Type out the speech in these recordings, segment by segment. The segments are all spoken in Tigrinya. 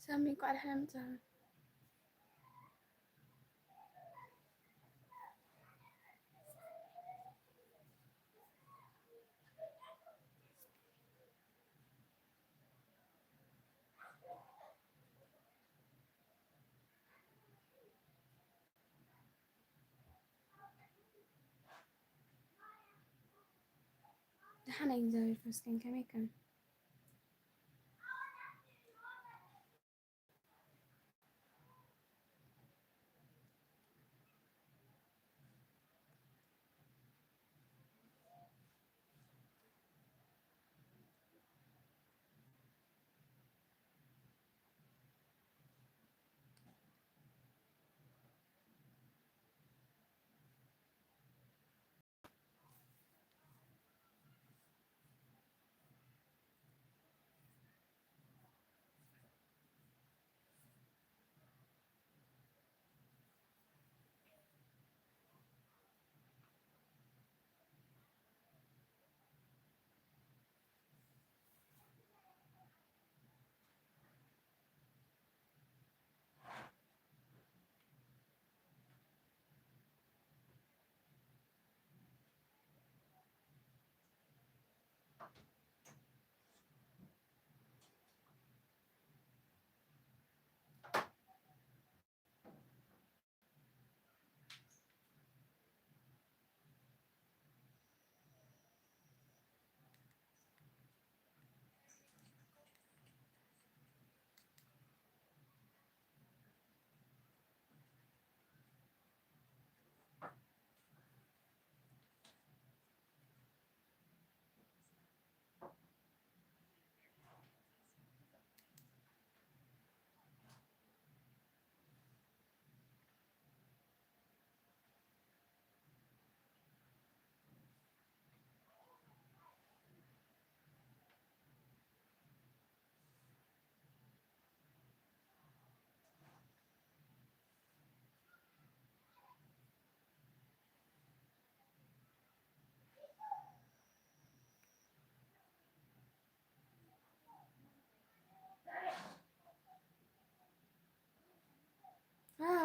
ሳሚ፣ እንኳዕ ደሓን መጻኻ። ደሓን፣ እግዚኣብሔር ይመስገን። ከመይ ከም?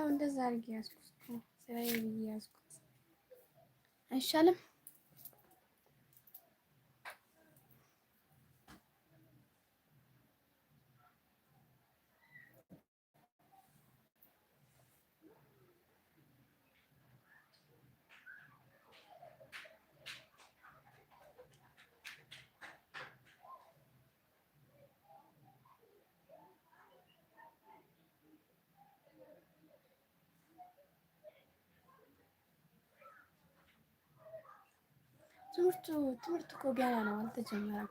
እንደዛ አድርጌ ያዝኩት እኮ፣ ስራዬ ብዬ ያዝኩት። አይሻልም? ትምህርቱ፣ ትምህርቱ እኮ ገና ነው፣ አልተጀመረም።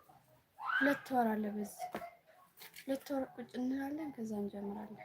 ሁለት ወር አለ። በዚህ ሁለት ወር ቁጭ እንላለን፣ ከዛ እንጀምራለን።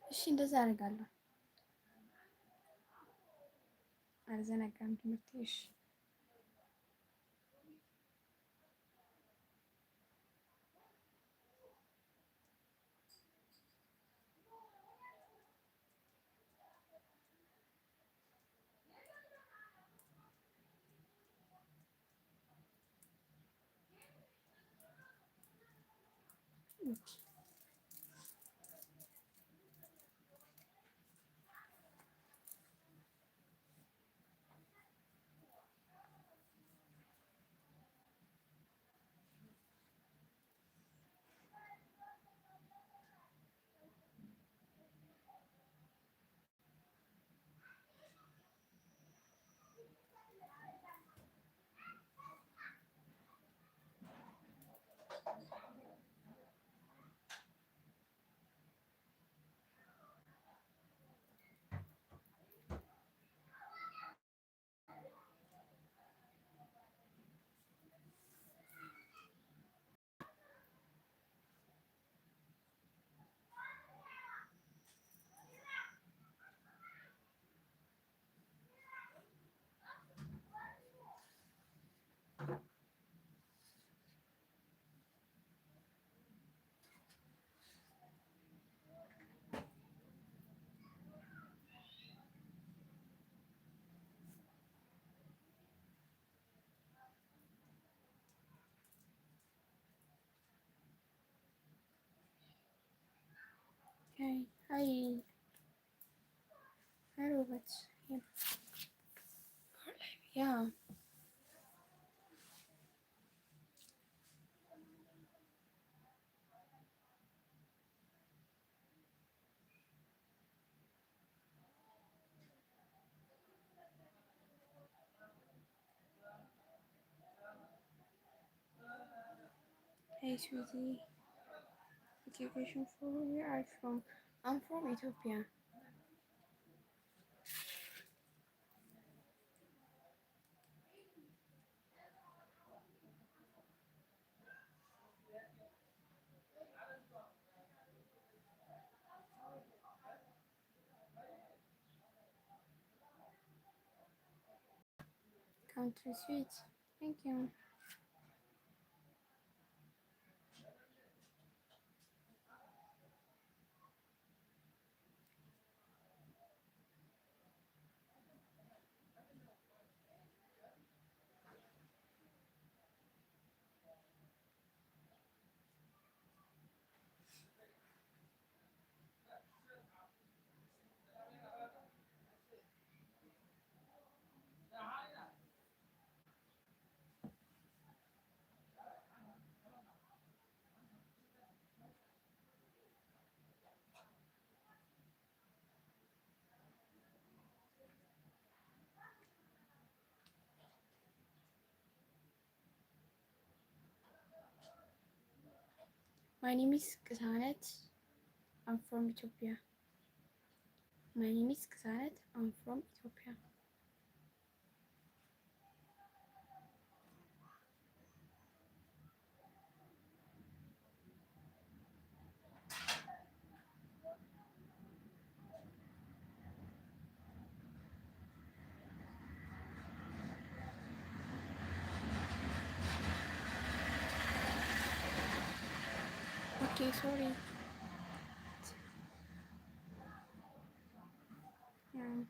እሺ፣ እንደዛ አደርጋለሁ። አልዘነጋም ትምህርቴ። እሺ። Okay. Hi. Hi, Robert. Yeah. Yeah. Hey, sweetie. Okay, question for where are you from? I'm from Ethiopia. Country sweet. Thank you. My name is Kisanet. I'm from Ethiopia. My name is Kisanet. I'm from Ethiopia. Okay, sorry. Yeah.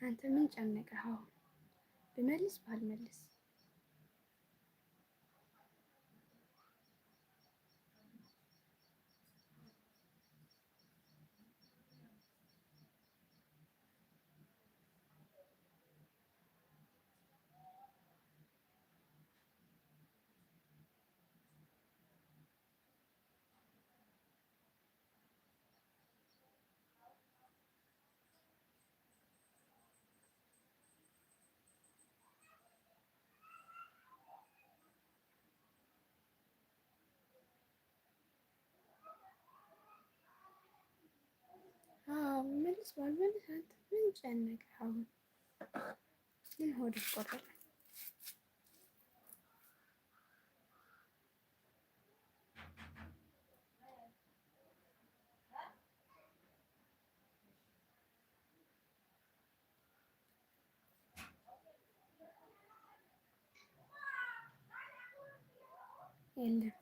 ኣንተ ምን ጨነቀህ? ብመልስ በል መልስ። አዎ፣ መልስ በል መልስ። አንተ ምን ጨነቀህ አሁን? ምን ሆድህ ቆረጠ? የለም።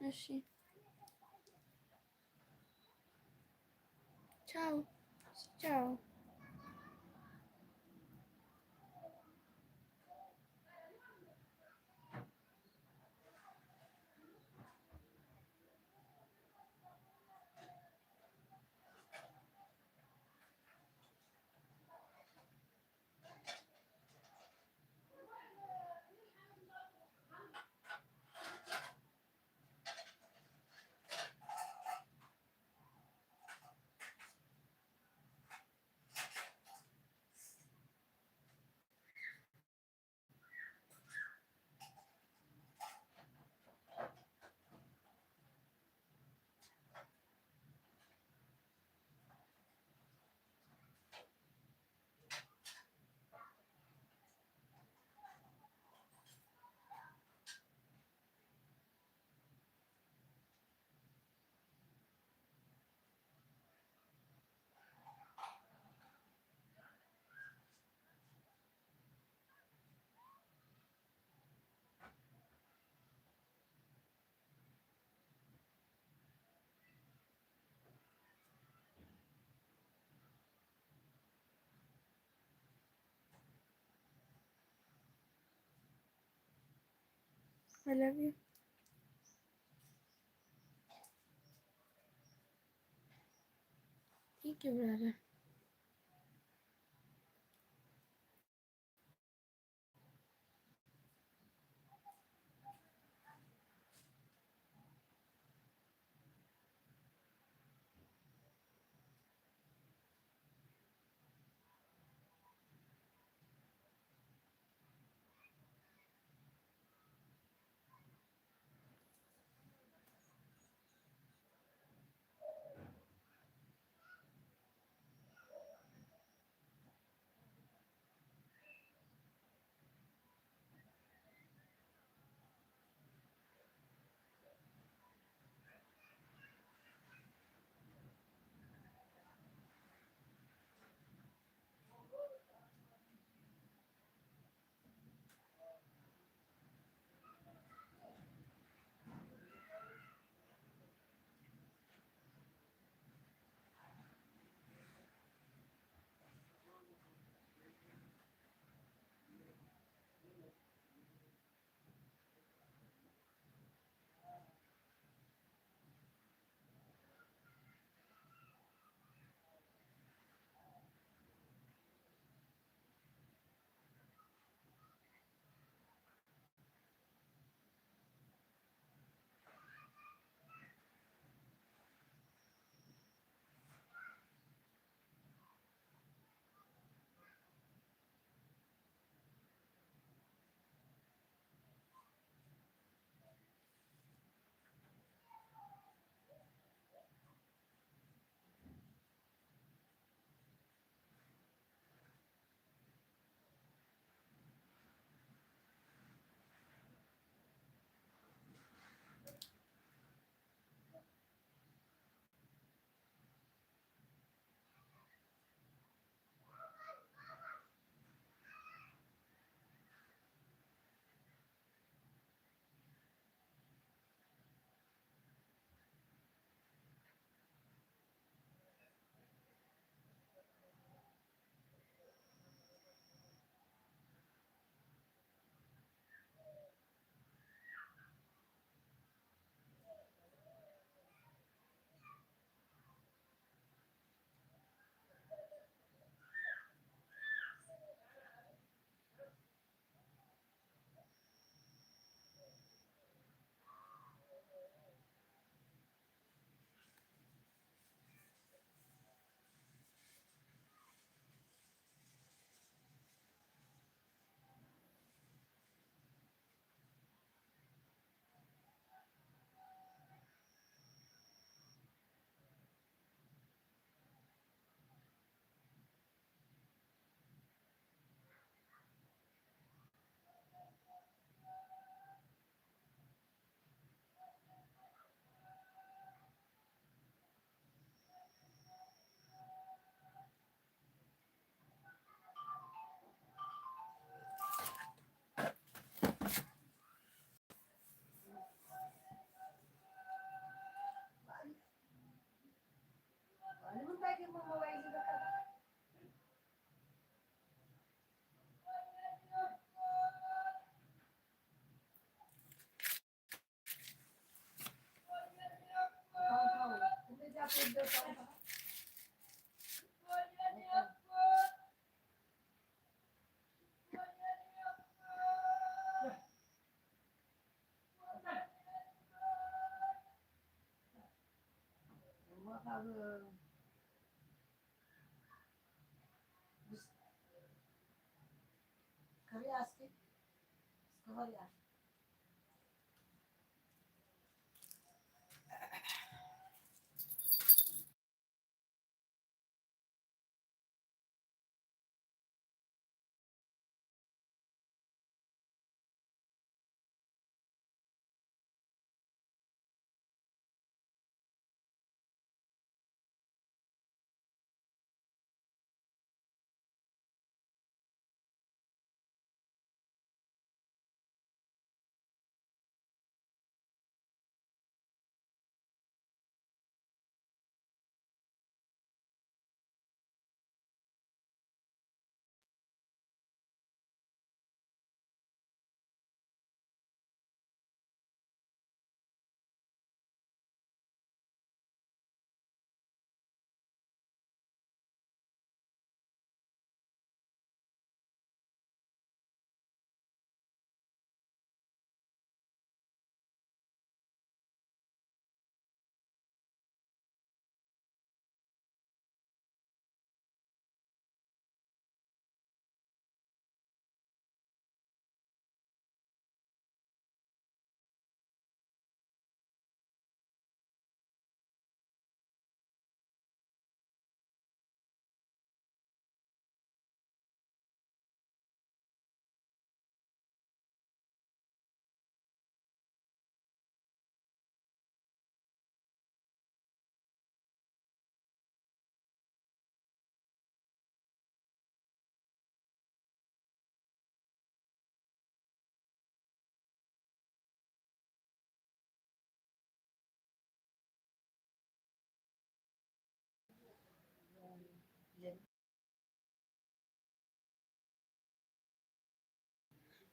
እሺ። ቻው ቻው። I love you. Thank you, brother.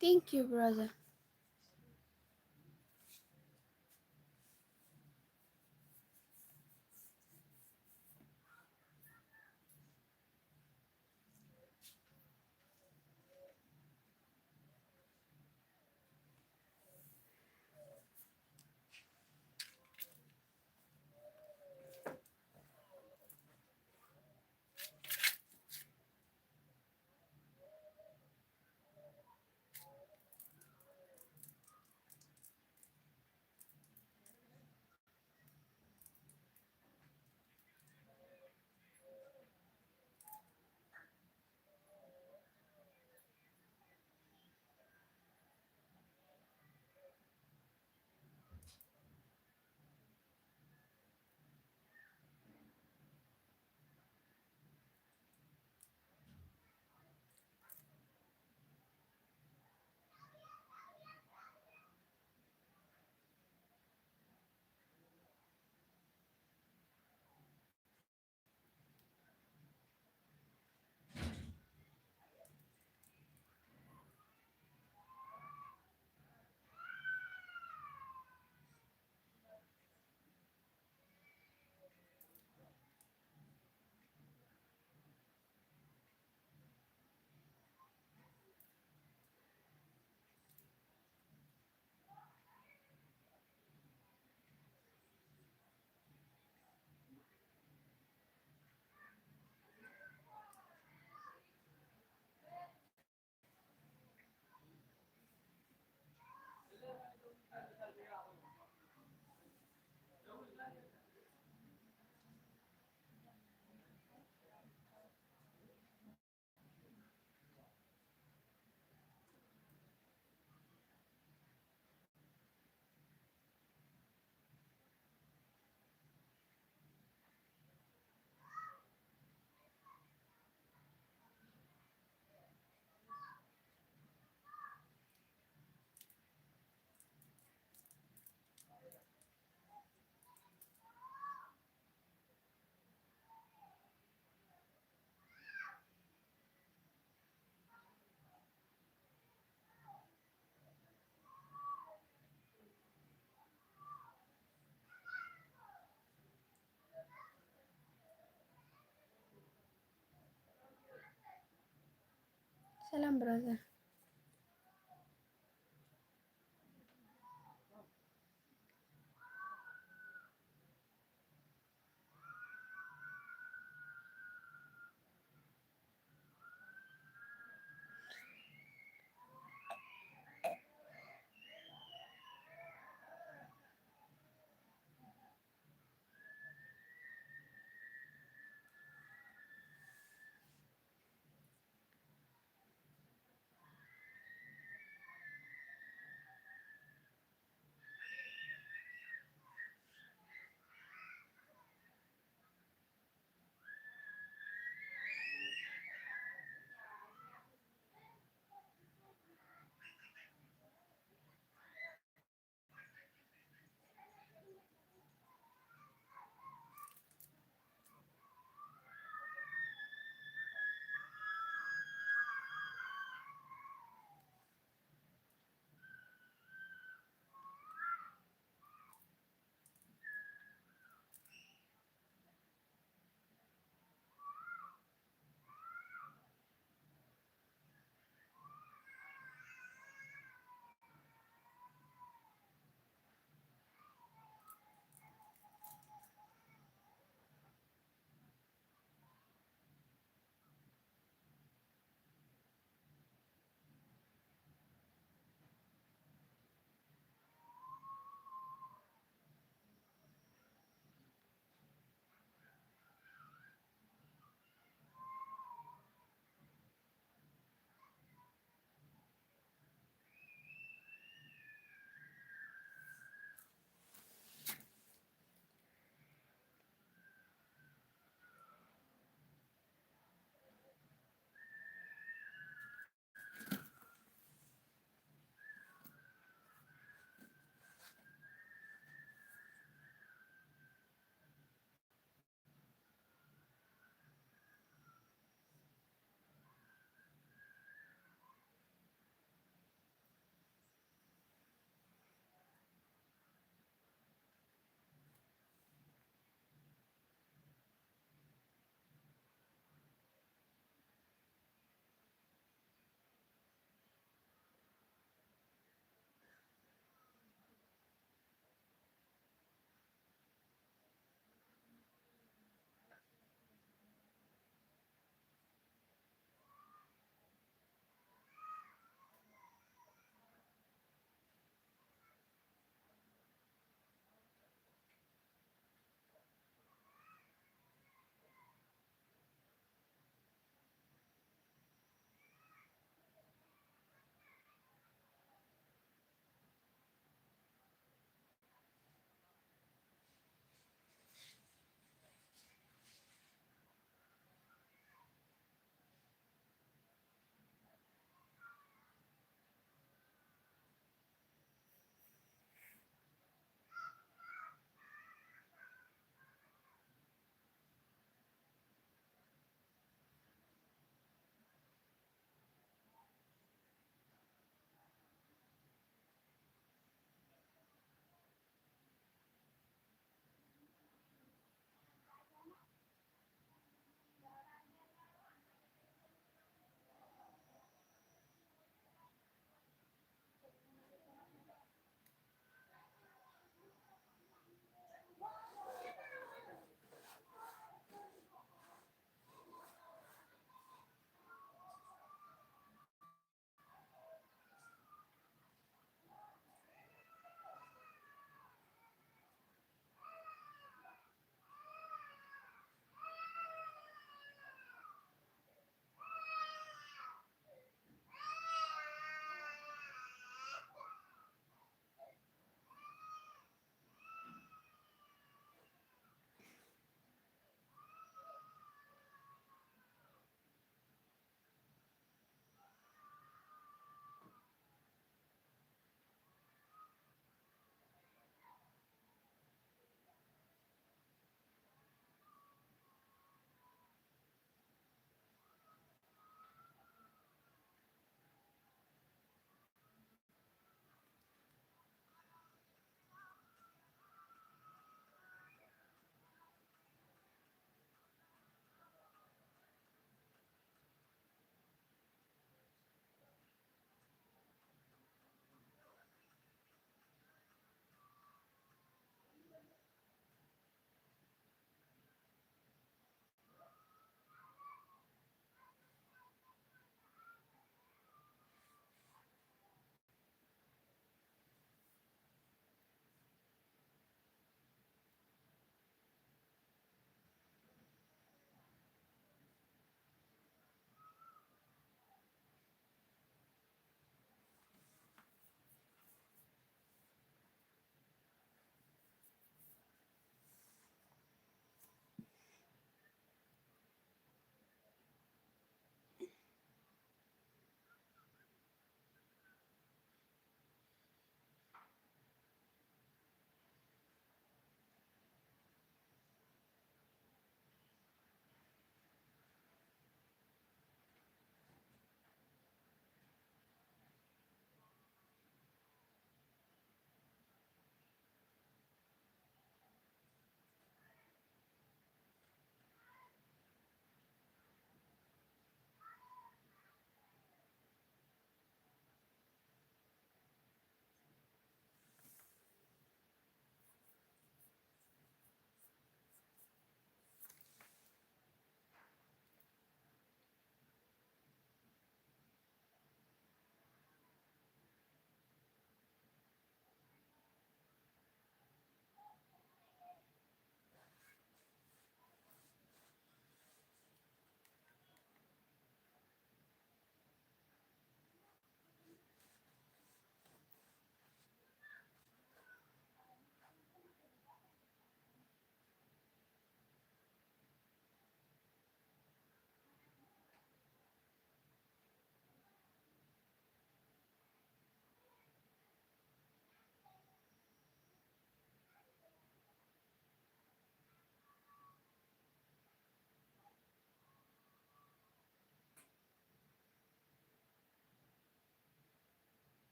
Thank you, brother. ሰላም ብራዘር።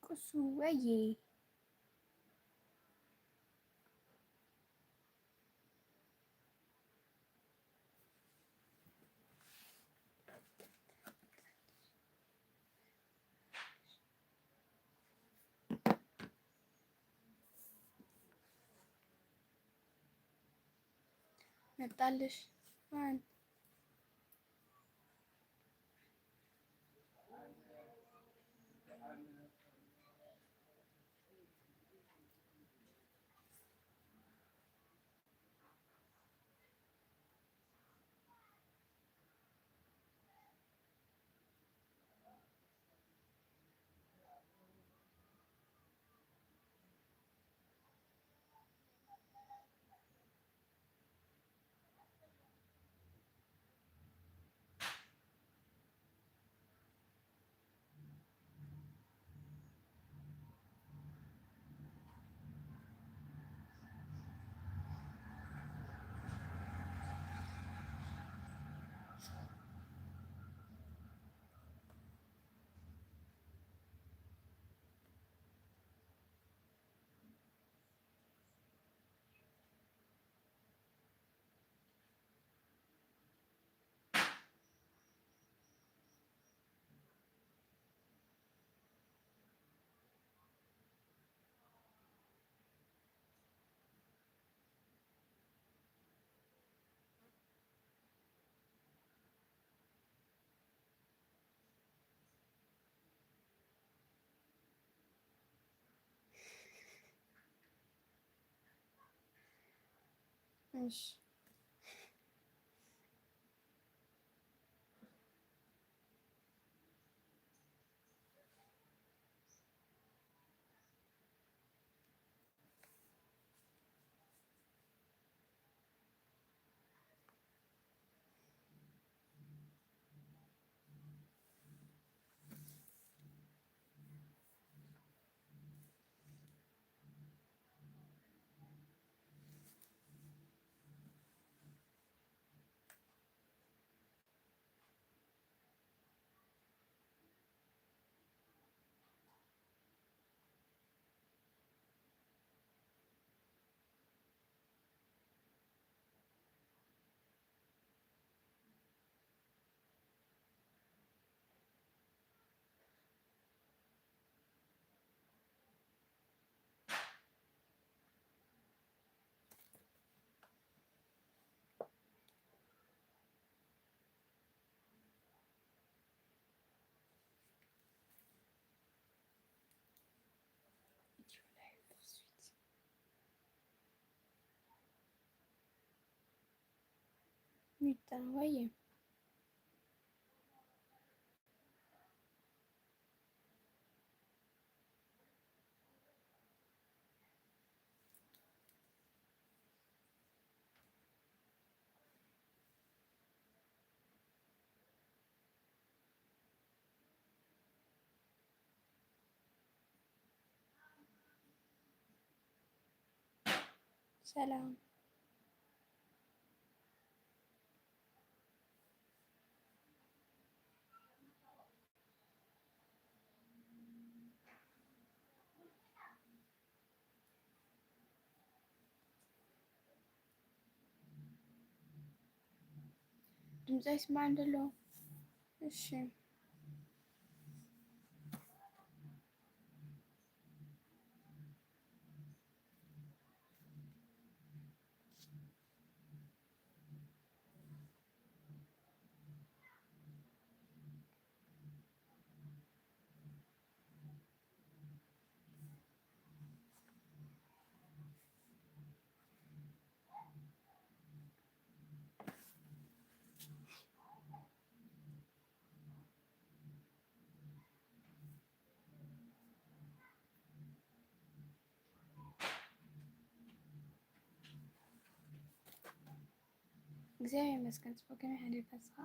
ቁሱ ወዬ። መጣልሽ ማን? እሺ። ሚጣ ወይ ሰላም። ድምፂ ኣይስማዕን ዘሎ። እሺ። እግዚኣብሔር ይመስገን፣ ጽቡቕ። ከመይ ሓዲርካ ንስኻ?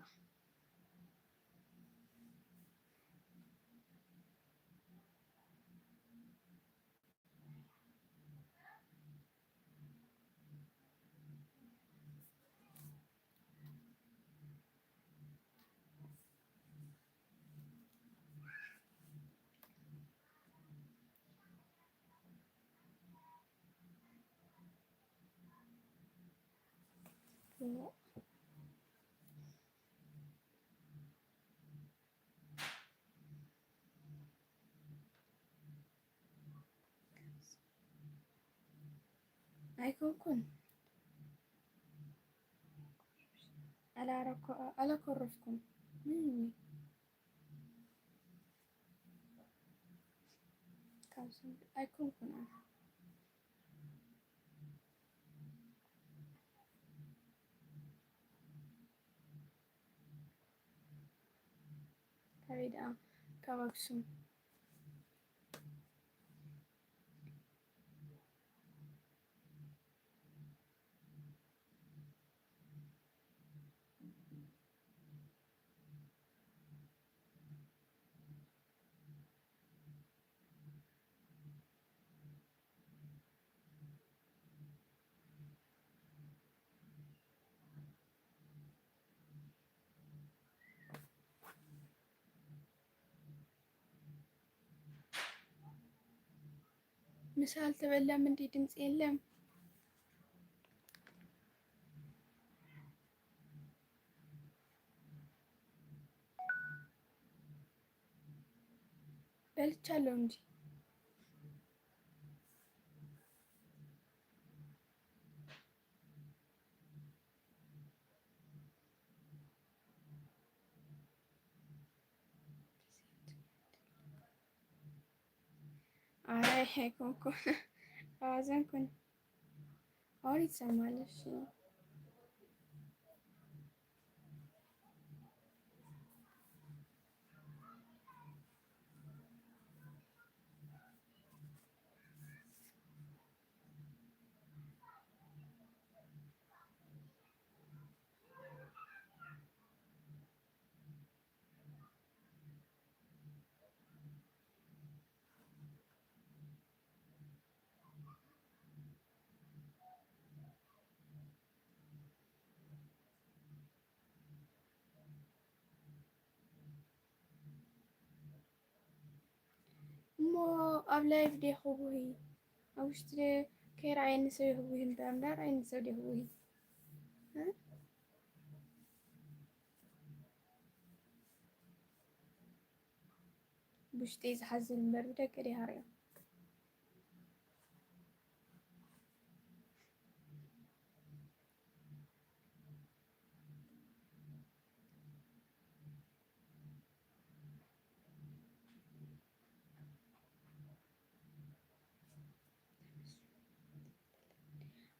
ኣይኮንኩን። ኣላረኮ-፣ ኣላኮረፍኩም። ምንም። ካብዚ ኣይኮንኩን ኣነ። ካበይ ደኣ? ካብ ኣክሱም። ምሳ አልተበላም እንዴ? ድምፅ የለም። በልቻለሁ እንጂ። አይ ኮንኮ አዋዘንኩን። አሁን ይሰማል። እሺ። እሞ ኣብ ላይቭ ዲኹ ብሂ? ኣብ ውሽጢ ከይረኣየኒ ሰብ ይህቡ ይህም ዳር ዳር ኣይኒ ሰብ ዲኹ ብሂ? እ? ብውሽጢ ዝሓዝን እምበር ብደገ ዲሃርዮ።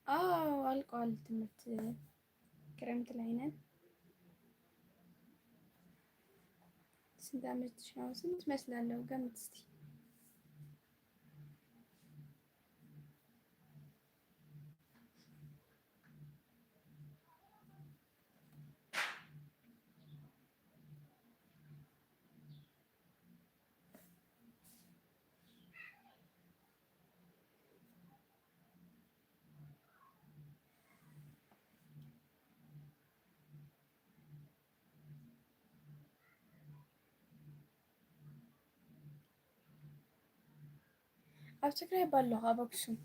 አዎ፣ አልቋል ትምህርት። ክረምት ላይ ነን። ስንት ዓመትሽ ነው? ስንት እመስላለሁ? ገምት እስቲ። ኣብ ትግራይ ባለኹ፣ ኣብ ኣክሱም።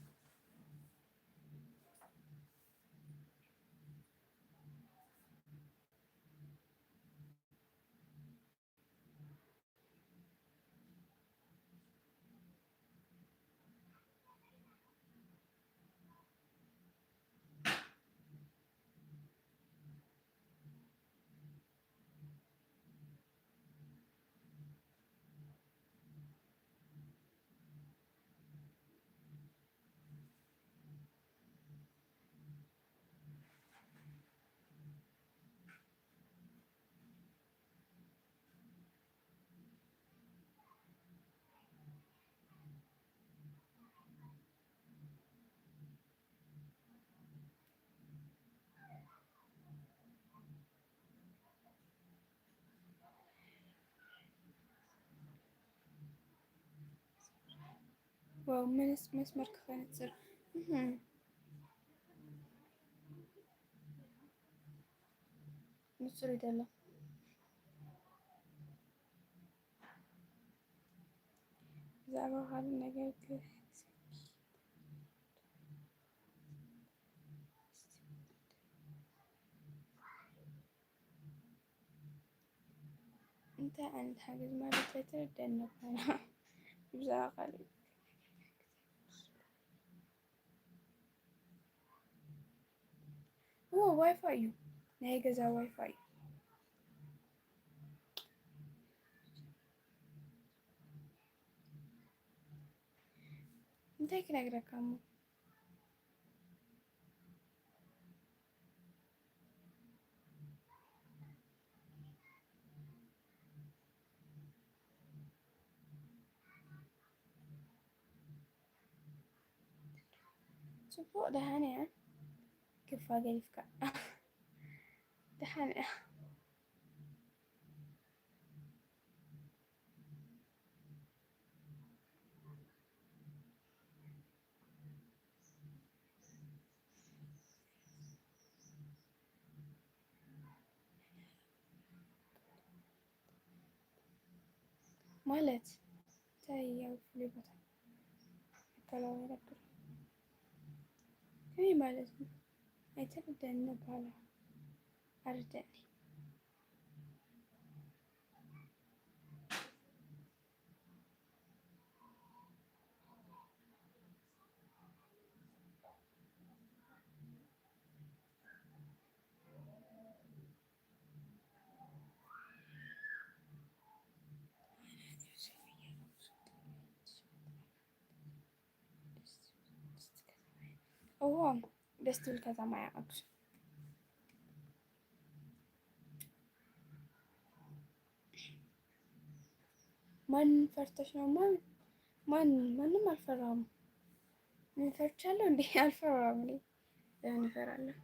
ዋው፣ መስመር ክኸንፅር ንፅር ይደሎ። ብዛዕባ ካልእ ነገር ግ-፣ እንታይ ዓይነት ሓገዝ ማለት ኣይተረደኣኒ እኳ። ብዛዕባ ካልእ ኦ፣ ዋይፋይ እዩ። ናይ ገዛ ዋይፋይ እዩ። እንታይ ክነግረካ እሞ? ጽቡቕ፣ ደሓን እያ። ክፋ ገዲፍካ። ደሓን እያ። ማለት እንታይ? ኣብ ፍሉይ ቦታ መከላኸሊ ነበር። ከመይ ማለት ነው? ኣይተረደኣኒ በሃላ። ኣረደኣኒ። እዎ፣ ደስ ትብል ከተማ እያ ኣክሱም። ማን ፈርተሽ ነው? ማን፣ ማን፣ ማንም አልፈራሁም። ምን ፈርቻለሁ እንዴ? አልፈራሁም እኔ። ለምን እፈራለሁ?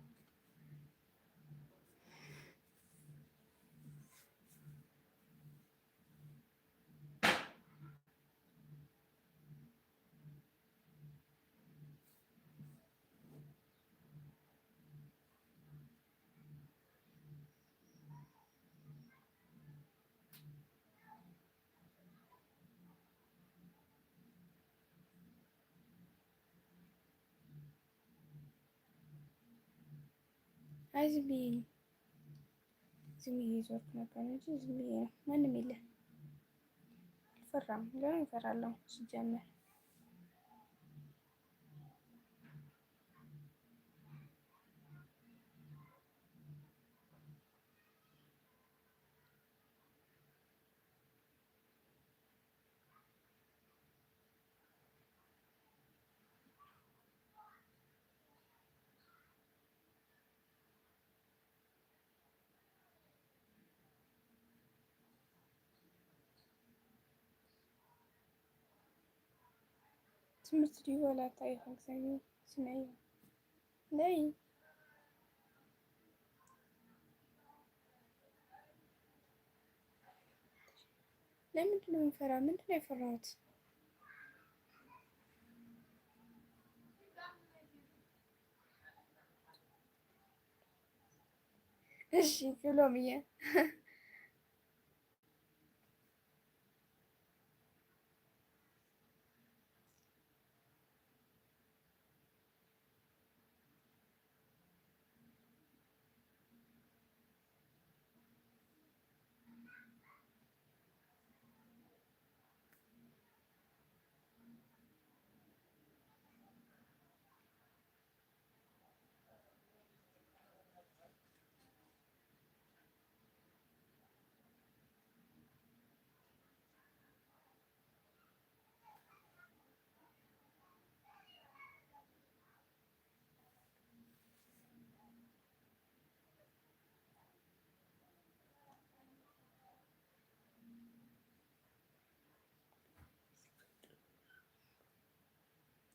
አይ ዝም ብዬ፣ ዝም ብዬ ዞርኩ ነበር እንጂ ዝም ብዬ ነው። ማንም የለም። አልፈራም። ለምን እፈራለሁ ሲጀመር? ትምህርቲ ድዩ ወላ እንታይ ኢኻ እግዚኣብሔር? ስምዒ። ነይ። ለምንድን ነው የምፈራ? ምንድን ነው የፈራሁት? እሺ፣ ክብሎምየ።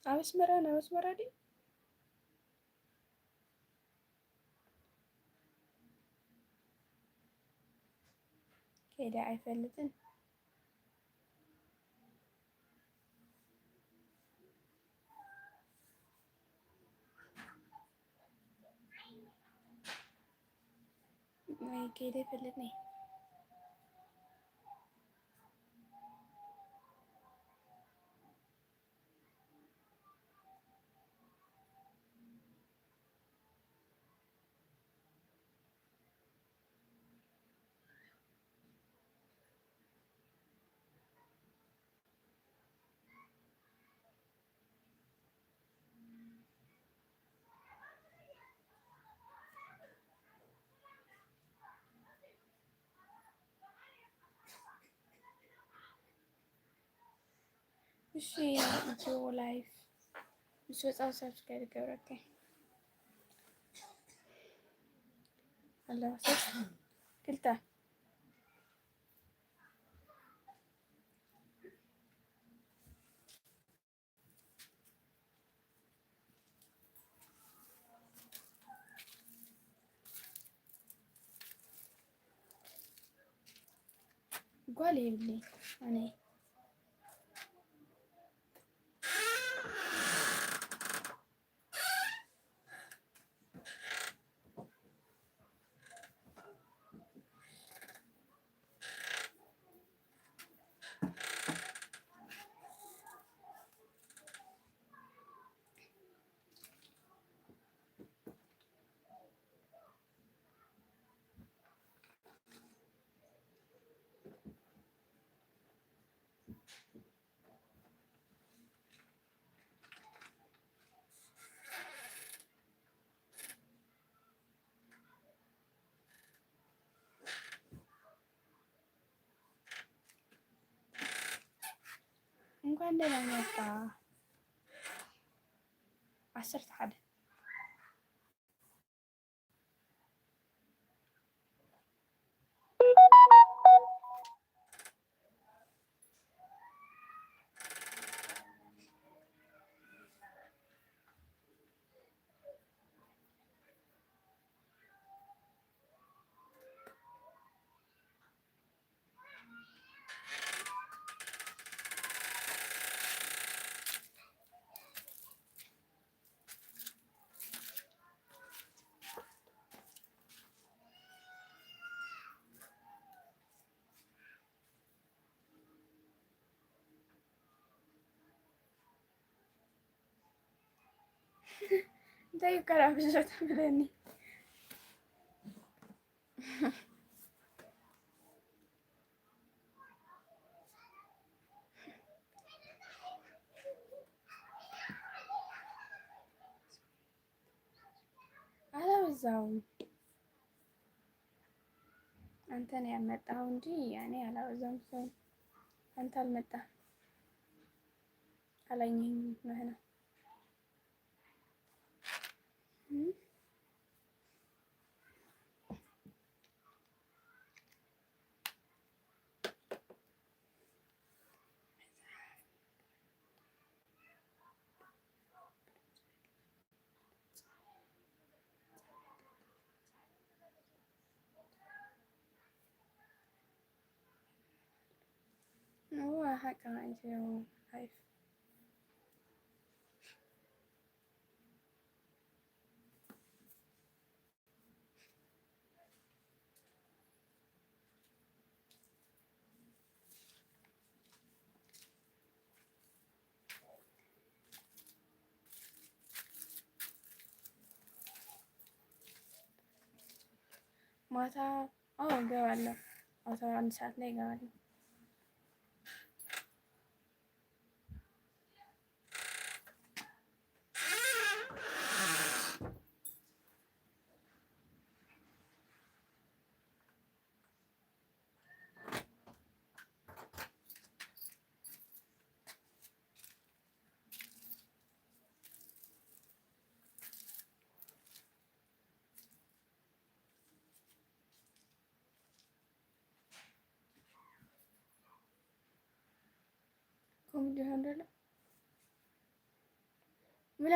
ኣብ ኣስመራ፣ ናብ ኣስመራ ድዩ? ከይደ ኣይፈልጥን። ናይ ከይደ ይፈልጥኒ። እሺ፣ ጆ ላይፍ ምስ ወጻ ሳብስክራይብ ገብረካ ኣለዋ። ክልተ። ጓል የብለይ ኣነ። እንኳን ደህና መጣ። ዓሰርተ ሓደ። እንታይ እዩ ከራብዞ ትብለኒ? አላበዛውም። አንተ ነው ያመጣኸው እንጂ እኔ አላበዛውም። ሰው አንተ አልመጣ አላኘኝም ማለት ነው። እም? እዋ፣ ሓቅኻ እዩ፣ ሓይፍ። ማታ፣ አዎ፣ እገባለሁ። ማታ አንድ ሰዓት ላይ እገባለሁ። ኮሜዲ ይኾን ደሎ? ምላ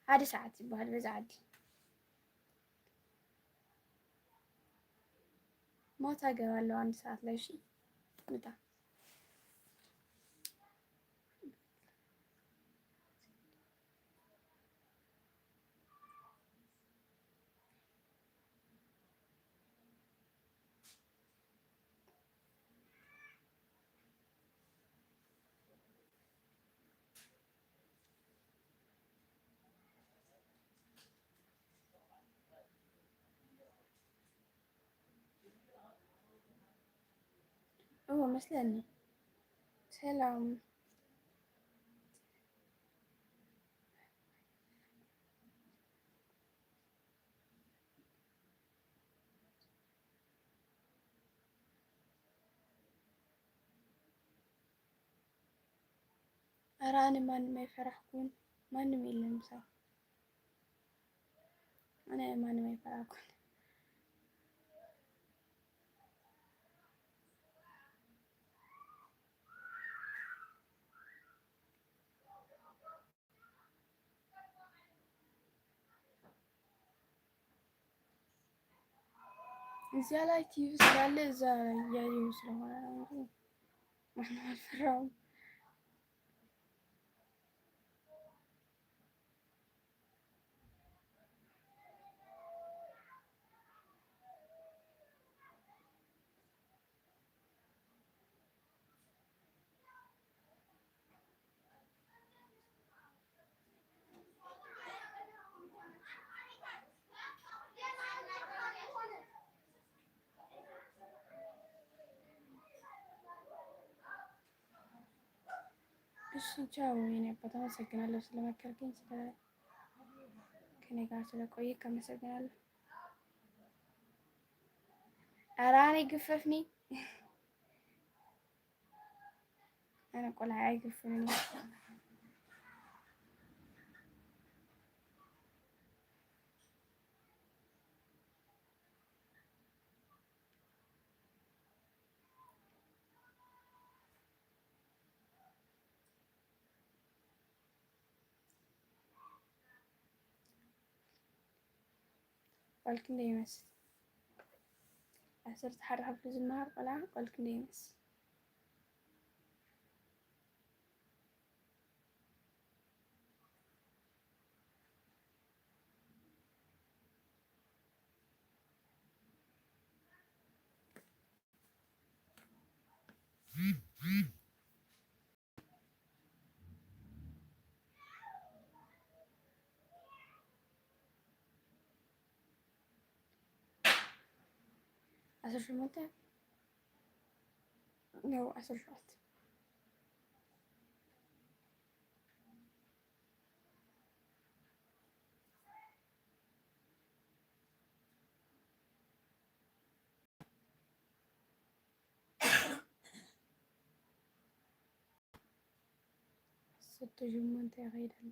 ሓደ ሰዓት ዝበሃል በዛ ዓዲ። ማታ እገባለሁ አንድ ሰዓት ላይ። እሺ፣ ምጣ። እዎ መስለኒ። ሰላም። ኧረ ኣነ ማንም ኣይፈራሕኩን፣ ማንም የለን ምሳይ። ኣነ ማንም ኣይፈራሕኩን። እዚያ ላይ ቲቪ ስላለ እዛ እያየሁ ስለሆነ ነው እንጂ ማንም አልፈራሁም። እሺ ቻው የኔ አባት፣ አመሰግናለሁ ስለመከርከኝ፣ ስለ ከኔ ጋር ስለቆየክ አመሰግናለሁ። ኧረ አነ ይግፈፍኒ። አነ ቆልዓ ኣይግፍፍኒ። ጓል ክንደይ ይመስል? ዓሰርተ ሓደ ክፍሊ ዝመሃር ቆልዓ ጓል ክንደይ ይመስል? ዓሰርተ ሸሞንተ ነው፣ ዓሰርተ ሸውዓተ። ዓሰርተ ሸሞንተ ይኸይድ ኣሎ።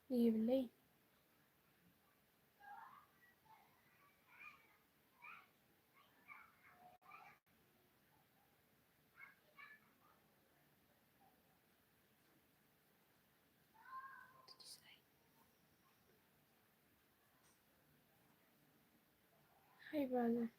ይብለይ። Hi brother.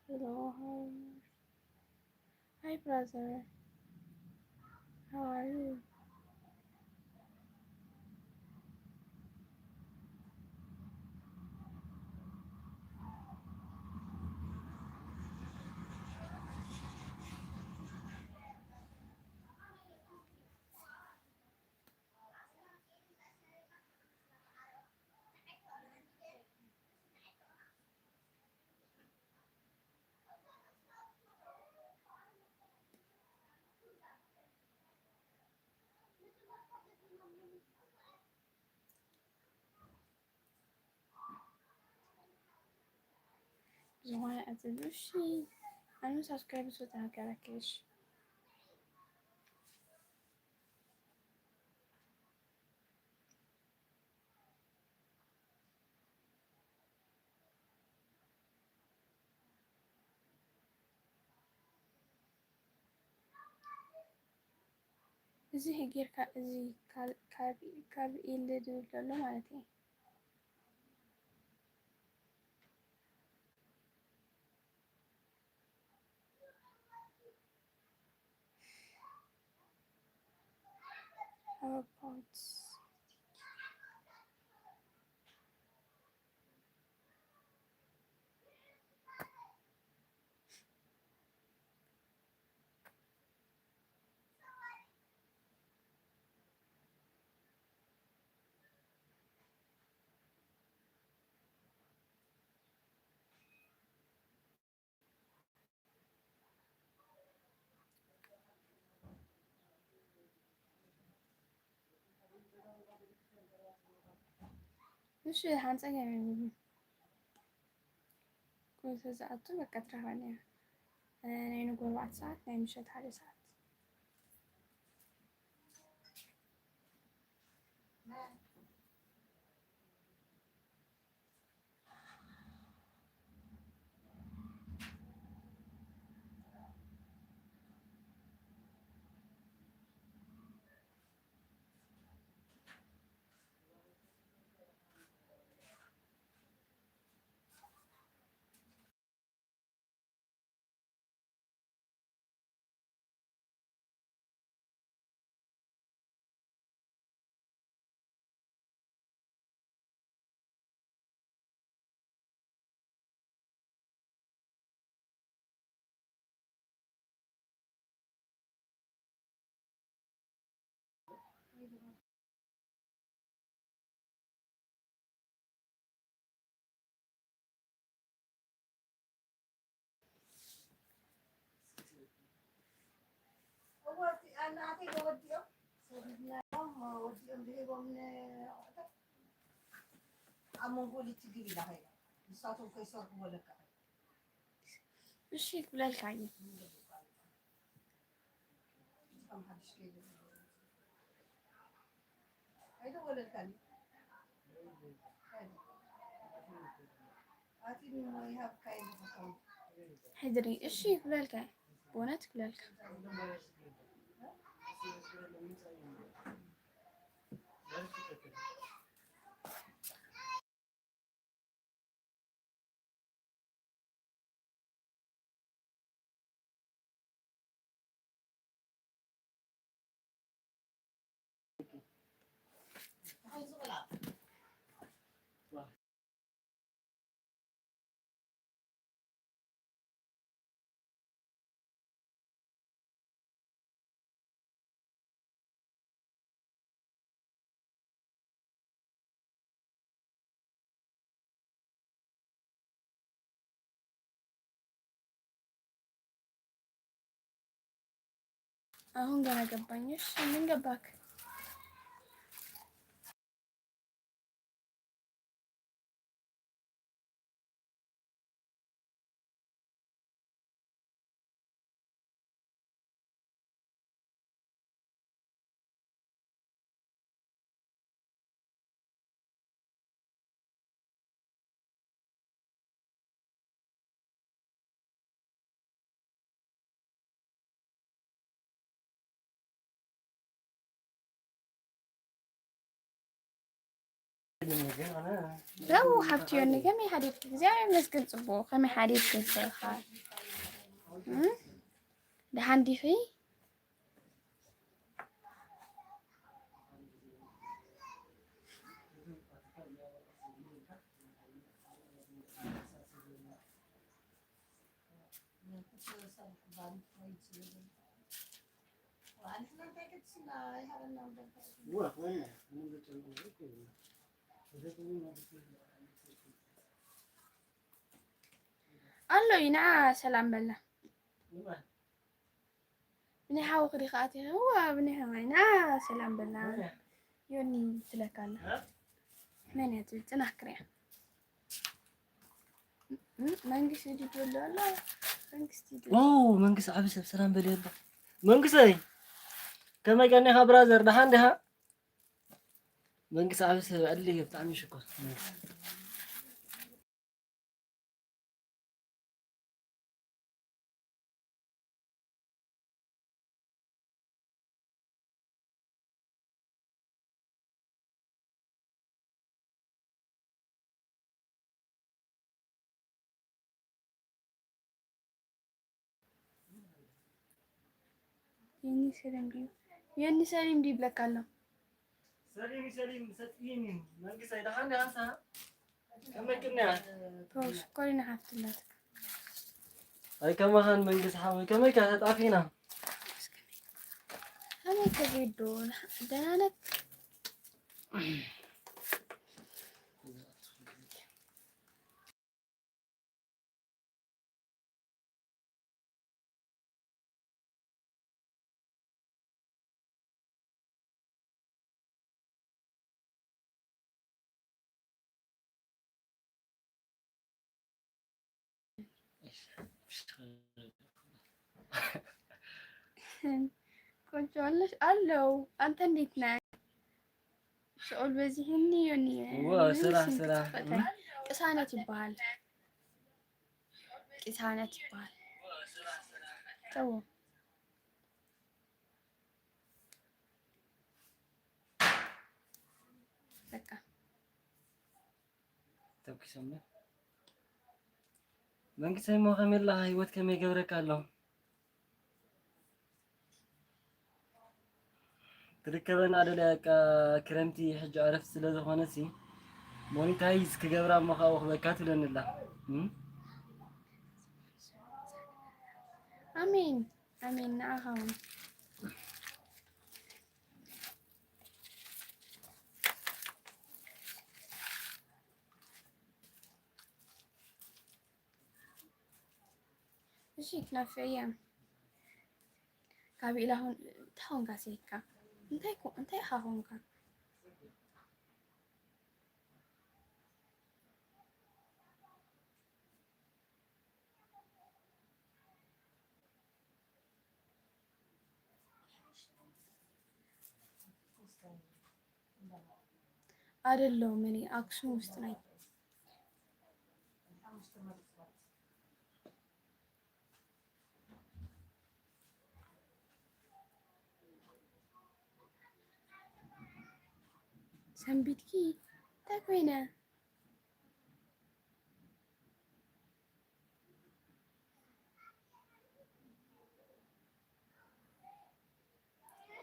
Hello, hi. Hi, brother. How are you? ዝኾነ ኣትብሉ። እሺ፣ ኣነ ሳብስክራይብ ስወጣ ሃገረከሽ። እዚ ጌርካ፣ እዚ ካብ፣ ካብ፣ ካብ ኢል ዝብል ዘሎ ማለት እዩ። How about እሺ፣ ሓንፀገም የብሉን። ኩሉ ተዝኣቱ በቃ ትረኽበኒ እያ። ናይ ንጎ ኣርባዕተ ሰዓት፣ ናይ ምሸት ሓደ ሰዓት። እወ፣ እቲ ኣናተይ ወዲኦም፣ ሰዲድናዮም፣ ወዲኦም ዝሂቦም ንኣቑሑት ኣብ መንጎ ሊትግብ ኢላ ኸይዳ። ንሳቶም ከይሰርሕዎ ለካ። እሺ ክብለልካ እዩ። ሕድሪ፣ እሺ ክብለልካ፣ ብእውነት ክብለልካ። አሁን ገና ገባኝ። እሺ ምን ገባክ? ረው ሓብትዮ፣ ከመይ ሓዲርኪ? እግዚኣብሔር ይመስገን ጽቡቕ። ከመይ ሓዲርኪ ንስኻ? እም? ደሓን ዲኺ? ኣሎ ኢና ሰላም በላ። ብናይ ሓውኺ ዲኺ ኣቲኺ? እዋ፣ ብናይ ሓውና ሰላም በልና። ዮኒ ትለካ ኣላ። መን እያ ትብል? ጽናሕ ክሪኣ። እ? መንግስቲ ድዩ ኣሎ? ኣሎ። መንግስቲ ድዩ? ኦ፣ መንግስቲ ዓቢ ሰብ ሰላም በል የባ። መንግስተይ፣ ከመይ ቀኒኻ ብራዘር? ደሓን ዲኻ? መንግስቲ ዓቢ ሰብ ዕድል እዩ፣ ብጣዕሚ ሽኮር። የኒ ሰሊም ድዩ? የኒ ሰሊም ድዩ ይብለካ ኣሎ? ሰሊም፣ ሰሊም፣ ሰጥይኒ። መንግስቲ ኣይደሓን ዲኻ ንስኻ? ከመይ ቅንያት? ፖስ፣ ኮሪና ሓፍትነት። ኣይ ከማኻን መንግስቲ ሓወይ፣ ከመይ ከ ተጣፊና? ከመይ ከ ዜዶ? ደህና ነህ? ቆንጆ ኣለሽ? ኣለው። አንተ እንዴት ነህ? ሸኦል በዚህኒ ዮኒ። ዋ፣ ስራሕ፣ ስራሕ። ቅሳነት ይበሃል። ቅሳነት ይበሃል። ተው። በቃ። ተኩሶም ነው። መንግስተይ እሞ ከመይ ኣለኻ? ህይወት ከመይ ይገብረካ ኣሎ? ትርከበና ደለ በቃ ክረምቲ ሕጂ ዕረፍቲ ስለ ዝኾነ ሲ ሞኒታይዝ ክገብራ እሞ ካብኡ ክበካ ትብለኒ ኣላ። እም? ኣሜን፣ ኣሜን፣ ንዓኻ እውን። እሺ፣ ትነፍዕ እያ። ካብ ኢላ ኹን፣ እንታይ ኾንካ ሴካ? እንታይ ኮ-፣ እንታይ ኢኻ ኾንካ? ኣደሎ መኒ ኣክሱም ውስጥ ናይ ሰንቢትኪ እንታይ ኮይነ?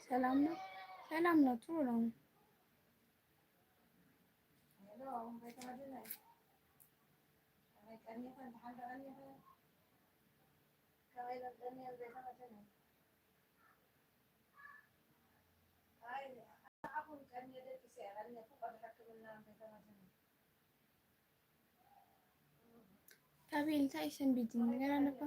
ሰላም ነው? ሰላም ነው፣ ጥሩ ነው። ታቢል እንታይ ሰንቢት ነገር ኣለባ?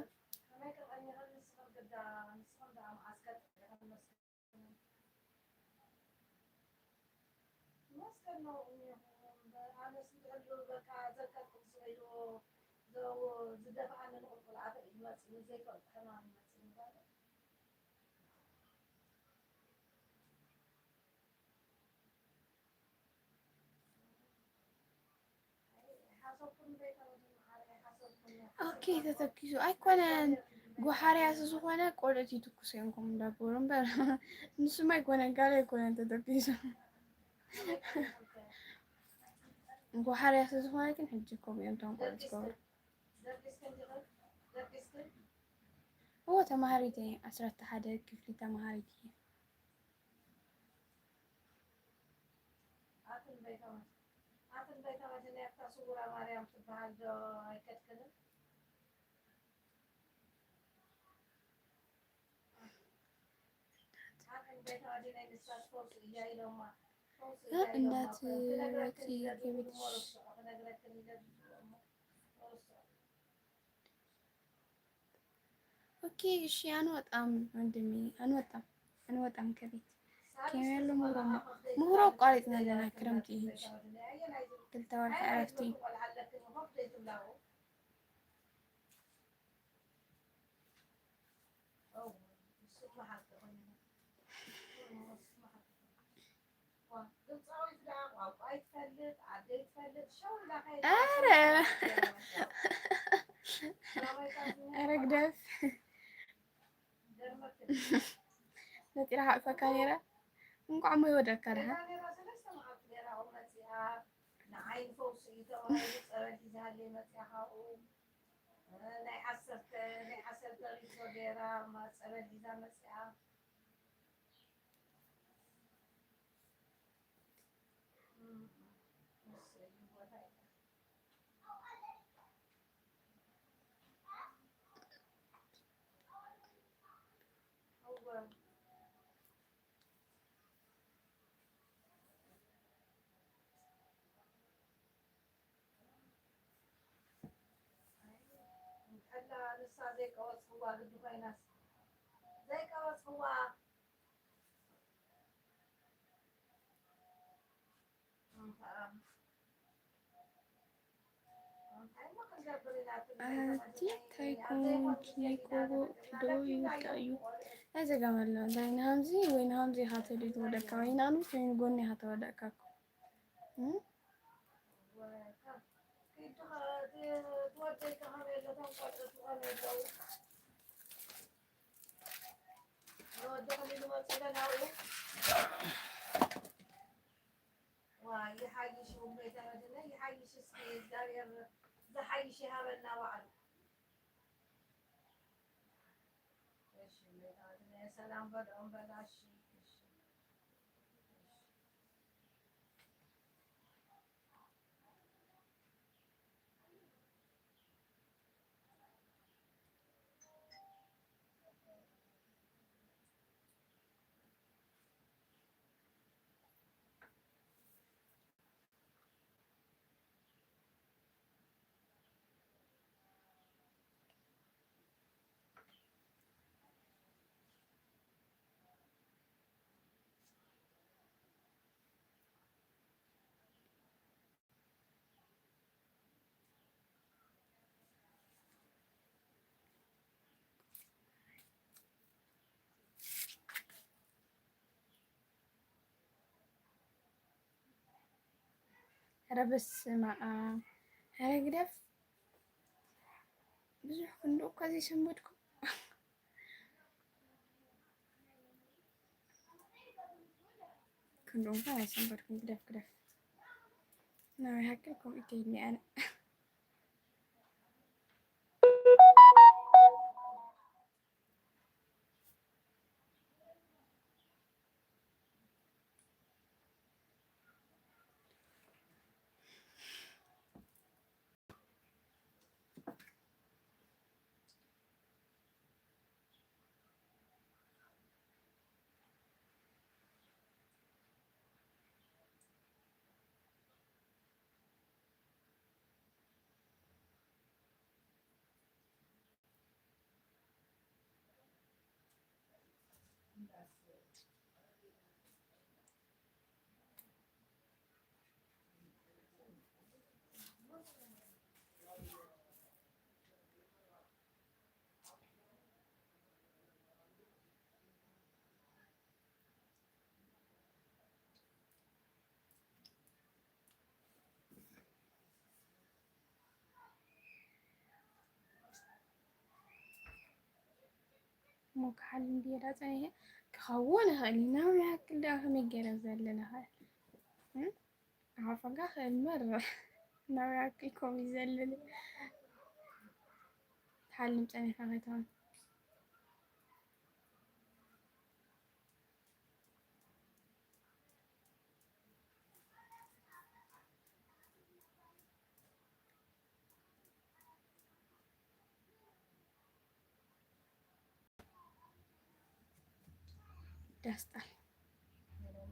ኦኬ፣ ተተኪሱ ኣይኮነን። ጓሓርያ ስዝኾነ ቆልዑት ይትኩሱ እዮም ከምኡ እንዳበሉ እምበር፣ ንሱማ ኣይኮነን፣ ካልእ ኣይኮነን ተተኪሱ። ጓሓርያ ስዝኾነ ግን ሕጂ ከምኡ እዮም እቶም ቆልዑት ዝገብሩ። እዎ፣ ተማሃሪት እየ። ዓሰርተ ሓደ ክፍሊ ተማሃሪት እየ። ኣትን ቤተመ-፣ ኣትን ቤተመድህን እታ ስውራ ማርያም ትበሃል ዶ ኣይከድክንን? ኣትን ቤተመድህነይ ንሳስ ፈውሲ እያ ኢሎማ። ፈውሲ እያ ኢሎማ። እንዳት ክነግረክን ወፂ ኢለ ከቤት ድሞ ርስዖ፣ ክነግረክን ኢለ ድሞ ርስዖ። ኦኬ፣ እሺ፣ አንወጣም ወንድሜ፣ አንወጣም፣ አንወጣም ከቤት። ከየት ያለው ምህሮማ? ምህሮ አቋረጥን ያለና ክረምት ይሄ ክልተ ወርሒ ዕረፍቲ። ኧረ ኧረ ግደፍ። ነጢራ ሓቅፈካ ነይረ። እንቋዕ እሞ ይወደካ ደሓን። ንዓይ ፈውሲ እዩ ተባሂሉ ጸበል ሒዛለይ መጽያ ካብኡ። ናይ ዓሰርተ፣ ናይ ዓሰርተ ሊትሮ ገይራ ማ-፣ ጸበል ሒዛ መጽያ። እም፣ እም፣ እሰይ፣ ቦታ የለን። እወ። እንተላ ንሳ ዘይቀወጽዋ ግዲ ኮይናስ፣ ዘይቀወጽዋ። ኣቲ እንታይ ኮንኪ? ኮቦ ዶ ይውዳእ እዩ? ኣይዘጋም ኣሎ። እንታይ ንሃምዚ ወይ ንሃምዚ ኢኻ ተልዩ ዝወደቅካ? ወይ ንኣንብስ ወይ ንጎኒ ኢኻ ተወደቅካ እኮ። እም? ይሓይሽ ውቤ ተረድነ፣ ይሓይሽ እስኪ፣ እግዚኣብሔር ዝሓይሽ ይሃበና ባዕሉ። እሺ፣ ውቤ ተረድነ፣ ሰላም በልኦም በላ። እሺ፣ እሺ፣ እሺ። ኧረ በስመ ኣብ። ኧረ ግደፍ። ብዙሕ ክንዱ እኳ ዘይሰንበድኩም። ክንዱ እንኳን ኣይሰንበድኩም። ግደፍ፣ ግደፍ። ናበይ ሃክል ከምኡ ይከይድኒ ኣነ። እሞ ክሓል እንድየ ዳ ጸኒሐ ክኸውን ይኽእል እዩ። ናበይ ያክል ደኣ ከመይ ገይረ ዘለለ ኸ? እም? ኣፋጋ ክእል መር ናበይ ያክል ከምኡ ይዘልል? ትሓልም ጸኒሕካ ከይትኾን። ዳስጣል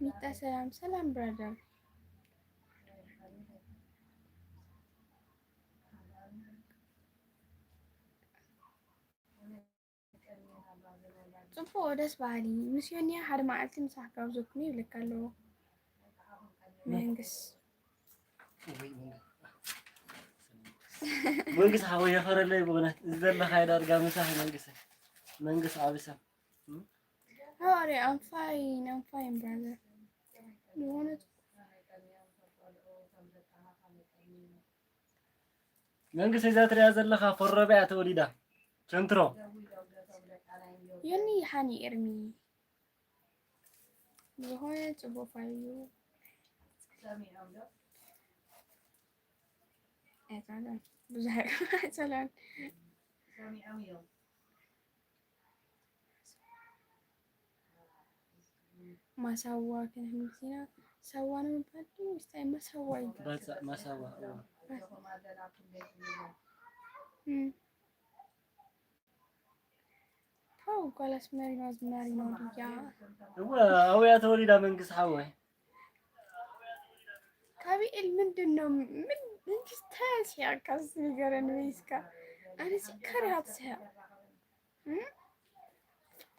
ሚጣ ሰላም ሰላም ብራደር። ጽቡቕ፣ ደስ በሃሊ። ምስ ዮኒያ ሓደ መዓልቲ ምሳሕ ጋብዘኩም ይብለካ ኣለዎ። መንግስ። ወይ መንግስ። መንግስ ሓወይ የኸረለይ ብእውነት። እዚ ዘለኻዮ ዳርጋ ምሳሕ መንግስ። መንግስ ዓቢ ሰብ። እም? How are you? I'm fine, I'm fine, brother. ዝኾነ መንግስቲ እዛ ትሪኣ ዘለኻ ፈረበያ ተወሊዳ ቸንትሮ። ዮኒ ሓኒ ኤርሚ ዝኾነ ጽቡቕ ፋይል እዩ። ኣይጻለን። ብዙሕ ኣይጻለን። ማሳዋ ክንህምሲና ሳዋ ንምባል ድዩ? ስታይ ማሳዋ እዩ። ባጻ ማሳዋ፣ እዎ። እም። ፖው፣ ጓል ኣስመሪኖ ኣዝማሪኖ ድያ? እወ፣ ኣብያ ተወሊዳ መንግስቲ ሓወይ። ካቢኤል ምንድን ነው? ምን፣ ምንድን ተስያካስ ንገረን ወይስካ? ኣነሲ ከሪሃት ስያ። እም?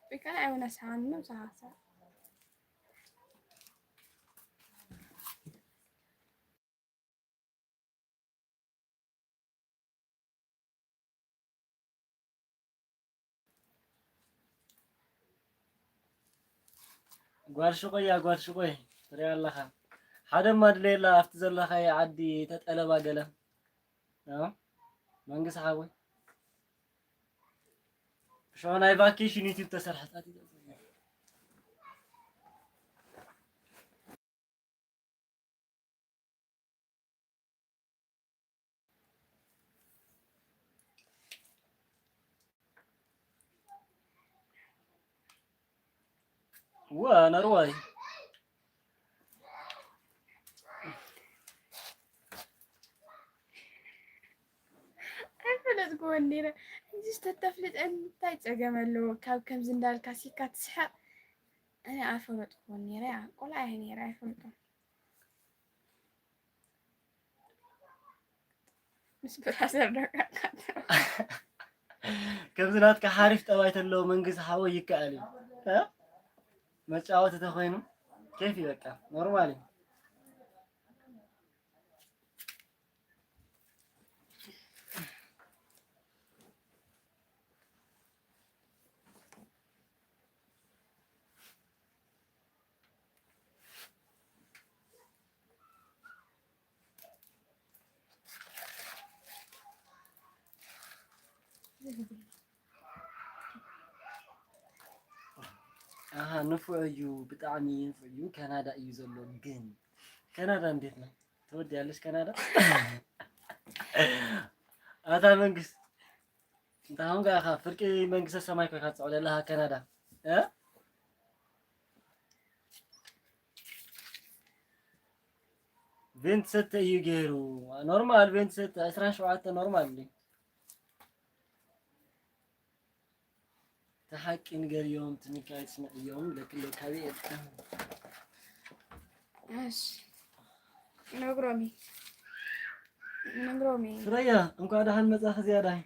ወይ ካልኣይ እውን ኣስሓኒ ነው ሰሓሳ። ጓል ሽቆያ፣ ጓል ሽቆይ ትሪኣ ኣለኻ። ሓደ እማ ድለየላ ኣብቲ ዘለኻዮ ዓዲ ተጠለባ ገለ። እ? መንግስቲ ሓወይ። ሽዑ ናይ ቫኬሽን ዩቲዩብ ተሰርሐት። ዋ፣ ነርዋይ። ኣይፈለጥኩዎን ነይረ። እንጂ ዝተተፍልጥ እንታይ ጸገም ኣለዎ? ካብ ከምዚ እንዳልካ ሲካ ትስሕቕ። ኣነ ኣይፈለጥኩዎን ነይረ። ያ ቆልዓ እየ ነይረ፣ ኣይፈልጦን። ምስ ብራዘር ደቃቃት። ከምዚ ናትካ ሓሪፍ ጠባይ ተለዎ መንግስቲ ሓወይ ይከኣል እዩ። እ? መጫወቲ ተኾይኑ ኬፍ እዩ በቃ፣ ኖርማል እዩ። ኣሃ፣ ንፉዕ እዩ፣ ብጣዕሚ ንፉዕ እዩ። ካናዳ እዩ ዘሎ ግን። ካናዳ እንዴት ነው? ትወድያለሽ ካናዳ? ኣታ መንግስት፣ እንተ ኣሁን ጋር ፍርቂ መንግስተ ሰማይ ኮይካ ትጸውለላ ካናዳ። እ? ቬንት ሰተ እዩ ገይሩ። ኖርማል ቬንት ሰተ ዕስራን ሸውዓተ ኖርማል እዩ። እቲ ሓቂ ንገርዮም፣ ትንካይ ስምዕዮም፣ ለክሎ ካበይ እየ? እሺ። ነግሮሚ። ነግሮሚ። ፍረያ፣ እንኳዕ ደሓን መጻኺ ዝያዳይ።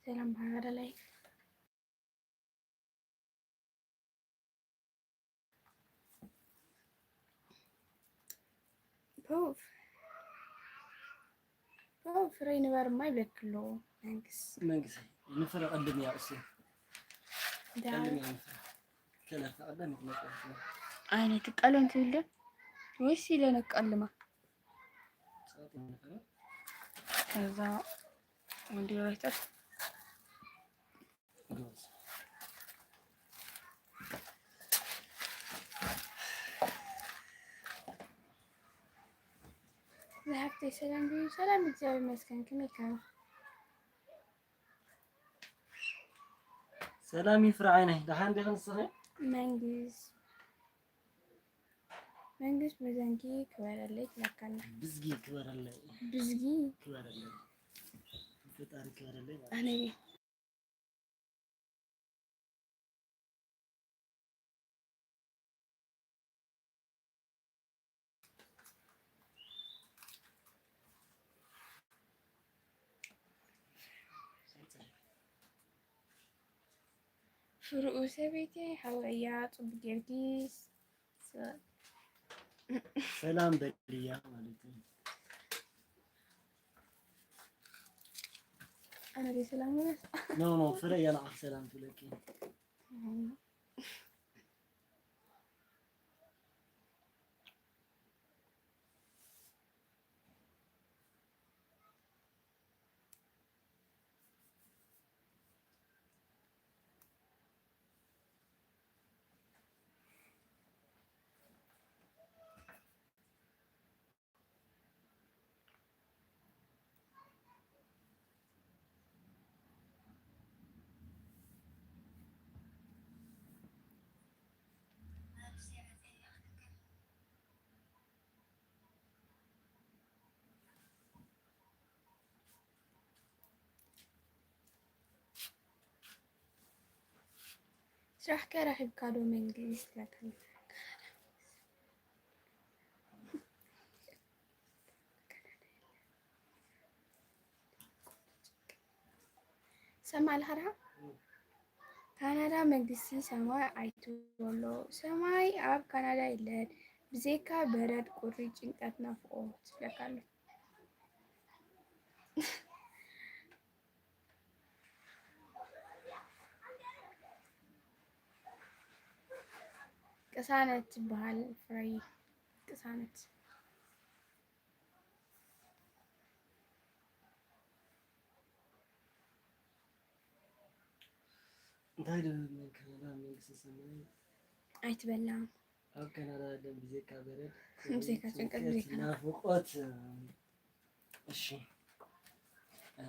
ሰላም፣ ብሓባር ኣላይ። ፖፍ። ፖፍ፣ ፍረይ ንበር ማይ ብለክ ኣለዎ። ታንክስ። መንግስቲ፣ ንፍረ ቀድም እያ እሱ። ዳ-፣ ቀድም እያ ንፍረ። ከለር ተቐደም ይትመጣ። ኣይነት ቀለም ትብል ዶ? ወይስ ኢለ ነቀልማ? ጸጥ ንፍረ። ከዛ ወንዲ ራይተር። ዝሓፍተይ ሰላም ድዩ? ሰላም፣ እግዚኣብሔር ይመስገን። ከመይ ኢኻ? ሰላም ይፍረ ዓይነይ፣ ደሓን ዲኺ ንስኺ? መንግስ-፣ መንግስት ብዘንጊ ክበረለይ ትለካና። ብዝጊ ክበረለይ። ብዝጊ? ክበረለይ። ፈጣሪ ክበረለይ ማለት ኣነ እዩ። ፍርኡ ሰበይቲ ሓወያ ጽቡቅ ጌርኪ ሰ-፣ ሰላም በልያ ማለት እዩ። ሰላም ይበል። ኖ፣ ኖ፣ ፍረ እያ ንዓኺ ሰላም ትብለኪ። ስራሕከ ረኺብካ ዶ መንግስቲ? ሰማዕ ኣለኻ ደሓ? ካናዳ መንግስቲ ሰማይ ኣይትበሎ። ሰማይ ኣብ ካናዳ የለን። ብዘይካ በረድ፣ ቁሪ፣ ጭንቀት፣ ናፍቖት ይብለካ ኣሎ። ቅሳነት ትበሃል ፍረይ። ቅሳነት። እንታይ ዶ፣ ካናዳ መንግስቲ ሰማይ ኣይትበላም። ኣብ ካናዳ ደም ብዘይካ በረድ፣ ብዘይካ ጭንቀት፣ ጭንቀት፣ ብዘይካ ናፍቆት። እሺ፣ እ፣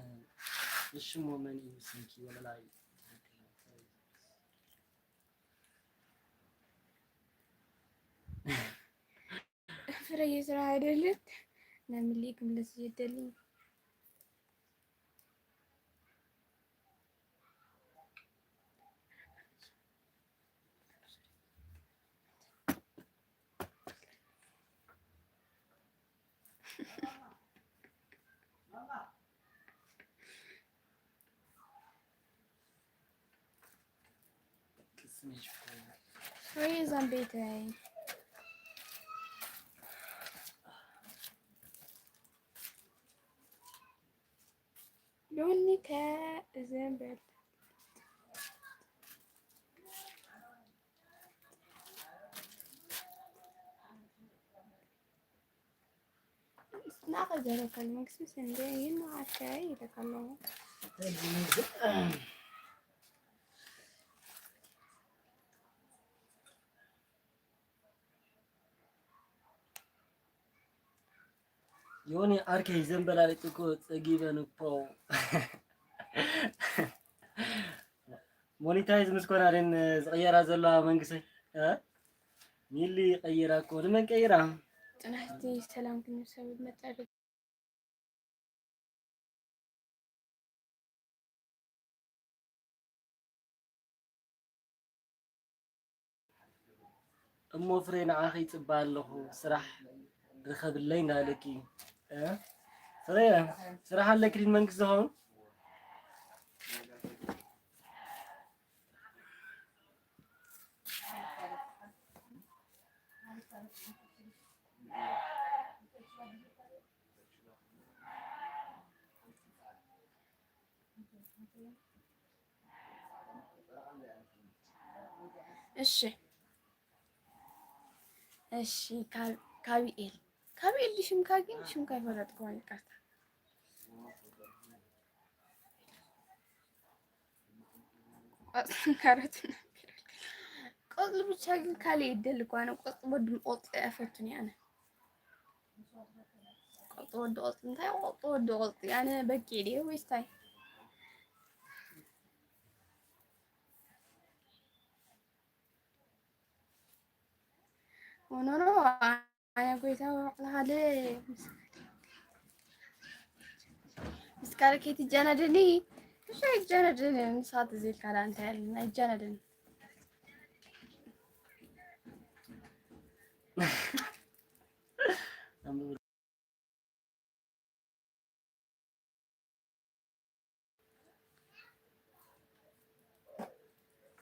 እሺ፣ እሞ መን እዩ ስምኪ ወለላይ? ፍረየ ስራሕ ኣይደልን። ናብ ምልኢ ክምለስ እየ ደሊ። ወይ እዞም ቤተይ። ዮኒ ከ እዘን በል። ናኸ ዘረከል መክስስ እንደ ይህን አካይ ይለካለው። ዮኒ ዓርከይ ዘንበላሊጥ እኮ ጸጊበን እኮ። ሞኒታይዝ ምስ ኮና ደን ዝቕየራ ዘለዋ መንግሰይ፣ እ? ሚሊ ቀይራ እኮ። ንመን ቀይራ? ጽናሕቲ ሰላም ክንሰብ መጻ እሞ ፍሬ ንዓኺ ይጽበ ኣለኹ፣ ስራሕ ርኸብለይ እንዳበለኪ። እ? ፍሬ፣ ስራሕ ኣለኪ ድን መንግስቲ ዝኸውን? እሺ፣ እሺ፣ ካብ-፣ ካቢኤል፣ ካቢኤል ድዩ ሽምካ? ግን ሽምካ ኣይፈለጥኩዎን፣ ይቅርታ። ቆጽሊ ካሮት እና ቆጽሊ ብቻ ግን ካልእ ይደሊ እኮ። ኣነ ቆጽሊ ወዲ ቆጽሊ ኣይፈቱን እየ ኣነ። ቆጽሊ ወዲ ቆጽሊ እንታይ ቆጽሊ ወዲ ቆጽሊ? ኣነ በጊዕ ድየ ወይስ ታይ? ኖ፣ ኖ፣ ኖ፣ ኣነ ጎይታ ባዕልኻ ለ-፣ ምስ ካልእ ከይትጃነደኒ። እሺ፣ ኣይጃነደኒ። ንስኻ ተዘይልካ ደኣ እንታይ ኣለና? ኣይጃነደኒ።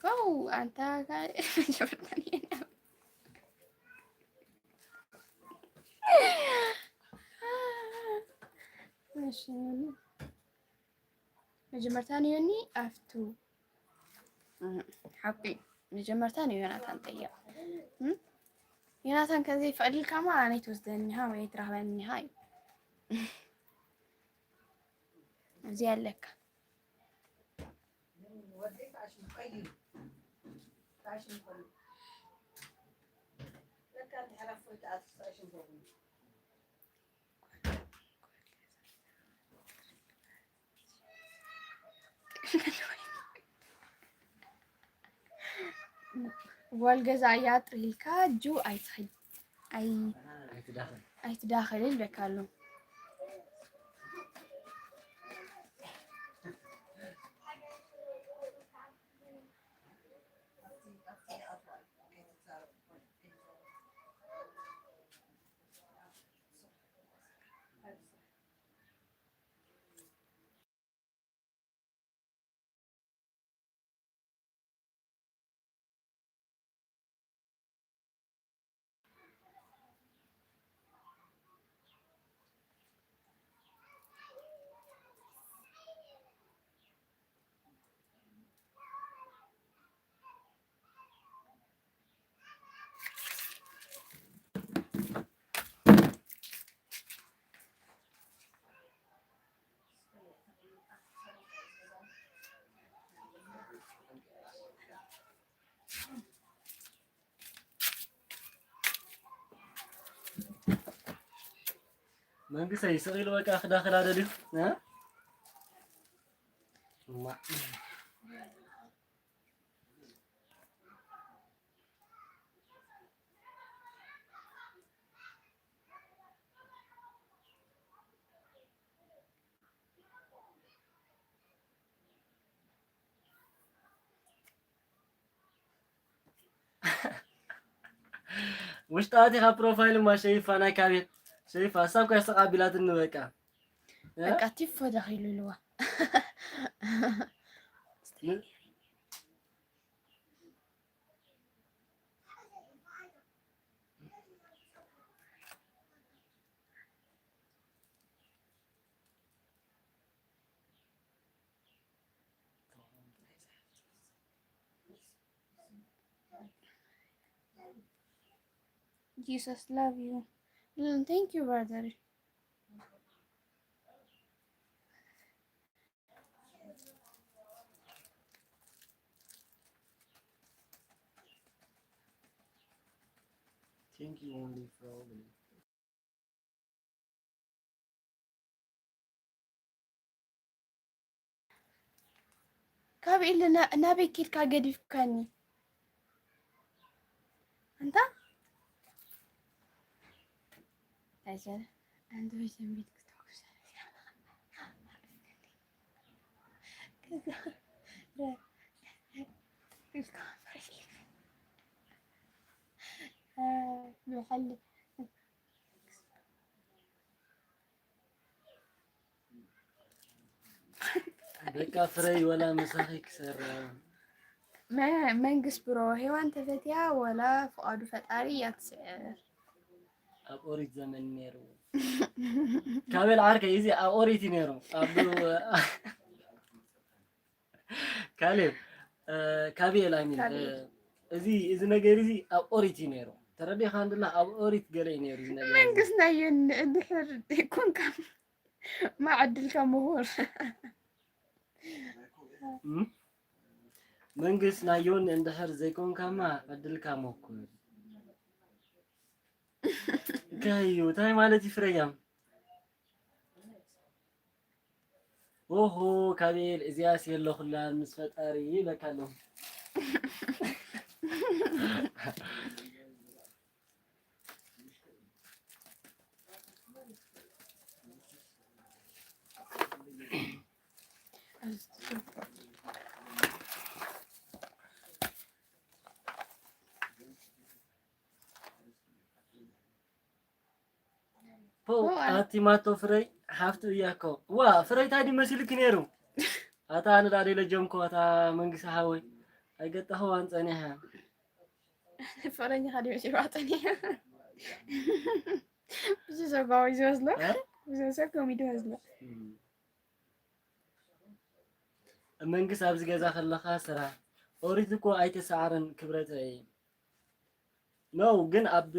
ከው ኣንታ ካ-፣ እሺ። መጀመርታ ንዮኒ ኣፍቱ። ሓቂ መጀመርታ ንዮናታን ጠይቕ። ዮናታን ከዘይፈቕድልካማ ኣነይ ትወስደኒሃ ወይ ትረኽበኒሃ እዩ። እዚ ኣለካ። ጓል ገዛ እያ ጥሪልካ ጁ ኣይትኽል ኣይ ኣይትዳኸል። ኣይትዳኸል ይብለካ ኣሎ። መንግስተይ ስቕ ኢሉ በቃ ክዳኸል ኣደልዩ፣ እ? እማ። ውሽጣ ኣቲኻ ፕሮፋይል እማ ሸይፋ ናይ ካቤት ሸይፋ እሳ እኮ ያስተቃቢላትኒ በቃ። እ? በቃ ቲፎ ደኺሉ ኢልዋ። ን- Jesus love you. Mm, thank you, brother. Thank you, only problem. ካብ ኢለ ና-፣ ናበይ ኬድካ ገዲፍካኒ? ኣንታ ታጀር ኣንተ ወይ ሰንቢት ክትኩስ ከዛ ብሓሊ በቃ ፍረይ ወላ ምሳኺ ክሰራ። መ-፣ መንግስት ብሮ ሄዋን ተፈትያ ወላ ፍቓዱ ፈጣሪ እያ ትስዕር። ኣብ ኦሪት ዘመን ነይሩ። ካቤል ዓርከይ እዚ ኣብ ኦሪት እዩ ነይሩ። ኣብ ካሌብ፣ እ፣ ካቤል፣ I mean፣ እ፣ ካቤል። እዚ፣ እዚ ነገር እዚ ኣብ ኦሪት እዩ ነይሩ። ተረዲእካ እንድላ ኣብ ኦሪት ገለ እዩ ነይሩ እዚ ነገር እዚ። መንግስት ናይ ዮኒ እንድሕር ዘይኮንካ ማዕድልካ ምሁር። እም? መንግስት ናይ ዮኒ እንድሕር ዘይኮንካማ ዕድልካ ሞክር። እንታይ እዩ? እንታይ ማለት እዩ ፍረያም? ኦሆ፣ ካቤል፣ እዚኣስ የለኹላን ምስ ፈጣሪ ይብለካ ኣለኹ። ፖው፣ ፖው፣ ኣነ ኣቲ ማቶ ፍረይ ሓፍቱ እያ እኮ። ዋ፣ ፍረይ ታይ ድዩ መሲሉኪ ነይሩ? ኣታ ኣነ ዳኣ ደይለጀምኮ፣ ኣታ መንግስቲ ሓወይ። ኣይገጠኸዋን ጸኒሐ። ፍረኝ ኻዲ መሲሉ ኣጠኒ። ብዙ ሰብ ጋዊ ዝወስሎ። እ? ብዙ ሰብ ኮሚዲ ወስሎ። እም። መንግስት ኣብዚ ገዛ ከለኻ ስራሕ። ኦሪት እኮ ኣይተሰዓረን ክብረተይ። ኖ፣ ግን ኣብ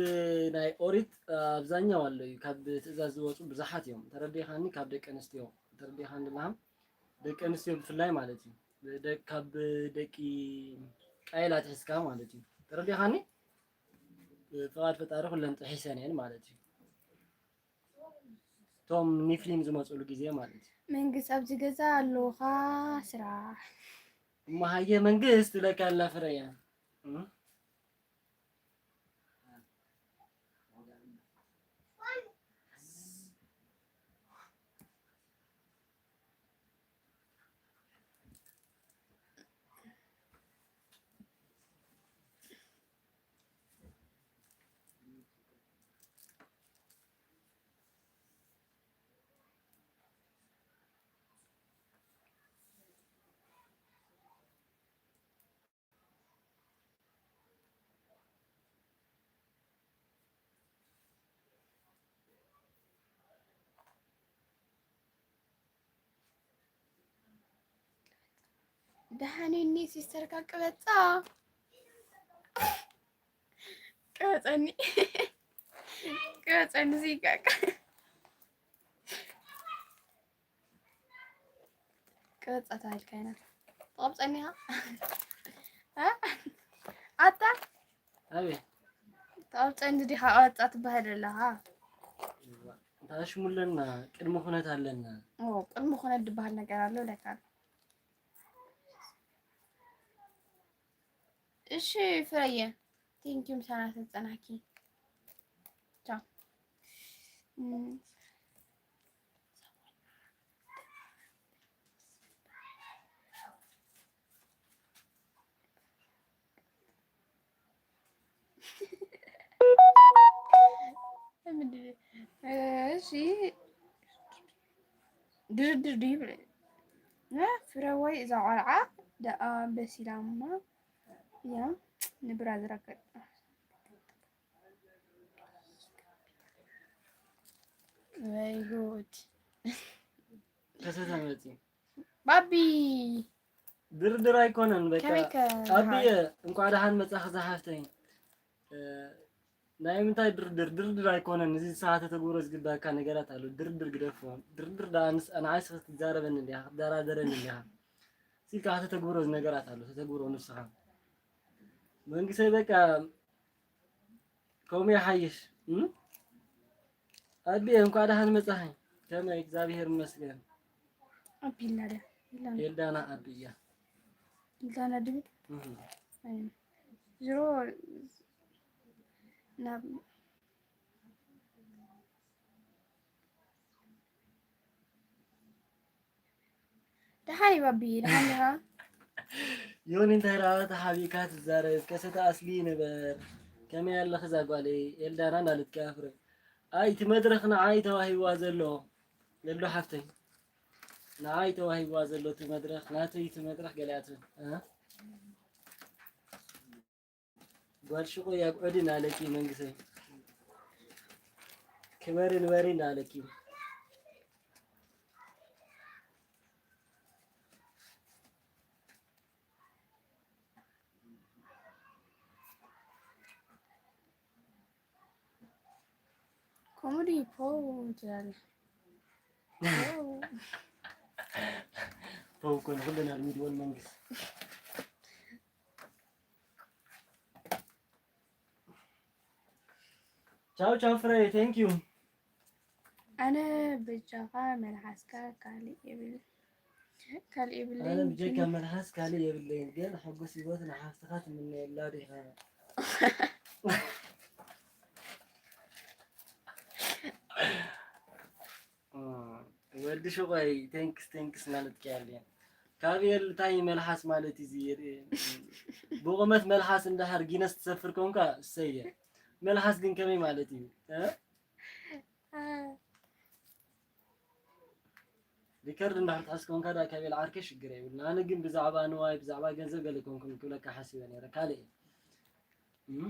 ናይ ኦሪት ኣብዛኛው ኣሎ እዩ። ካብ ትእዛዝ ዝወፁ ብዙሓት እዮም። ተረዲኻኒ? ካብ ደቂ ኣንስትዮ ተረዲኻኒ ኣለኻ? ደቂ ኣንስትዮ ብፍላይ ማለት እዩ። ደ-፣ ካብ ደቂ ቃየል ኣትሒዝካ ማለት እዩ። ተረዲኻኒ? ፍቓድ ፈጣሪ ኩለን ጥሒሰን እየን ማለት እዩ። እቶም ኒፍሊም ዝመፅሉ ግዜ ማለት እዩ። መንግስት ኣብዚ ገዛ ኣለውኻ ስራሕ። እሞ ሃየ መንግስት ትብለካ ኣላ ፍረያ። እም? ደሓን እኒ ሲስተርካ ቅበጻ። ቅበጸኒ። ቅበጸኒ ሲጋካ። ቅበጻ ተባሂልካ ኢና። ትቐብጸኒ ኢኻ? እ? ኣታ? ኣቤት። ትቐብጸኒ ዲኻ ቅበጻ ትበሃል ኣለኻ? እንታይ ሽሙ ኣለና? ቅድሚ ኩነት ኣለና። ኦ፣ ቅድሚ ኩነት ዝበሃል ነገር ኣሎ ለካ። እሺ ፍረየ፣ ቴንኪዩ ምሳና ተጸናኪ። ቻው። እም። ምንድን ነው? እሺ ድርድር ድዩ ይብል? እ? ፍረወይ እዛ ቆልዓ ደኣ በሲላማ እያ ንብራዘራ ከ-፣ ወይ ጉድ። ከሰተ መፂ። ባቢ ድርድር ኣይኮነን በቃ። ከመይ ከ-፣ ኣብየ እንኳዕ ደሓን መጻኺ ዝሓፍተይ። እ፣ ናይ ምንታይ ድርድር? ድርድር ኣይኮነን። እዚ ንስኻ ተተግብሮ ዝግባካ ነገራት ኣሎ። ድርድር ግደፎ። ድርድር ደኣ ንስ-፣ ንዓይ ንስኻ ክትዛረበኒ እንዲኻ፣ ክትደራደረኒ እንዲኻ። ሲልካ ከተተግብሮ ነገራት ኣሎ። ተተግብሮ ንስኻ። መንግሰይ በቃ ከምኡ ይሓይሽ። እም? ኣቢ እንኳዕ ደሓን መጻኺ። ከመይ? እግዚኣብሔር ይመስገን። ኣቢ ኢልና ድያ? ኢልና። ኤልዳና ኣቢ እያ። ኤልዳና ድብል? እህ። ኣይ። ዝሮ ናብ ደሓን እዩ ባቢ፣ ደሓን ዲኻ? ዮኒ እንታይ ደኣ ተሓቢእካ ትዛረብ? ከሰተ ኣስሊ ንበር። ከመይ ኣለኺ እዛ ጓለይ? ኤልዳና እንዳለትኪ ኣፍረ። ኣይ፣ እቲ መድረኽ ንዓይ ተዋሂብዋ ዘሎ። ለሎ ሓፍተይ። ንዓይ ተዋሂብዋ ዘሎ እቲ መድረኽ፣ ናተይ እቲ መድረኽ ገሊኣ ትብል። እ? ጓል ሽቆይ ኣጉዕዲ እናለኪ መንግሰይ። ክበሪ ንበሪ እናለኪ። ኮሜዲ ፖው ትላለህ። ፖው። ፖው እኮ ንኹለን ኣልሚድወን መንግስት። ቻው ቻው ፍረይ፣ ቴንክ ዩ። ኣነ በጃኻ መልሓስካ ካልእ የብል-፣ ካልእ ኣነ የብለይን። ብጀካ መልሓስ ካልእ የብለይን፣ ግን ሕጉስ ህይወት ንሓፍትኻ ትምነየላ ዲኻ? እም፣ ወዲ ሹቆይ፣ ቴንክስ፣ ቴንክስ ማለት ከያለ። ካብ ኤል እንታይ መልሓስ ማለት እዩ እዚ? ብቑመት መልሓስ እንድሕር ጊነስ ትሰፍር ኮንካ እሰየ። መልሓስ ግን ከመይ ማለት እዩ? እ? ሪከርድ እንድሕር ትሕዝ ኮንካ ደኣ ካብ ኤል ዓርከይ ሽግር የብሉን። ኣነ ግን ብዛዕባ ንዋይ፣ ብዛዕባ ገንዘብ ገለ ኮንኩም ክብለካ ሓሲበ ነይረ። ካልእ እዩ። እም?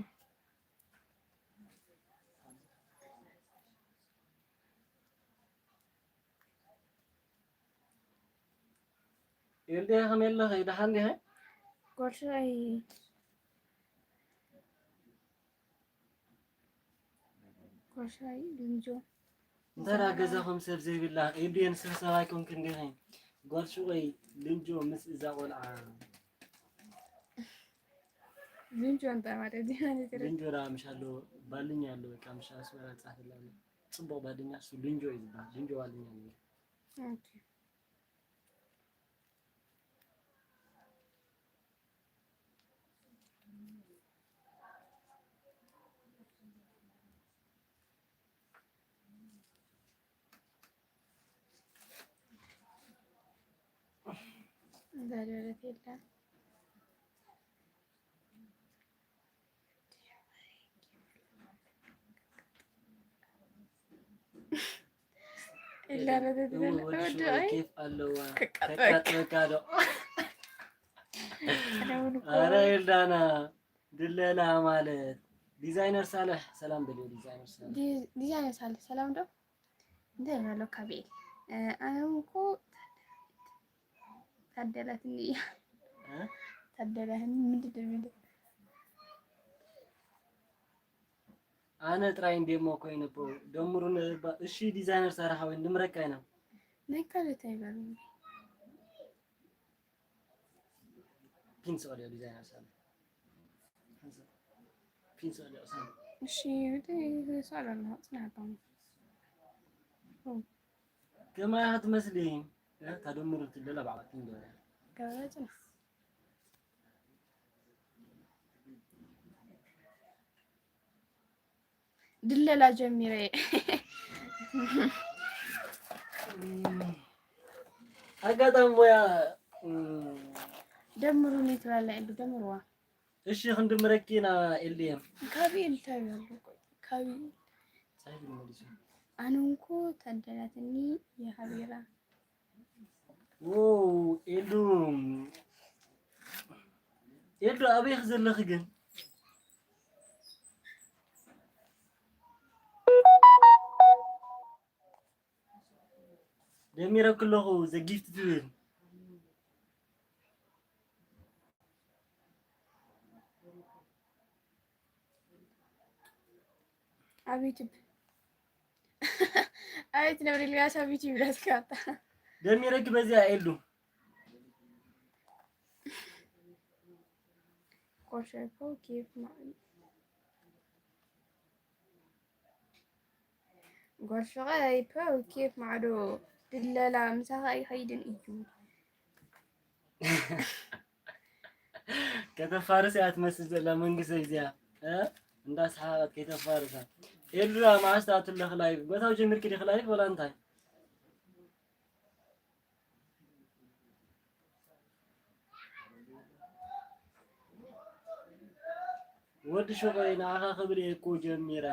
ኤልዲ ከመይ ኣለኺ? ደሓን ዲኺ? ጎርሻይ ጎርሻይ ልንጆ እንተ ደኣ ገዛኹም ሰብ ዘይብላ ኤልዲ ንስኺ ሰብ ኣይኮንክን ዲኺ? ጓል ሹቐይ ልንጆ ምስ እዛ ቆልዓ። ልንጆ እንታይ ማለት እዩ? ልንጆ ደኣ ምሽ ኣሎ ባልኛ ኣሎ በቃ ምሽ ኣስመራ ጻፍላ ኣሎ። ጽቡቕ ባልኛ እሱ ልንጆ እዩ ዝበሃል። ልንጆ ባልኛ እዩ። ኦኬ። እንዳደረት የለን። እንዳደረት የለን። ወዲ ወደ ኬፍ ኣለዋ። ከቃጥለካ። ከቃጥለካ ዶ? ቀደሙን እኮ። ኣረ ኤልዳና ድለላ ማለት ዲዛይነር ሳልሕ ሰላም በልዮ። ዲዛይነር ሳልሕ ዲ-፣ ዲዛይነር ሳልሕ ሰላም ዶ? እንታይ ኣሎ ካቤል? እ፣ ኣነ እኮ ታደላትኒ እያ። እ? ታደላትኒ ምንድን ነው የሚለው? ኣነ ጥራይ እንዴሞ ኮይነ እኮ ደምሩን እባ-፣ እሺ ዲዛይነር ሳራ ሓወይ እንድምረካ ኢና። ናይ ካልኦት ኣይበሉን። ፒን ስቀልዮ ዲዛይነር ሳራ። ፒን ስቀልዮ ሳራ። እሺ፣ እቲ ሰላም ነው፣ ጽናት ነው። ከማይ ክትመስሊ፣ እ፣ ታደምሩ ትለላ ባዕላ ፒን ገበረ። ገበረ ጽናት። ድለላ ጀሚረ። ኣጋጣሚ ሞያ፣ እም፣ ደምሩኒ ትብላለይ፣ እንዱ ደምርዋ። እሺ፣ ክንድምረኪ ኢና ኤልዲኤም። ካቢል እንታይ ኣሎ? ቆይ፣ ካቢል። ጻሒፍሉ መሊሱ። ኣነ እንኮ ታደላትኒ የሃቢራ። ዎው፣ ኤልዱ፣ ኤልዱ ኣበይ ዘለኺ ግን? ደሚረኪ ኣለኹ ዘጊፍት ትብል። ኣብ ዩቱብ፣ ኣቤት ነብሪ ኢልያስ ኣብ ዩቱብ ይብላትካ ኣታ። ደሚረኪ በዚኣ ኤልዱ። ቆሸኮ ኬፍ ማዕዶ። ጎርሽቐይ ፐው ኬፍ ማዕዶ ድለላ ምሳኻ ኣይኸይድን እዩ። ከተፋርስ እያ ትመስል ዘላ መንግስቲ እዚኣ፣ እ? እንዳሰሓቐት ከይተፋርሳ። ኤልዱ መዓስ ትኣቱ ኣለኺ ላይቭ? ጎታው ጀሚርኪ ዲኺ ላይቭ ወላ እንታይ? ወዲ ሹቐይ ንዓኻ ክብል እየ እኮ ጀሚረ።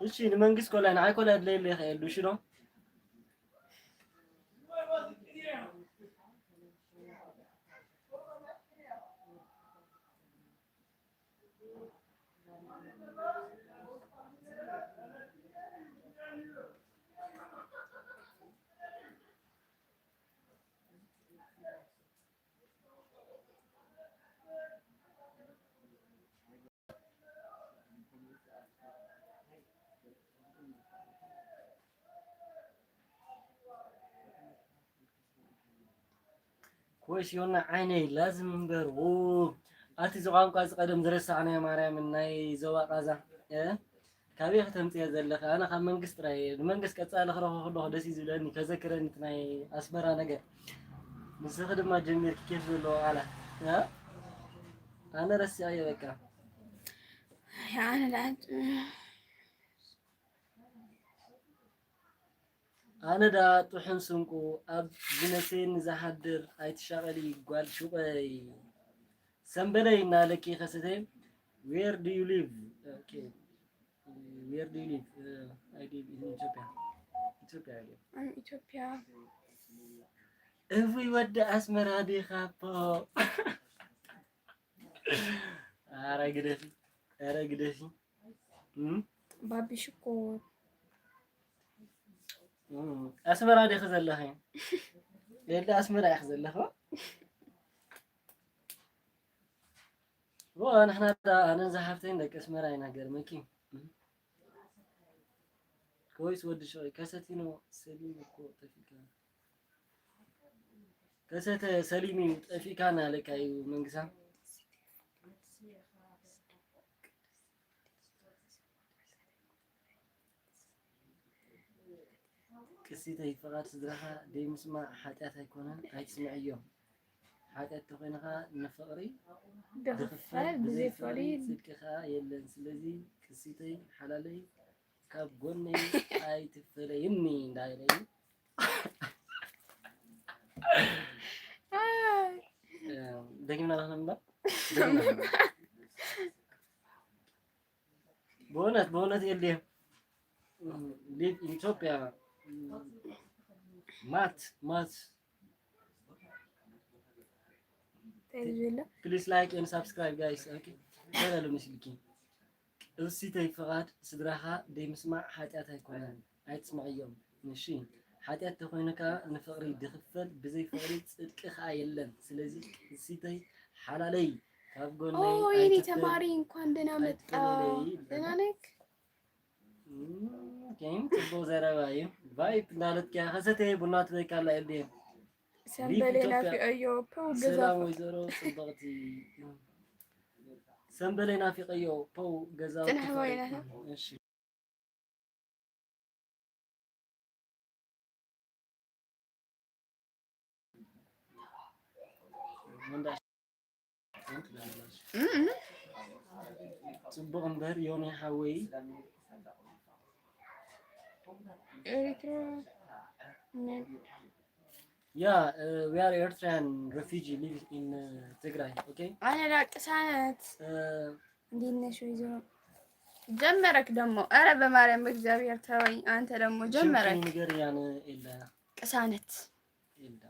እሺ ንመንግስት ኮላይ ንዓይ ኮላይ ኣድለየለይ ይኽእል እሺ ዶ? ኮይሽ ዮና ዓይነይ ላዝም እምበር፣ ው፣ ኣቲ እዚ ቋንቋ እዚ ቀደም ዝረሳዕናዮ ማርያምን ናይ ዞባ ቃዛ፣ እ? ካበይ ከተምጽዮ ዘለኺ? ኣነ ካብ መንግስት ጥራይ እየ። ንመንግስት ቀጻሊ ክረኽቦ ከለኹ ደስ እዩ ዝብለኒ፣ ከዘክረኒ እቲ ናይ ኣስመራ ነገር። ንስኺ ድማ ጀሚርኪ ኬፍ ዘለዎ ቃላት፣ እ? ኣነ ረሲዐዮ በቃ። ኣነ ደኣ ኣነ ደኣ ጥሑን ስንቁ ኣብ ዝነሰየኒ ዝሓድር ኣይትሻቐሊ ጓል ሹቐይ። ሰምበለይ እናለኪ ከሰተይ፣ where do you live? Okay. Where do you live? Uh, I live in Ethiopia. ኢትዮጵያ I live. I'm ኢትዮጵያ። እውይ ወዲ ኣስመራ ዲኻ እኮ። ኧረ ግደፊ፣ ኧረ ግደፊ። እም? ባቢ ሽኮር። እም፣ ኣስመራ ዲኺ ዘለኺ? የለ ኣስመራ ኢኺ ዘለኻ? ዎ፣ ንሕና ዳ-፣ ኣነን ዝሓፍተይን ደቂ ኣስመራ ኢና፣ ገርመኪ። ኮይስ ወዲ ሸወይ፣ ከሰቲኖ ሰሊም እኮ ጠፊእካ። ከሰተ ሰሊም እዩ ጠፊእካ እናለካ እዩ መንግሳ። ቅሲተይ፣ ፍቓድ ስድራኻ ደይምስማዕ ሓጢኣት ኣይኮነን፣ ኣይትስምዕዮ። ሓጢኣት ተኾይንኻ ንፍቕሪ ድኽፈል፣ ድኽፈል፣ ብዘይ ብዘይ ፍቕሪ ፍቕሪ ጽድቂ ኸኣ የለን። ስለዚ ቅሲተይ ሓላለይ ካብ ጎነይ ኣይትፈለይኒ እንዳበለ እዩ። ኣይ። እ፣ ደጊምና ዶ ክነንብባ? ደጊምና። ብእውነት፣ ብእውነት ኤልዲ፣ ሊቭ ኢትዮጵያ፣ ማት፣ ማት። እንታይ ዝብል ኣሎ? Please like and subscribe, guys. ኦኬ። እንታይ ኣሎ መሲልኪ? ቅሲተይ፣ ፍቓድ ስድራኻ ደይምስማዕ ሓጢኣት ኣይኮነን። ኣይትስምዕዮም። እሺ። ሓጢኣት ተኾይኑ ከኣ ንፍቕሪ ድኽፈል፣ ብዘይ ፍቕሪ ጽድቂ ከኣ የለን። ስለዚ ቅሲተይ ሓላለይ ካብ ኦ፣ ጎነይ የኔ ኣይትፈል-፣ ተማሪ እንኳን ደህና መጣ። ኣይትፈለለይ። ደህና ነክ? እም፣ ኦኬ፣ ጽቡቕ ዘረባ እዩ። ቫይፕ እንዳለት ከያ ከሰተ ቡና ትበይካ ኣላ ኤልዲ። ሰምበሌ ሊቭ ኢትዮጵያ። ናፊቐዮ፣ ፖው፣ ሰላም ገዛፎ። ወይዘሮ ጽብቕቲ። ሰምበሌ ናፊቐዮ፣ ፖው፣ ገዛውቲ ጽንሕ ፍቕሪ። ወይና። እሺ። እም። ጽቡቕ እምበር ዮኒ ሓወይ። ኤሪትራ። Yeah, uh, we are Eritrean refugee living in, uh, ትግራይ, okay? ኣነ ዳ ቅሳነት። Uh, እንዴት ነሽ ወይዘሮ? ጀመረክ ደግሞ። ኧረ በማርያም በእግዚአብሔር ተወኝ። አንተ ደግሞ ጀመረክ። ስምክን ንገር ያን ኤላ። ቅሳነት። ኤላ።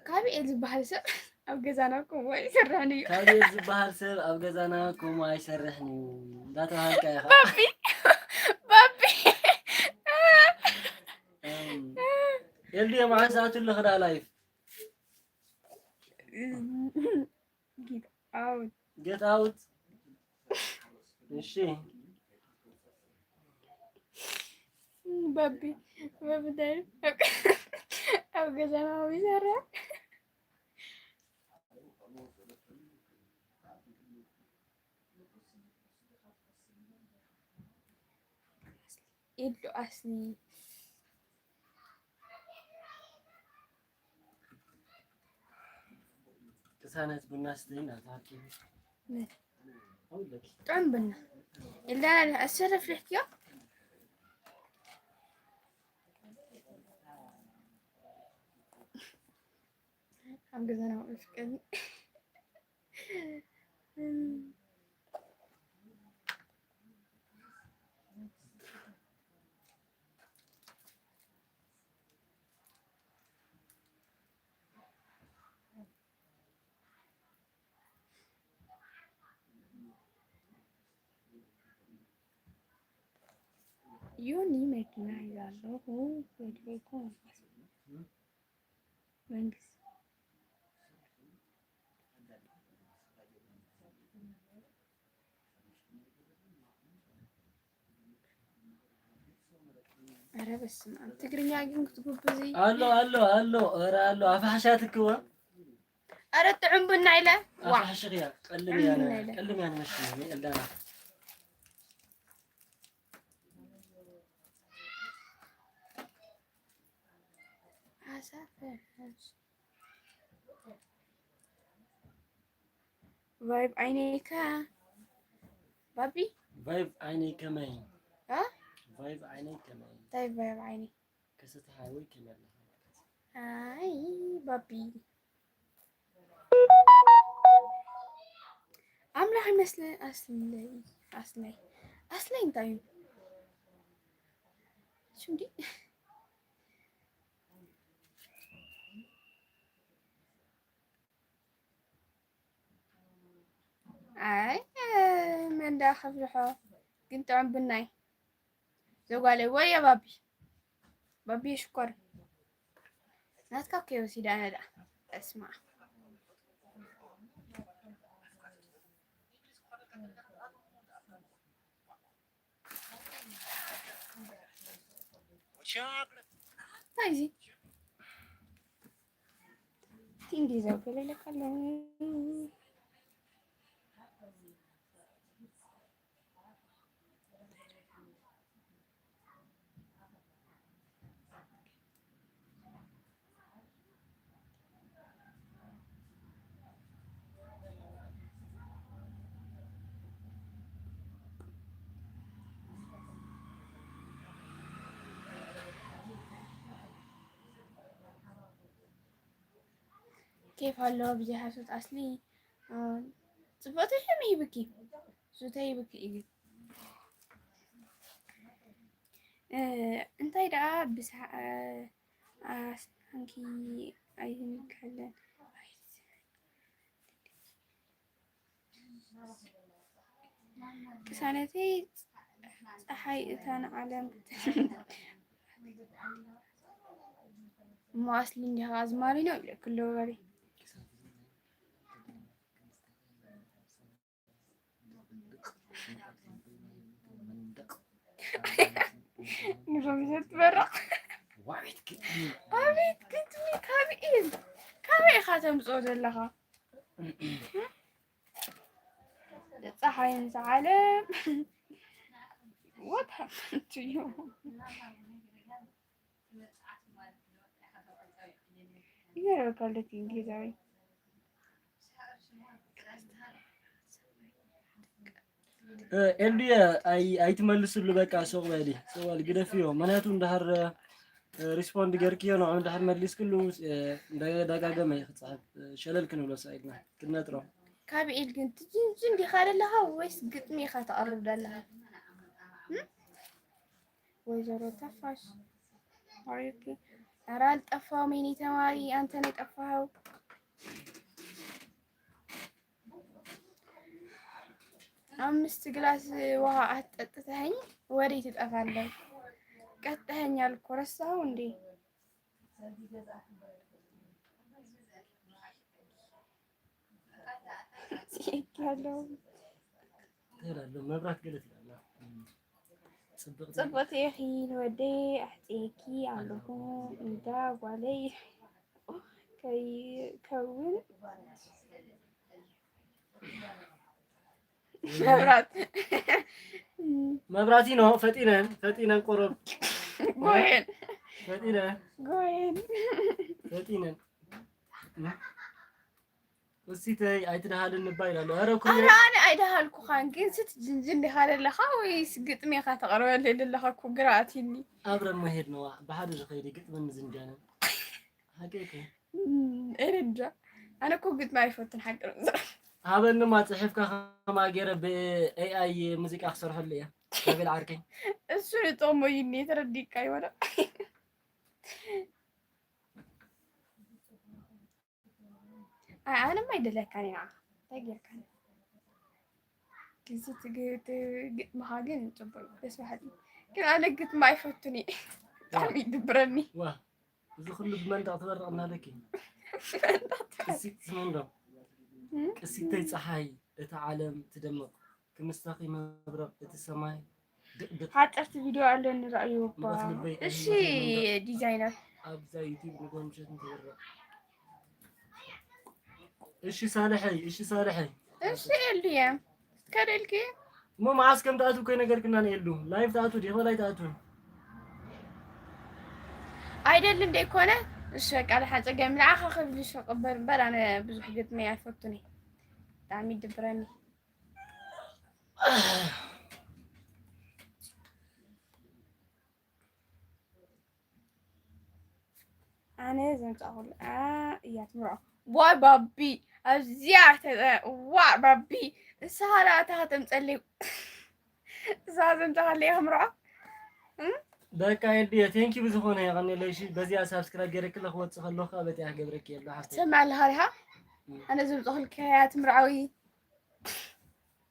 ካብ ኤል ዝበሃል ሰብ ኣብ ገዛና ከምኡ ኣይሰርሕን እዩ። ካብ ኤል ዝበሃል ሰብ ኣብ ገዛና ከምኡ ኣይሰርሕን እዩ እንዳተባሃልካ ኢኻ። ባቢ፣ ባቢ። እም፣ ኤልዲ መዓስ ኣትሉ ክዳ ላይፍ? Get out። Get out። እሺ። ባቢ፣ ባቢ ዳይ-፣ ኣብ ገዛና ይሰርሕ። ኢሉ ኣስሊ። ቅሳነት ቡና ስተይ ናትኪ። ምን? ጥዑም ቡና። ኢልዳና ኣሰረፍ ልሕክዮ። ኣብ ገዛና ውዕል ፍቅሪ። ዮኒ መኪና ሒዛ ኣለኹ። ወዲኤኮ መንግስቲ ኧረ በስመ ኣብ። ትግርኛ ግን ክትጉብዙ። ኣሎ፣ ኣሎ፣ ኣሎ። ኧረ ኣሎ። ኣፋሕሻትክዋ። ኧረ ጥዑም ቡና ኢለ። ዋ። ኣፋሕሽኽያ። ቀልም ጥዑም ያነ፣ ቡና ኢለ። ቀልም ያነ መሽን፣ ኤልዳና። ኣሳፈ። ቫይብ ዓይነይ ከ ባቢ? ቫይብ ዓይነይ ከመይ? አ? ቫይብ ዓይነይ ከመይ? እንታይ ቫይብ ዓይነይ? ከሰተ ሓወይ ከመይ ኣለኻ? ኣይ ባቢ። ኣምላኽ ይመስለ ኣስለይ፣ ኣስለይ፣ ኣስለይ እንታይ እዩ? ሽንዲ? ኣይ፣ መን ደኣ ከፍልሖ? ግን ጥዑም ቡናይ። ዘጓለይ፣ ወየ ባቢ። ባቢ ሽኮር። ናትካ እኮ ወሲዳ እያ ደኣ። እስማ። እንታይ እዚ? ቲንዲ ዘው ገለ ኢለካ ኣለዉ። ኬፍ ኣለዎ ብዘይ ሓሶት ኣስሊ። እ፣ ጽቡቕ ትሕም ይብኪ። ሱተ ይብኪ እዩ። እ፣ እንታይ ደኣ ብሰ-፣ እ፣ ኣስታንኪ ኣይንከለን። ቅሳነተይ ጸሓይ እታ ንዓለም እሞ ኣስሊ እንዲኻ ኣዝማሪኖ ኢለ ክሎ በሪ። ንሮሚዘት ትበረቕ። ኣቤት ግጥሚ፣ ካበይ ኢኻ ተምጽኦ ዘለኻ? ጸሓይን ሰዓለም። What happened to you? ይገርመካ፣ ልክ እንግሊዛዊ። እ፣ ኤልዱየ፣ ኣይ-፣ ኣይትመልስሉ፣ በቃ፣ ሱቕ በሊ፣ ሱቕ በሊ፣ ግደፍዮ። ምኽንያቱ፣ እንድሕር፣ እ፣ ሪስፖንድ ገርክዮ፣ ንዕኡ እንድሕር መሊስክሉ፣ እ፣ እንዳደጋገመ እዩ ክጽሕፍ። እ፣ ሸለል ክንብሎ ሰኢልና፣ ክንነጥሮ። ካብ ኢል ግን ትጅንጅን ዲኻ ዘለኻ ወይስ ግጥሚ ኢኻ ተቕርብ ዘለኻ? እም? ወይዘሮ ተፋሽ፣ are you okay? ኧረ አልጠፋሁም የኔ ተማሪ፣ አንተ ነው የጠፋኸው። አምስት ግላስ ውሃ አትጠጥተኸኝ ወዴት እጠፋለሁ? ቀጥተኸኛል እኮ፣ ረሳኸው እንዴ? ጽሒፍ ያለው ትላለህ። መብራት ገለ ትላለህ። ጽብቕ ጽብቕቲ ኢኺ ንወደይ ኣሕጽየኪ ኣለኹ እንዳ ጓለይ ከይከውን መብራት መብራቲኖ ፈጢነን ፈጢነን ቁሩብ ጎየን ፈጢነን ጎየን ፈጢነን እሲተይ ኣይትደሃልን እባ ይላሉ። ኧረ ኩሉ ኧረ ኣነ ኣይደሃልኩኻን፣ ግን ስትጅንጅን ዲኻ ዘለኻ ወይስ ግጥሚ ኢኻ ተቕርበለይ ዘለኻ? እኮ ግራ ኣትዩኒ። ኣብረን መሄድ ነዋ፣ ብሓደ ዝኸይድ ግጥምን ምዝንጃንን። ሓቂ እኮ። እም፣ እረ እንጃ። ኣነ እኮ ግጥሚ ኣይፈቱን ሓቂ ነው። ሃበንማ ጽሒፍካ ከማ ገይረ ብ ኤ ኣይ ሙዚቃ ክሰርሐሉ እየ። ናቤል ዓርከይ። እሱ ንጦሞ ይኒ ተረዲካ ይወረ። ኣይ፣ ኣነማ ኣይደለካን ኢና። እንታይ ጌርካኒ? ግዚ ትግ-፣ ት-፣ ግጥምኻ ግን ጽቡቅ፣ ደስ በሃሊ። ግን ኣነ ግጥሚ ኣይፈቱን እየ። ብጣዕሚ ይድብረኒ። ዋ፣ እዚ ኩሉ ብመንደቕ ትበርቕ እናለኪ። መን እንዳትበል? ቅሲት ስመንዶ? እም? ቅሲተይ ጸሓይ፣ እታ ዓለም ትደምቕ፣ ክምስታኺ መብረቕ፣ እቲ ሰማይ ድቕድቕ። ሓጸርቲ ቪድዮ ኣለኒ፣ ረኣይዎ እኳ። ሙቐት ልበይ እሺ፣ ኣይህልዎን እምበር፣ ዲዛይነር። ኣብዛ ዩቲዩብ ንጎ ምሸት ንተበርቕ። እሺ ሳልሐይ፣ እሺ ሳልሐይ። እሺ ኤልዱየ፣ ከደልኪ? እሞ መዓስ ከም ትኣትው እኮ ነገርክና ንኤልዱ። ላይቭ ትኣትው ዲኺ ወላ ኣይትኣትውን? ኣይደልን ደይኮነ። እሺ በቃ፣ ደሓን ጸገም ንዓኻ ክብል እሺ፣ ክቕበል እምበር ኣነ ብዙሕ ግጥሚ ኣይፈቱን እየ። ብጣዕሚ ይድብረኒ። ኣነ ዘምጻኹላ እያ ትምርዖ። ዋይ ባቢ፣ ኣብዚኣ ተ-፣ ዋይ ባቢ፣ ንስኻ ደኣ እታ ከተምጸለይ፣ ንስኻ ዘምጻኻለይ እያ ክምርዖ። እም? በቃ ኤልዱየ፣ ቴንኪ ብዝኾነ የቐንየለይ። እሺ፣ በዚኣ ሳብስክራይብ ገይረክለ ክወጽእ ከለኹ ከኣ በዚኣ ክገብረኪ የለ ሓፍተይ። ትሰምዕ ኣለኻ ዲኻ? እም። ኣነ ዘምጻኹልካ እያ ትምርዓዊ።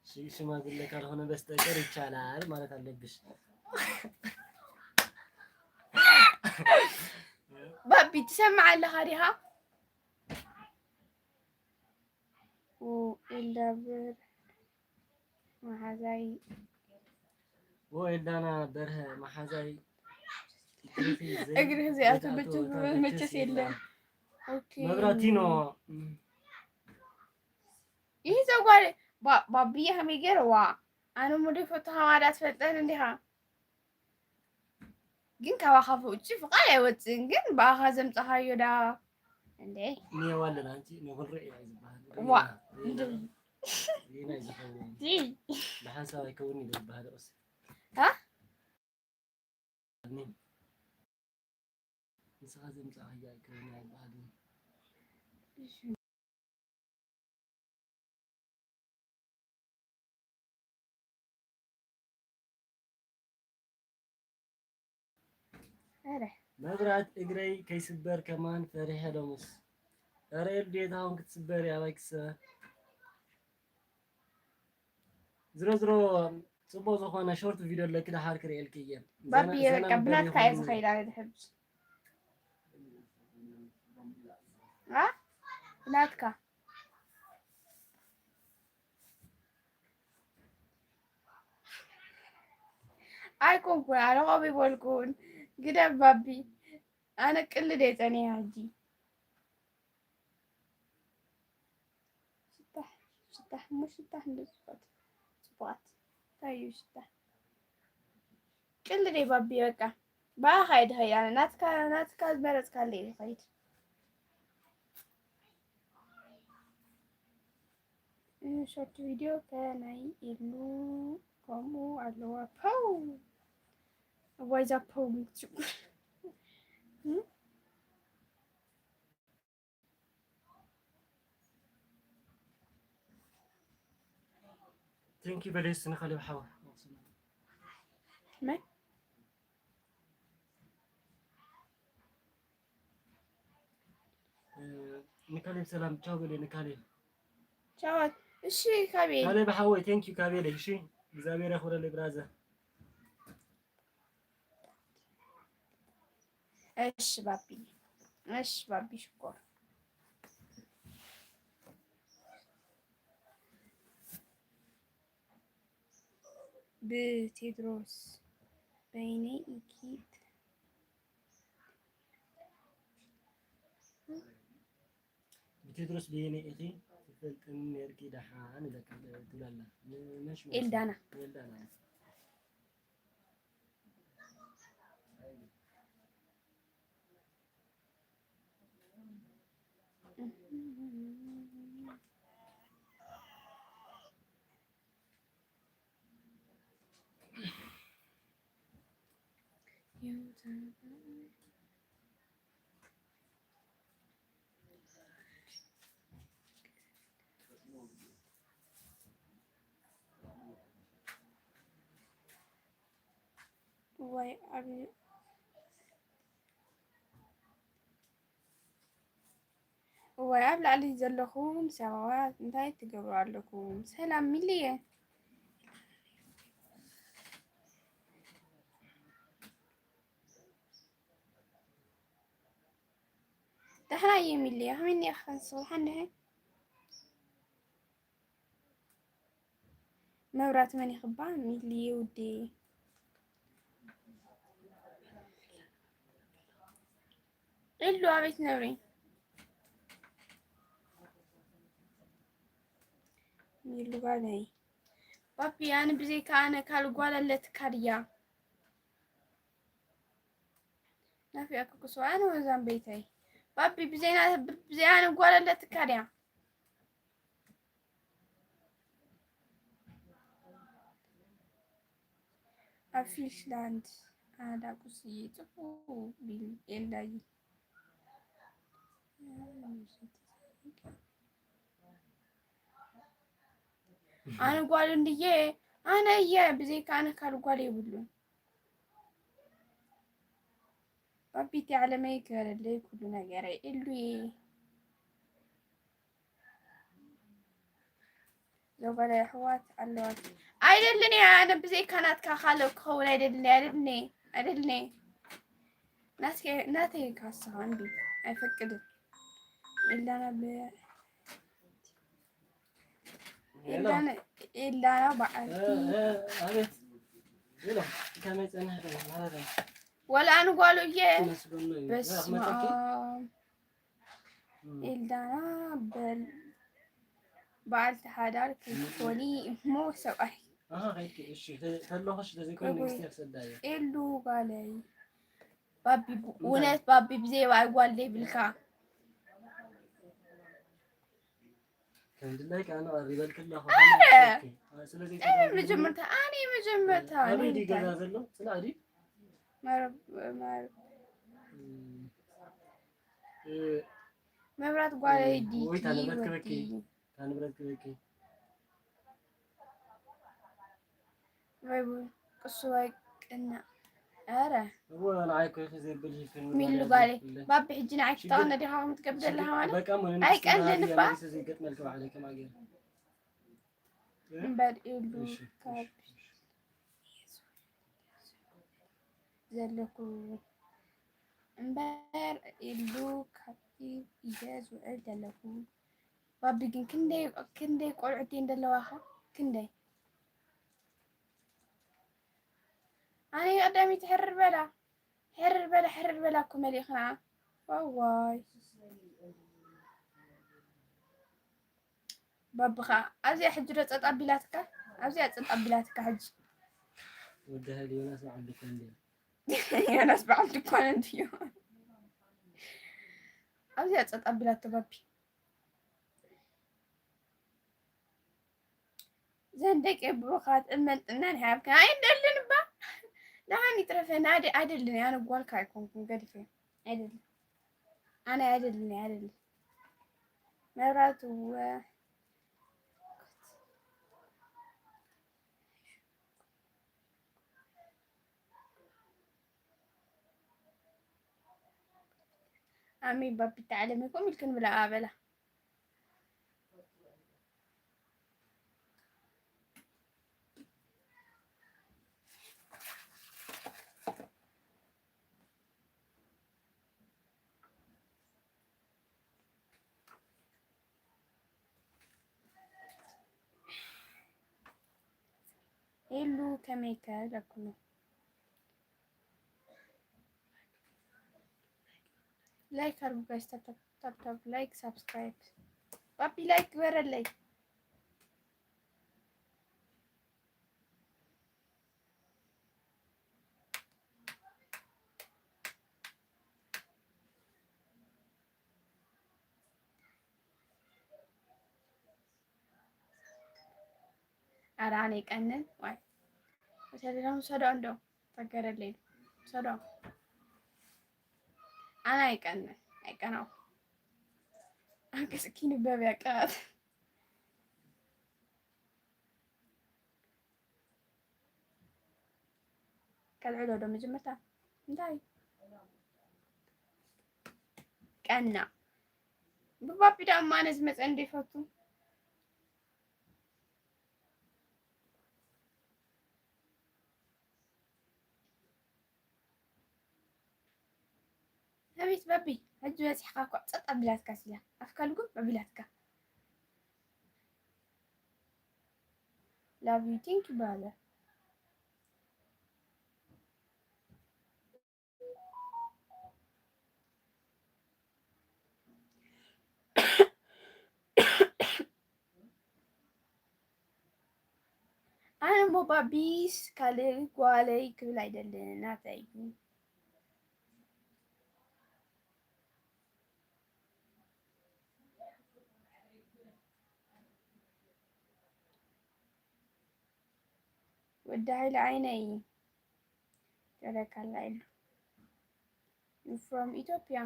ሽ-፣ ሽማግሌ ካልሆነ በስተቀር ይቻላል ማለት አለብሽ። ባቢ ትሰምዕ ኣለኻ ዲኻ? ኡ፣ ኤልዳብር መሓዛይ። ኦ፣ ኤልዳና በርሀ መሓዛይ። እግርኺ ዘይኣቱ እታ መቸስ እታ የለን። መቸስ የለን። ኦኬ። መብራቲኖ። ይህ ዘጓል ባ-፣ ባብዬ ከመይ ገይርዋ? ኣነ ሙሉእ ፈቶ ከማዳ ትፈልጠን እንዲኻ። ግን ካባኻ ውጪ ፍቓድ ኣይወፅእን። ግን ብኣኻ ዘምፃኻዮ ዳ እንዴ? እኔዋ ኣለና እንጂ ንኽንርኢ እዩ ዝበሃል። ዋ፣ ሪና፣ እንደ-፣ ሪና እዩ ዝኸውን። ዲ-፣ ብሓንሳብ ኣይከውን እዩ ዝበሃል። ኦስ። ሃ? ንስኻ ዘምፃኻያ ኣይከውን ኣይበሃልን። ኧረ። መብራት እግረይ ከይስበር ከማን ፈሪሐ ሎምስ። ኧረ ኤልዴት ኣሁን ክትስበር እያ ኣባይ ክስበር። ዝሮ ዝሮ ጽቡቅ ዝኾነ ሾርት ቪድዮ ኣለኪ፣ ደሓር ክርእየልኪ እየ። ባቢ ዘና በቃ በሊ ብናትካ እየ ይኹን። ዝኸይድ ኣነ ድሕር። አ? ብናትካ። ኣይኮንኩን፣ ኣነ ከምኡ ይበልኩን። ግደፍ ባቢ። ኣነ ቅልድ እየ ጸኒሐ ሕጂ። ሽታ፣ ሽታ፣ እሞ ሽታ እንደ ጽቡቓት፣ ጽቡቓት። እንታይ እዩ ሽታ? ቅልድ እየ ባቢ፣ በቃ። ብኣኻ እየ ድኸይድ ኣነ። ናትካ፣ ናትካ ዝመረጽካለይ እየ ዝኸይድ። እ፣ ሾርት ቪድዮ ከ ናይ ኢሉ ከምኡ ኣለዋ። ፖው! እዋይ፣ እዛ ፖው ግን ክትሽኩር። እም? ቴንኪ በለስ ንኻልእ ሓው። መን? እ፣ ንካሌብ ሰላም ቻው በለ ንካሌብ። ቻው። እሺ፣ ካቤ። ካሌብ ሓወይ፣ ቴንክ ዩ ካቤለይ። እሺ፣ እግዚኣብሔር ያኽብረልይ ብራዘር። እሺ ባቢ፣ እሺ ባቢ ሽኮር። ብቴድሮስ በይነይ ኢኪት። ብቴድሮስ በየነ ኢኺ ትፈልጥኒ ነርኪ ደሓን ኢለካ ትብል ኣላ። ንመን ሽሙ ኤልዳና። ንኤልዳና። እዋይ፣ ኣብ፣ እዋይ፣ ኣብ ላዕሊ ዘለኹም ሰባት እንታይ ትገብሩ ኣለኹም? ሰላም ሚልየ። ደሕና እየ ሚልየ፣ ከመይ እኒኻ? ስብሓን ድሐ? መብራት መን ይኽባ? ሚሊ ውዴ። ኢሉ ኣበይ ትነብሪ? ሚሉ ጓለይ። ባቢ፣ ኣነ ብዘይካ ኣነ ካልእ ጓል ኣለትካ ድያ? ናፊቐኪ ኩሱ፣ ኣነ ወዛም ቤተይ። ባቢ፣ ብዘይና-፣ ብዘይ ኣነ ጓል ኣለትካ ድያ? ኣብ ፊንላንድ ኣዳ ቁስዬ ጽቡቕ ቢል ኤልዳይ። ኣነ ጓል እንድየ፣ ኣነ እየ፣ ብዘይካ ኣነ ካልእ ጓል የብሉን። ባቢቲ ዓለመይ ክበረለይ ኩሉ ነገረይ እሉይ። ዘጓዳ ኣሕዋት ኣለዋት። ኣይደልን እየ ኣነ ብዘይካ ናትካ ካልእ ክኸውን ኣይደልን እየ፣ ኣይደልን እየ፣ ኣይደልን እየ። ናትከ-፣ ናተይ ካስኻ እንዲ ኣይፈቅድን። ኤልዳና ብ-፣ ኤልዳና፣ ኤልዳና በዓልቲ። እ፣ እ፣ ኣቤት። ሄሎ፣ ከመይ ጸኒሕኺ? ማለት ነው። ወላ ኣነ ጓሉ እየ። መስሎኒ እዩ። በስመ መጣኪ? ኣብ። እም። ኤልዳና በል-፣ በዓልቲ ሓዳር ከይትኾኒ እሞ ሰብኣይ። ኣሃ፣ ከይድኪ፣ እሺ፣ ተ-፣ ተለኹሽ ተዘይኮይኑ እወይ። ንግስቲ ክሰዳ እየ። ኤሉ ጓለይ። ባቢ ብ-፣ እንታይ? እውነት ባቢ ብዘይ ባይ ጓል ዘይብልካ። ከም ድላይካ ኣነ ቀሪበልኪ ኣለኹ። ኣረ! ኦኬ። ስለዚ ኣይ፣ ተደርቢ መጀመርታ፣ ኣነ መጀመርታ፣ ኣበይ ኣነ ድዩ እንታይ? ገዛ ዘሎ? ጽላዕ ድዩ? መረብ-፣ መረብ-፣ እም። እ፣ መብራት ጓለይ እ፣ ዲቲ ወይ ታንብረት ክበኪ። ወዲ? ታንብረት ክበኪ። ወይ ወይ፣ ቅሱ ወይ ቅና። ኣረ። እዎ፣ ንዓይ እኮ ኢኺ ዘብል ሂፍን ሚሉ መባልያ ጓለይ፣ ዘይብለ። ባቢ ሕጂ ንዓይ ሽግር ክትጠቕነ ዲኻ ከምኡ ትገብር ዘለኻ ማለት? በቃ፣ እሞ ንንግስቲ ኣይቀልድን ናሃድያ እባ። መሊሰ ዘይገጥመልኪ ባዕለይ ከም ኣገር። እ? እምበር ኢሉ እሺ፣ ካብ እሺ፣ እሺ። ዘለኩ እምበር ኢሉ ካብቲ ኢደ ዝውዕል ዘለኩ። ባቢ ግን ክንደይ፣ ክንደይ ቆልዑ ድየን ዘለዋኻ? ክንደይ? ኣነ ቀዳሚት ሕርር በላ፣ ሕርር በላ፣ ሕርር በላ እኮ መሊእኽና። ዋዋይ። ባቢ ኸኣ ኣብዚኣ ሕጂ ዶ ጸጥ ኣቢላትካ? ኣብዚኣ ጸጥ ኣቢላትካ ሕጂ። ወዲ ሃይለ ዮናስ በዓል ድኳን ድያ? ዮናስ በዓል ድኳን እንድዩ። ኣብዚኣ ጸጥ ኣቢላቶ ባቢ። ዘን ደቂ ብሩኻት እመን ጥናን ይሃብካ። ኣይደልን እባ። ደሓን ይትረፈና። ኣደ-፣ ኣይደልን፣ ኣነ ጓልካ ኣይኮንኩን፣ ገዲፈ። ኣይደልን። ኣነ ኣይደልን፣ ኣይደልን። መብራቱ ወ-፣ ኣሚ ባቢታ ዓለመይ ኮም ኢልክን ብላ ኣበላ። ሄሉ ከመይከ ለኩሉ ላይክ ኣርጉ ጋይስ፣ ታፕ ታፕ ታፕ ታፕ፣ ላይክ፣ ሳብስክራይብ። ባቢ ላይክ ግበረለይ። ኧረ ኣነ ይቀንን ዋይ። ወሰደዳም ሰዶ እንዶ ተገረለይ ሰዶ። ኣነ ኣይቀንን፣ ኣይቀናው። ኣንከስ ኪንበብ ያቀናት። ከልዕሎ ዶ መጀመርታ? እንታይ? ቀና። ብባቢ ዳማ ኣነ ዝመጸ እንደ ይፈቱ። ኣቤት ባቢ፣ ሕጂ በጺሕካ እኮ ጸጥ ኣቢላትካ ሲላ። ኣፍካ ልጉም ኣቢላትካ። Love you, thank you, brother. ኣነ እሞ ባቢስ ካልእ ጓለይ ክብል ኣይደልን፣ ናተይ እዩ። ወዲ ሃይለ ዓይነይ ገለ ካላ ኢሉ። You from Ethiopia?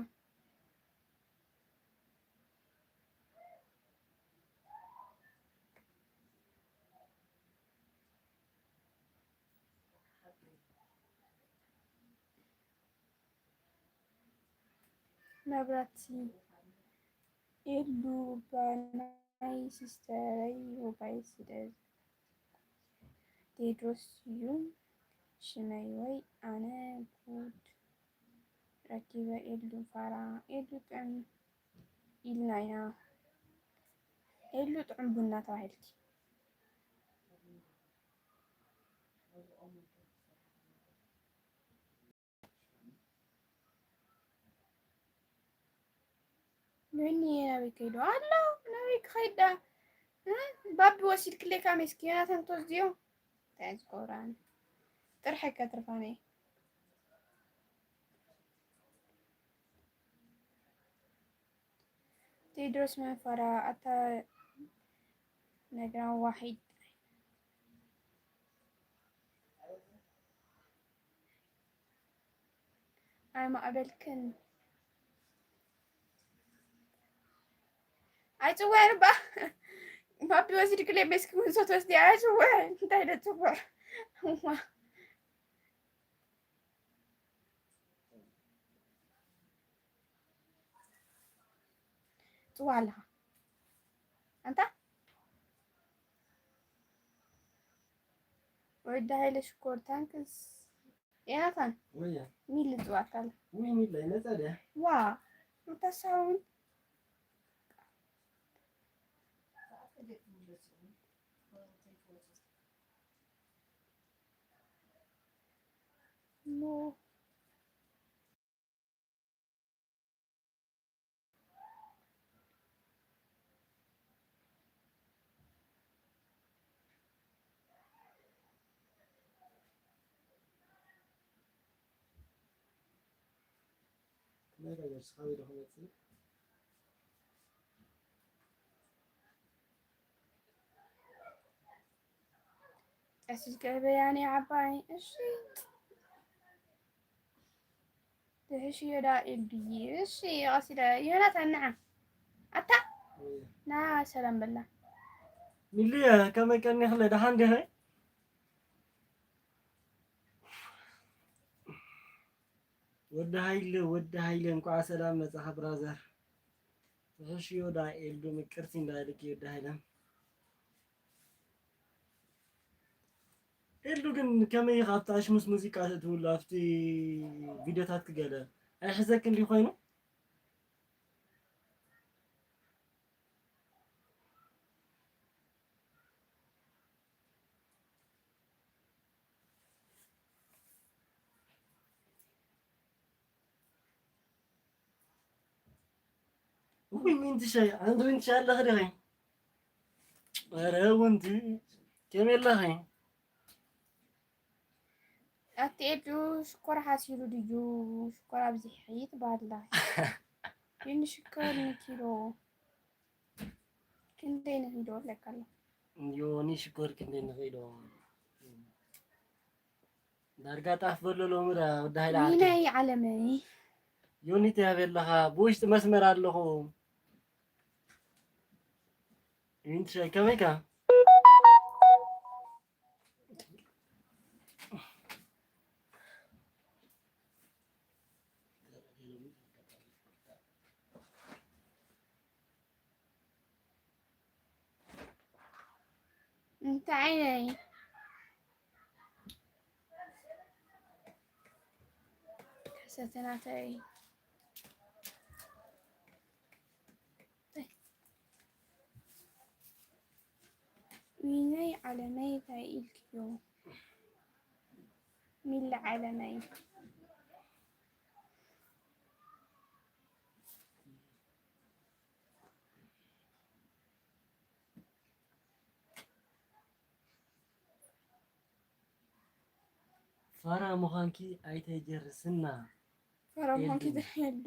መብራቲ ኤሉ ባናይ ሲስተረይ ሞባይል ስደድ። ቴድሮስ ስዩም ሽመይ ወይ ኣነ ጉድ ረኪበ። ኤልዱ ፋራ፣ ኤልዱ ጥዕም ኢልና ኢና። ኤልዱ ጥዑም ቡና ተባሂልኪ። ዮኒ ናበይ ከይዱ ኣሎ? ናበይ ክኸይድ ደኣ? እ? ባቢ ወሲድክለይ ካብ ሜስኪ ዮናታን ትወስድዮ? እንታይ ዝገብራኒ? ጥርሐ ከትርፋኒ። ቴድሮስ መን ፈራ ኣታ ነግራን ዋሒድ ኣይማዕበልክን። ኣይጽውዕን እባ። ባቢ ወሲድክለይ ሜስኪ እውን ሰት ወስዲ ኣይጽውዕን። እንታይ ደጽውዕ? እዋ። ጽዋዕ ኣለኻ። ኣንታ ወዲ ሃይለ ሽኮር ታንክስ። ኤናታን ወያ። ሚሊ ጽዋዕካ ኣሎ። ውይ፣ ሚሊ ኣይመጻ ድያ? ዋ፣ ኣንታ ሳውን። ኖ። ቀሲስ ገበያኔ ዓባይ፣ እሺ። ትሕሽዮ ዳ ኤልዱዬ፣ እሺ። ቀሲዳ ዮናታን፣ ንዓ። ኣታ? ና ሰላም በላ። ሚልየ፣ ከመይ ቀኒኽለ? ደሓን ዲኺ? ወዲ ሃይለ፣ ወዲ ሃይለ፣ እንኳዕ ሰላም መጻኻ ብራዘር። ትሕሽዮ ዳ ኤልዱ ምቅርቲ እንዳበለኪ ወዲ ሃይለ። ኤልዱ ግን ከመይ ኢኻ ኣብቲ ኣሽሙስ ሙዚቃ ተእትውሉ ኣብቲ ቪድዮታት ክገለ ኣይሕዘክን ድዩ ኮይኑ? ውይ፣ ዊንትሸይ፣ ኣንቲ ዊንትሸይ ኣለኺ ዲኺ? ኧረ ውንቲ፣ ከመይ ኣለኺ? ኣቲ ኤዱ ሽኮር ሓሲሩ ድዩ? ሽኮር ኣብዚሒ ትበሃል ኣላ። ግን ሽኮር ንኪሎ ክንደይ ንኺዶ ኣለካ ኣሎ? ዮኒ ሽኮር ክንደይ ንኺዶ? ዳርጋ ጣፍ በሎ ሎሚ ዳ ወዲ ሃይለ ዓርኪ። ሚናይ ዓለመይ። ዮኒ ትያበለኻ ብውሽጢ መስመር ኣለኹ። ዊንትሸይ ከመይካ? እንታይ ዓይነይ? ከሰተናተይ። ዊነይ ዓለመይ እንታይ ኢልክዮ? ሚሊ ዓለመይ። ፋራ ምዃንኪ ኣይተጀርስና። ፋራ ምዃንኪ የድሊ። ተሕየሉ።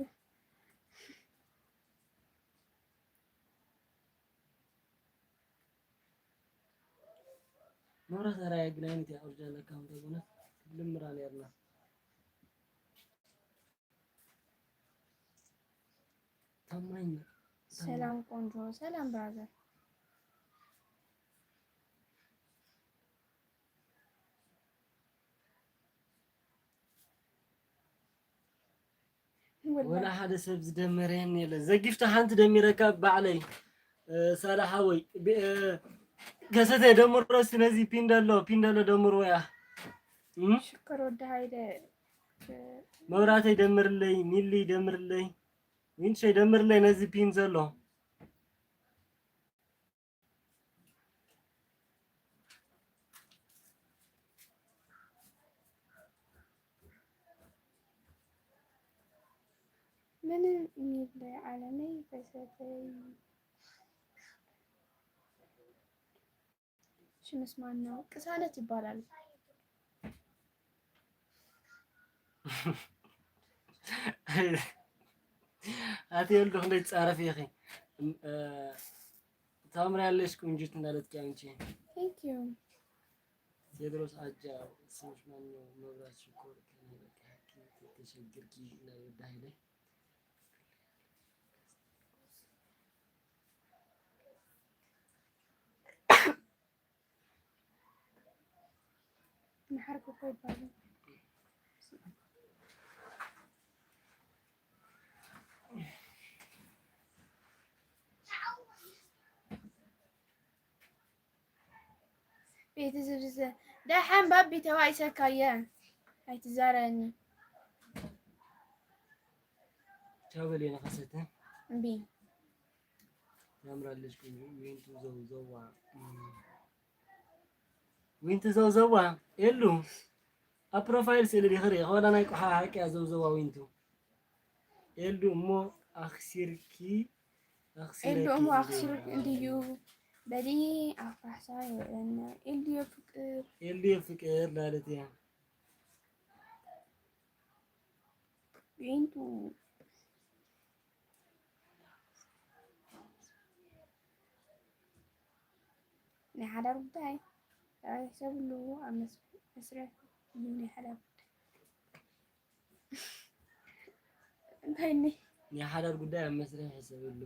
መብራት ኣራያ ግን ኣይነት እያ ኦሪጂናል ኣካውንት ኣቦና ልምራ ነርና። ታማኝ። ሰላም ቆንጆ፣ ሰላም ብራዘር። ወላ ሓደ ሰብ ዝደመረኒ የለ። ዘጊፍታ ሓንቲ ደሚረካ ባዕለይ፣ እ፣ ሳላ ሓወይ፣ ብ-፣ እ፣ ከሰተ ደምሮ እስቲ ነዚ ፒን ደሎ፣ ፒን ደሎ ደምሮ ያ። እም? ሽኮር ወዲ ሃይለ መብራተይ ደምርለይ፣ ሚሊ ደምርለይ፣ ዊንሸይ ደምርለይ ነዚ ፒን ዘሎ። ምንም ይብለይ ዓለመይ ፈሰሰይ። ሽምስ ማን ነው? ቅሳነት ይባላል። ኣቲ ወልዱ ክንደይ ትጻረፊ ኢኺ። እም፣ እ፣ ታምሪያለሽ ቁንጅት እንዳለት ኪ ኣንቺ። Thank you። ቴድሮስ ኣጃ ስምሽ ማን ነው? መብራት ሽኮር ከኔ በቃ ሐኪም ተሸግርኪ እንዳበዳ ሄደ። መሓር ኮኮ ይባላል። ቤት ዝብዝዘ ደሓን ባቢ ተባኢሰካየ ኣይትዛረኒ። ቻው በል የነ ከሰተ። እምቢ። ያምራለች ቆንጆ። ዊንቱ ዘውዘዋ። እም። ዊንቱ ዘውዘዋ። ኤሉ። ኣብ ፕሮፋይል ስእሊ ዲኺ ርኢኺ? ዋላ ናይ ቆሓ ሓቂ እያ ዘውዘዋ ዊንቱ። ኤሉ እሞ ኣኽሲርኪ፣ ኣኽሲረኪ ኤሉ እሞ እንድዩ። ኣኽሲርኪ እንድዩ። በሊ ኣብ ካሕሳ ይውዕለና። ኤሉ የፍቅር። ኤሉ የፍቅር ማለት እያ። ዊንቱ። ናይ ሓዳር ጉዳይ ራይ ሰብሉ ኣብ መስ-፣ መስርሕ እዩ ናይ ሓዳር ጉዳይ። እንታይ እኒ? ናይ ሓዳር ጉዳይ ኣብ መስርሕ ይሕሰበሉ።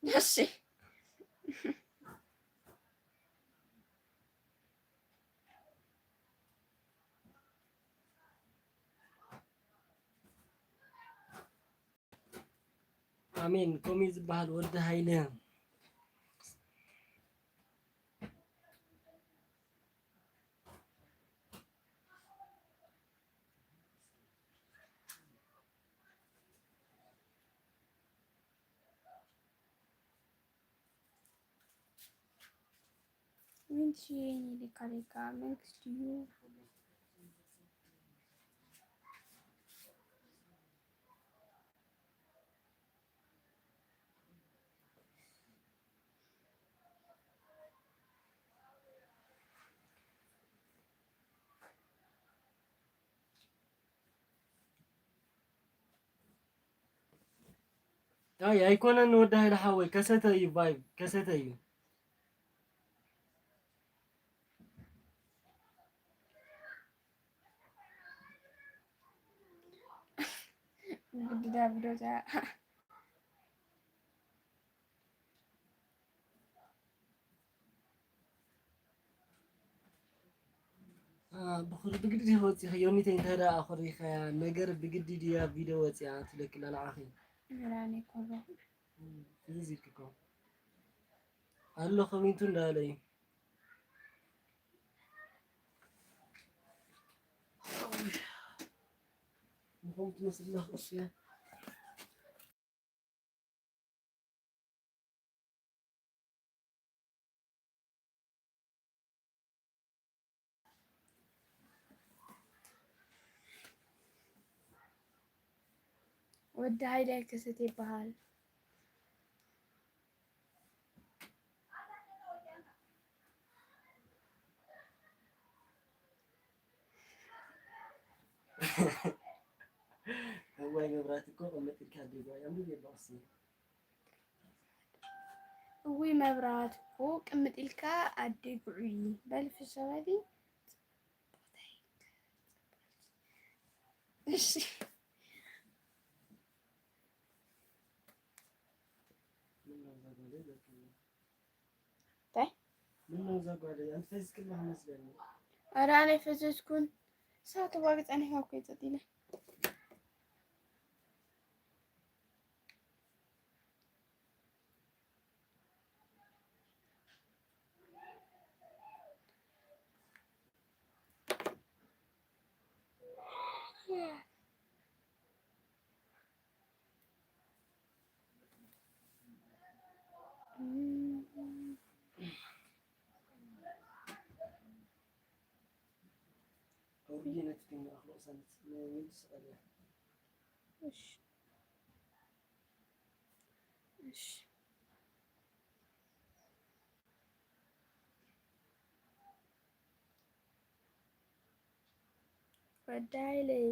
እሺ። ኣሜን። ኮሚ ዝበሃል ወዲ ሃይለ። ዊንት ሽየን ይልካ ለካ መንግስት እዩ። ኣይ ኣይኮነን ወዲ ሃይለ ሓወይ ከሰተ እዩ ቫይብ ከሰተ እዩ። ግድዳ ብዶዛ ብግዲ ዲኺ ወፂኺ ዮኒተይ እንተ ደኣ ኣኹሪኻያ ነገር ብግዲ ድያ ቪድዮ ወፂኣ ትብለኪ ኣላ ንዓኺ። ራኒ ኮሎ። እዚ እኮ ኣሎ ኮሜንቱ እንዳለ እዩ። ምኾም ትመስል ኣለኽ እሱ እያ። ወዲ ሃይለ ከሰተ ይበሃል። እዋይ መብራት እኮ ቅምጥ ኢልካ ኣደይ ጉዑይ ኣንብብ የለ ቅስኒ። እውይ መብራት እኮ ቅምጥ ኢልካ ኣደይ ጉዑይ በል ፍሸ በሊ። እሺ። እንታይ? ምነው እዛ ጓለይ፣ ኣንተ ፈዚዝክላ መስለኒ። ኧረ ኣነ ኣይፈዘዝኩን። እሳ ተዋግ ጸኒሓ እኮ እዩ ጸጥ ኢለ። ኣውርዲ ነቲ ፊልም ኣኽልቕ ሰነት ንዊንስ ቀልያ። እሺ። እሺ። ወዳይለይ።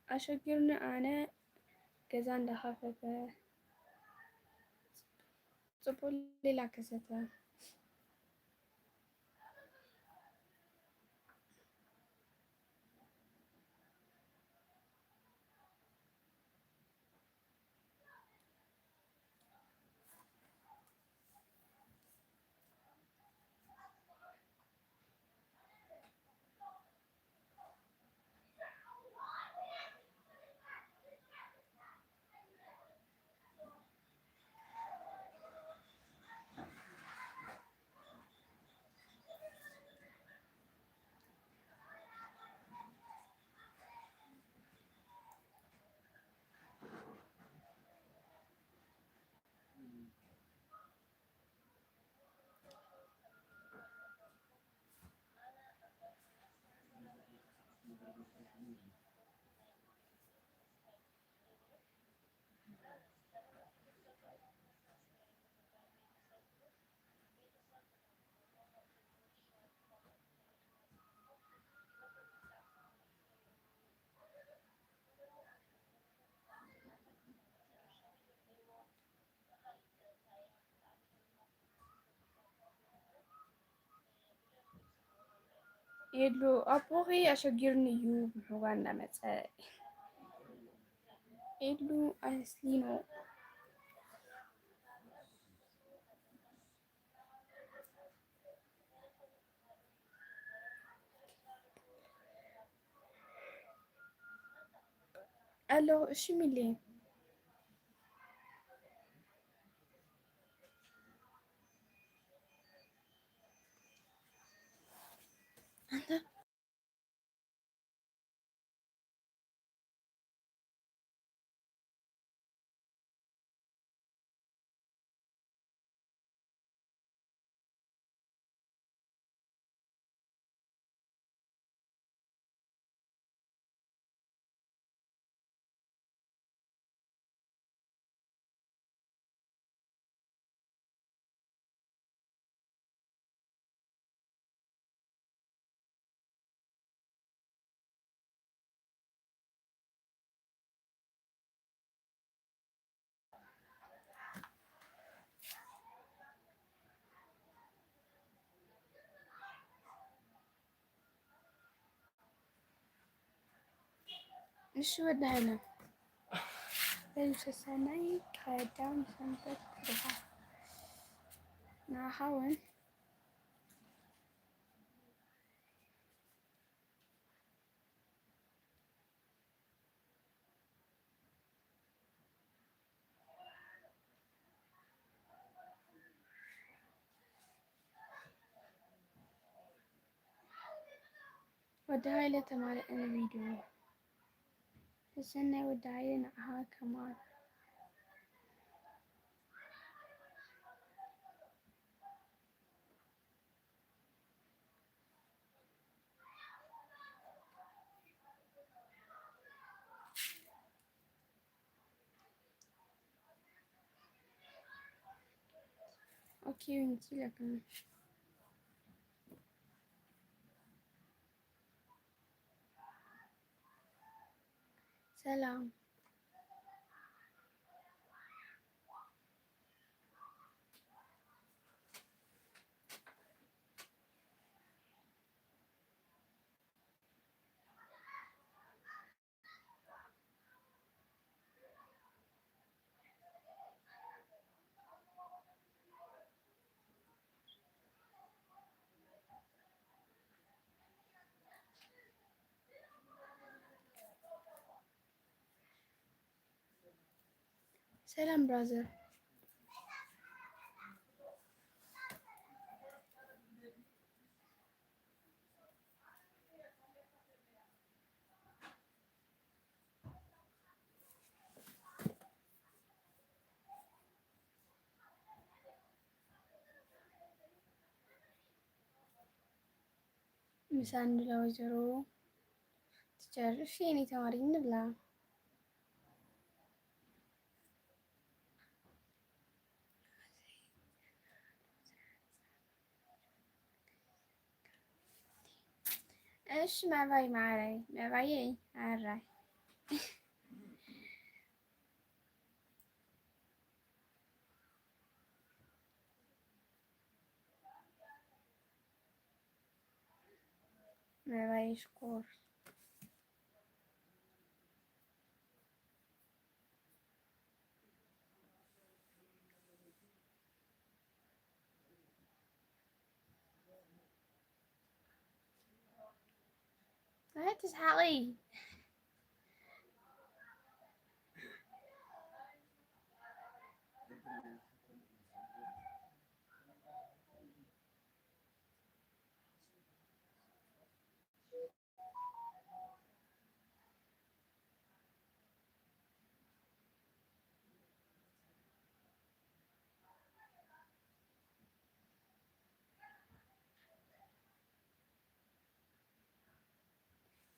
ኣሸጊርኒ ኣነ ገዛ እንዳኸፈተ ጽቡቅ ሌላ ከሰተ። ኤሉ ኣቦኺ ኣሸጊርኒ እዩ፣ ምሕዋ እናመጸ። ኤሉ ኣስሊኖ። ኣለኹ። እሺ ሚሊ። ኣንተ እሺ ወዲ ሃይለ፣ ለይሰሰናይ ቀዳም ሰንበት ድኻ ንዓኻ እውን። ወዲ ሃይለ ተማልአኒ ቪድዮ። ተሰናይ ወዲ ሃይለ ንዓኻ ከማን። ኦኬ፣ ዊንቲ ለካ። ሰላም። ሰላም ብራዘር። ምሳ እንብላ ወይዘሮ ትቸር። እሺ፣ የኔ ተማሪ እንብላ። እሺ፣ መባይ ማዕረይ፣ መባየይ፣ ኣራይ። መባይ ሽኮር። ኣይ፣ ትስሓቂ።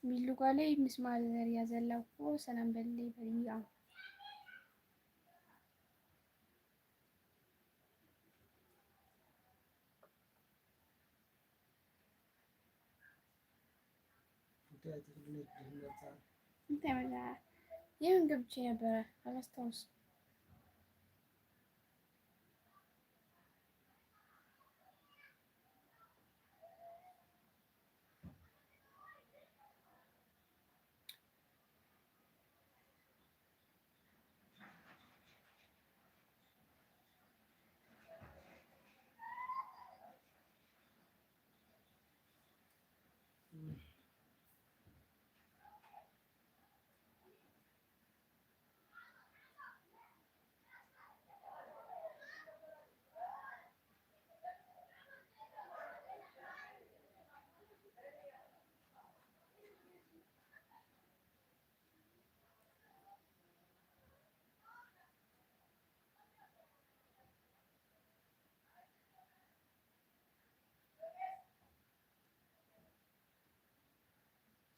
ሚሉ ጓለይ ምስ ማዘር እያ ዘላ እኮ፣ ሰላም በልለይ በልያ። እንታይ መዛ የምን ገብቼ ነበረ አላስታውስም።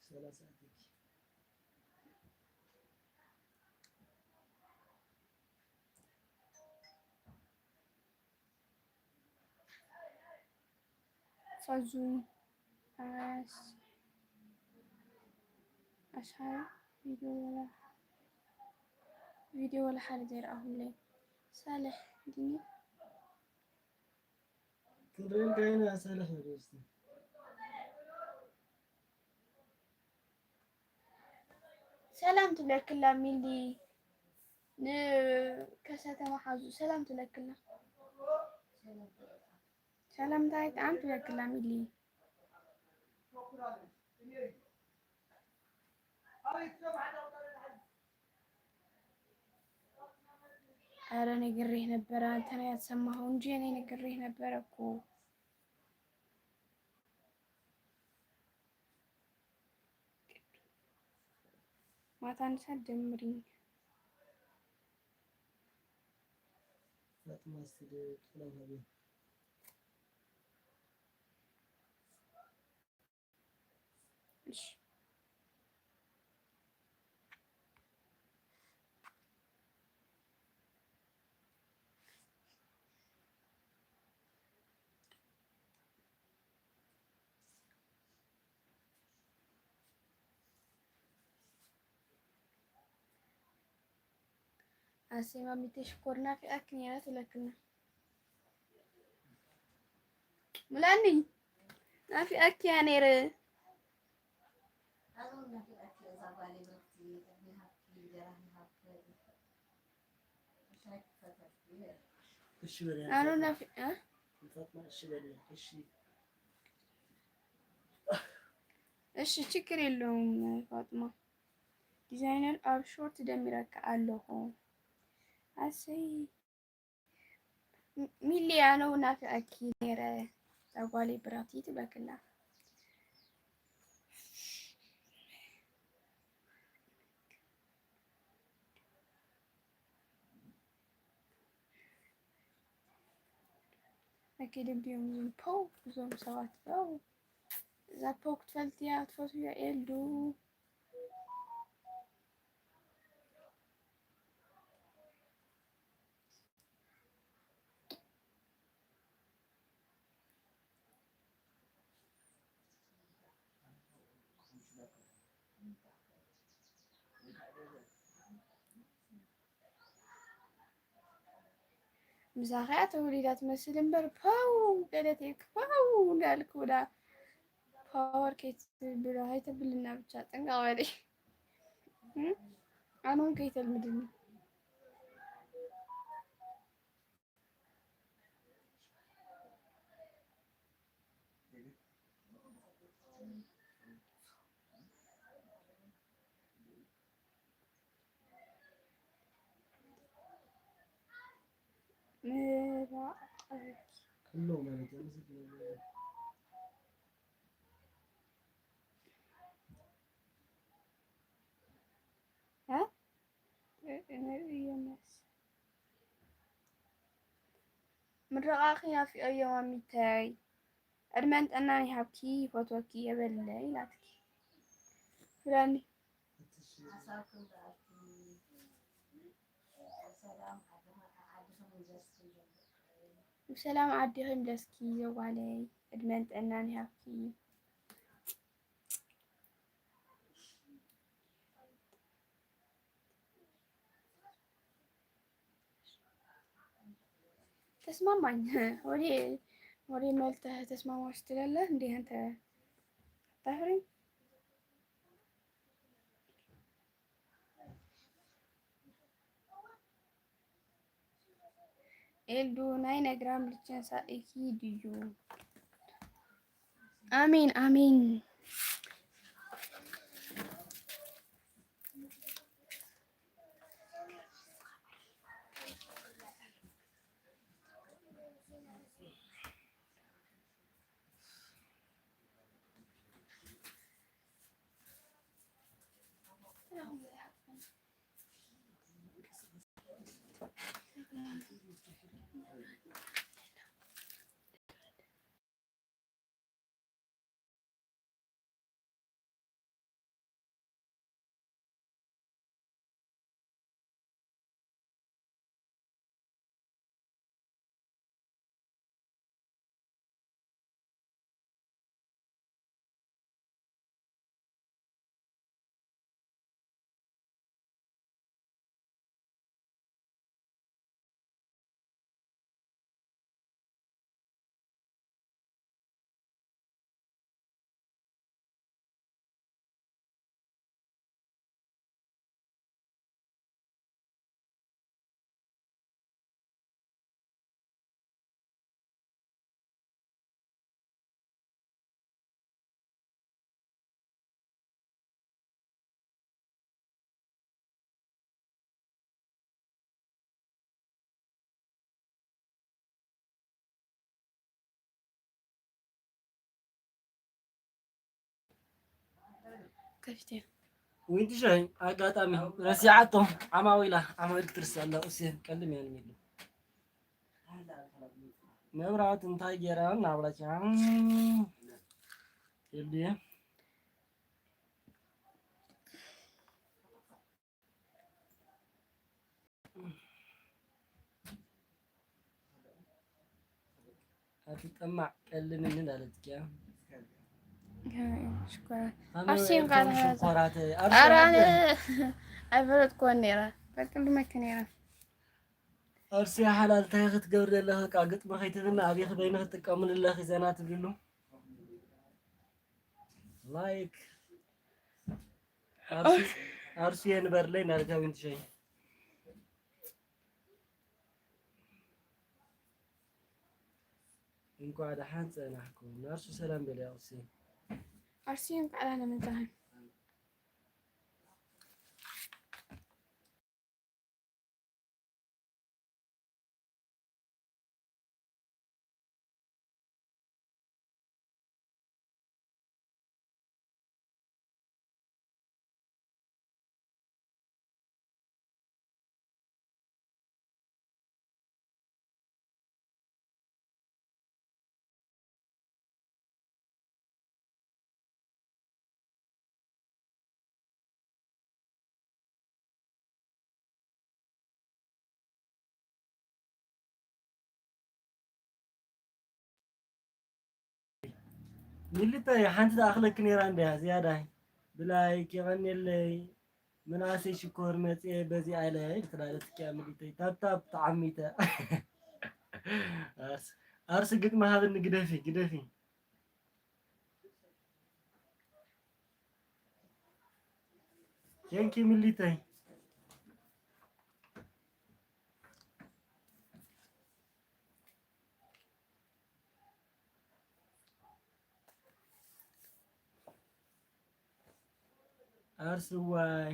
ሰላሳ ኣቲኪ። ጸዙ ኣስ-፣ ኣስሓ ቪድዮ ወላ፣ ቪድዮ ወላ ሓደ ዘይረኣኹለይ። ሳልሕ ድዩ? ትረዳይና ሳልሕ ወደ ውስጥ። ሰላም ትብለክላ ሚሊ፣ ንከሰተ መሓዙ ሰላም ትብለክላ። ሰላምታ ኣይጠዓም ትብለክላ ሚሊ። ኧረ ነግሬህ ነበረ፣ አንተ ነህ ያልሰማኸው እንጂ እኔ ነግሬህ ነበረ እኮ። ማታ አንድ ሰዓት ደምሪኝ። ፋጥማ እስቲ ሰላም ሀቢ። እሺ። ኣሰይ ማሚተይ ሽኮር ናፊቓኪ ነይራ ትብለክና። ሙላኒ ናፊቓኪ እያ ነይረ። እሺ በል። ኣኑ ናፊ-፣ እ? ፋጥማ እሺ በል። እሺ። እሺ፣ ችግር የለውም ፋጥማ። ዲዛይነር ኣብ ሾርት ደሚረካ ኣለኹ። ኣሰይ። ሚ-፣ ሚሊ ኣነ እውን ናፊቐኪ ነይረ። እዛ ጓለይ ብራቲ ትብለክላ። ኣኪድ እንዲዮም ዝም ፖው እዞም ሰባት ፖው። እዛ ፖክ ትፈልጥያ፣ ትፈትውያ ኤልዱ? ምሳኻ እያ ተወሊዳ ትመስል እምበር፣ ፓው ገለቴክ ፓው እንዳልክ ወዳ ፓወር ከይትብሎ፣ ከይተብልና ብቻ ጥንቃቕ በሊ። እም? ኣነ እውን ከይተልምድኒ። ምራቕ። ኩሎም ማለት እዩ። እ? እ-፣ እ-፣ የመስ-፣ ምርቓኺ ናፊቐዮ ማሚተይ። ዕድመን ጥዕናን ይሃብኪ፣ ይፈትወኪ የበለይ ኢላትኪ። ብላኒ። ብሰላም ዓዲኺ ምለስኪ ዘዋለይ፣ ዕድመን ጥዕናን ይሃብኪ። ተስማማኝ። ወዲ፣ ወዲ መልተ ተስማማሽ ትለለ እንዴ አንተ? ታፍሪ? ኤልዱ ናይ ነግራም ልቸንሳ ኢኪ ድዩ? ኣሜን፣ ኣሜን። ከፊተ። ዊንቲ ሻይ ኣጋጣሚ ረሲዓቶ። ዓማዊላ፣ ዓማዊል ክትርስዕ ኣላ። ኡሴ ቀልድ ሚያን ሚሉ መብራት እንታይ ገይራ እናብላች። የብየ። ኣቲ ጠማዕ ቀልምንን ኣለትኪያ። ሽኮራት። ከመይ ኣርሲ እዮም እንኳን እቶም ሽኮራት? ኣርሲ ኧረ ኣነ ሓላል። ኣይፈለጥኩዎን ነይረ። በቅልመኪ ነይረ። ኣርሲ ሓላል እንታይ ክትገብሪ ዘለኺ? በቃ ግጥሚ ከይትብልና ኣበይ በይኒ ክትጥቀምሉ ኣለኺ ዘና ትብልሉ? ላይክ። ኣርሲ፣ ኣርሲ የንበርለይ ናርጋ ዊንትሸይ። እንኳዕ ደሓን ጸናሕኩም። ናርሱ ሰላም በል ኣርሲ። ኣርሲ እንኳዕ ደህና መጣህ። ሚሊተይ ሓንቲ ትኣኽለኪ ነይራ እንድያ ዝያዳይ ብላይ ኬቐንየለይ ምናሰይ ሽኮር መፅየ በዚ ኣለ ትላለትኪያ ሚሊተይ ታብታብ ተዓሚተ ኣርስ ኣርስ ግጥሚ ሃብኒ ግደፊ ግደፊ ቴንኪ ሚሊተይ ኣርስዋይ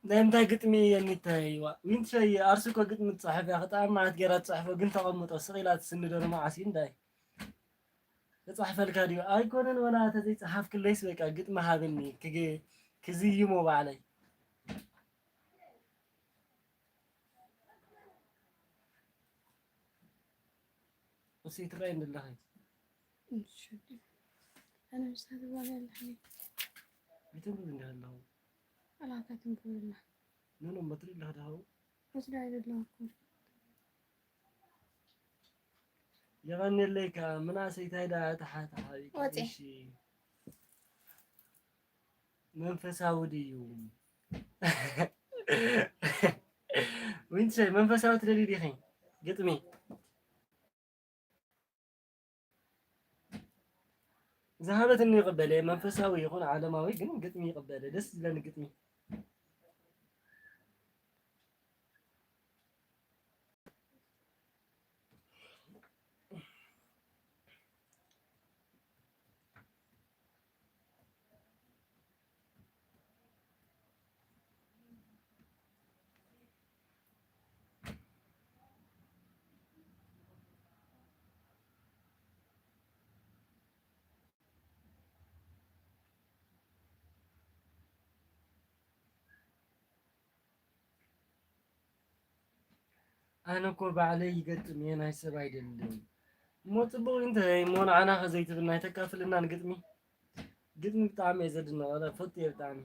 ናይ ምንታይ ግጥሚ የኒተይዋ ዊንትሸይ ኣርሲ እኮ ግጥሚ ትፅሕፍ እያ ክጣዕሚ ማለት ገይራ ትፅሕፎ ግን ተቐምጦ ስቕ ኢላ ትስንዶ ንመዓስ እዩ እንታይ ክፅሕፈልካ ድዩ ኣይኮነን ወላ ተዘይፀሓፍክለይስ በቃ ግጥሚ ሃብኒ ክዝይሞ ባዕለይ እሰይ ትረኣይ እንደለኺ ኣነ ምሳሌ ዋላ ኣለኒ ይትንብብ እንዲ ኣለኹ ኣላታ ትንብብልና ኖኖ መትሪ ኣለኽ ድሃው ወስዳ ኣይደለኹ የቐንየለይ ከዓ ምናሰይታይ ዳ ተሓተሓቢእኪ ወፂ። እሺ መንፈሳዊ ድዩ ዊንትሸይ መንፈሳዊ ትደልዩ ዲኺ ግጥሚ ዝሃበትኒ ይቕበለ መንፈሳዊ ይኹን ዓለማዊ ግን ግጥሚ ይቕበለ ደስ ዝለኒ ግጥሚ ኣነ እኮ ባዕለይ ይገጥም እየ ናይ ሰብ ኣይደልን እሞ ፅቡቅ እንተ እሞ ንዓና ከዘይትብል ናይ ተካፍልና ንግጥሚ ግጥሚ ብጣዕሚ እየ ዘድንቕ ኣነ ፈቱ እየ ብጣዕሚ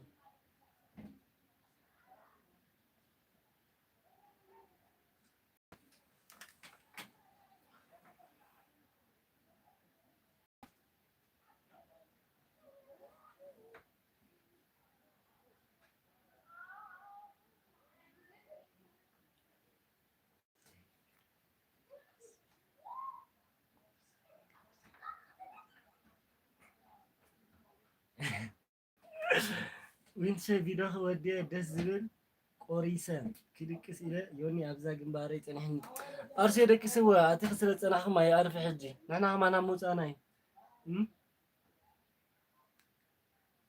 ዊንትሸ ቪድዮ ክወድየ ደስ ዝብል ቆሪሰ ክድቅስ ኢለ ዮኒ ኣብዛ ግንባረይ ፀኒሕኒ ኣርሴ ደቂስዎ ኣቲኺ ስለ ዝፀናሕኹም ኣይኣርፊ ሕጂ ንሕና ከማና ምውፃእና እዩ እም?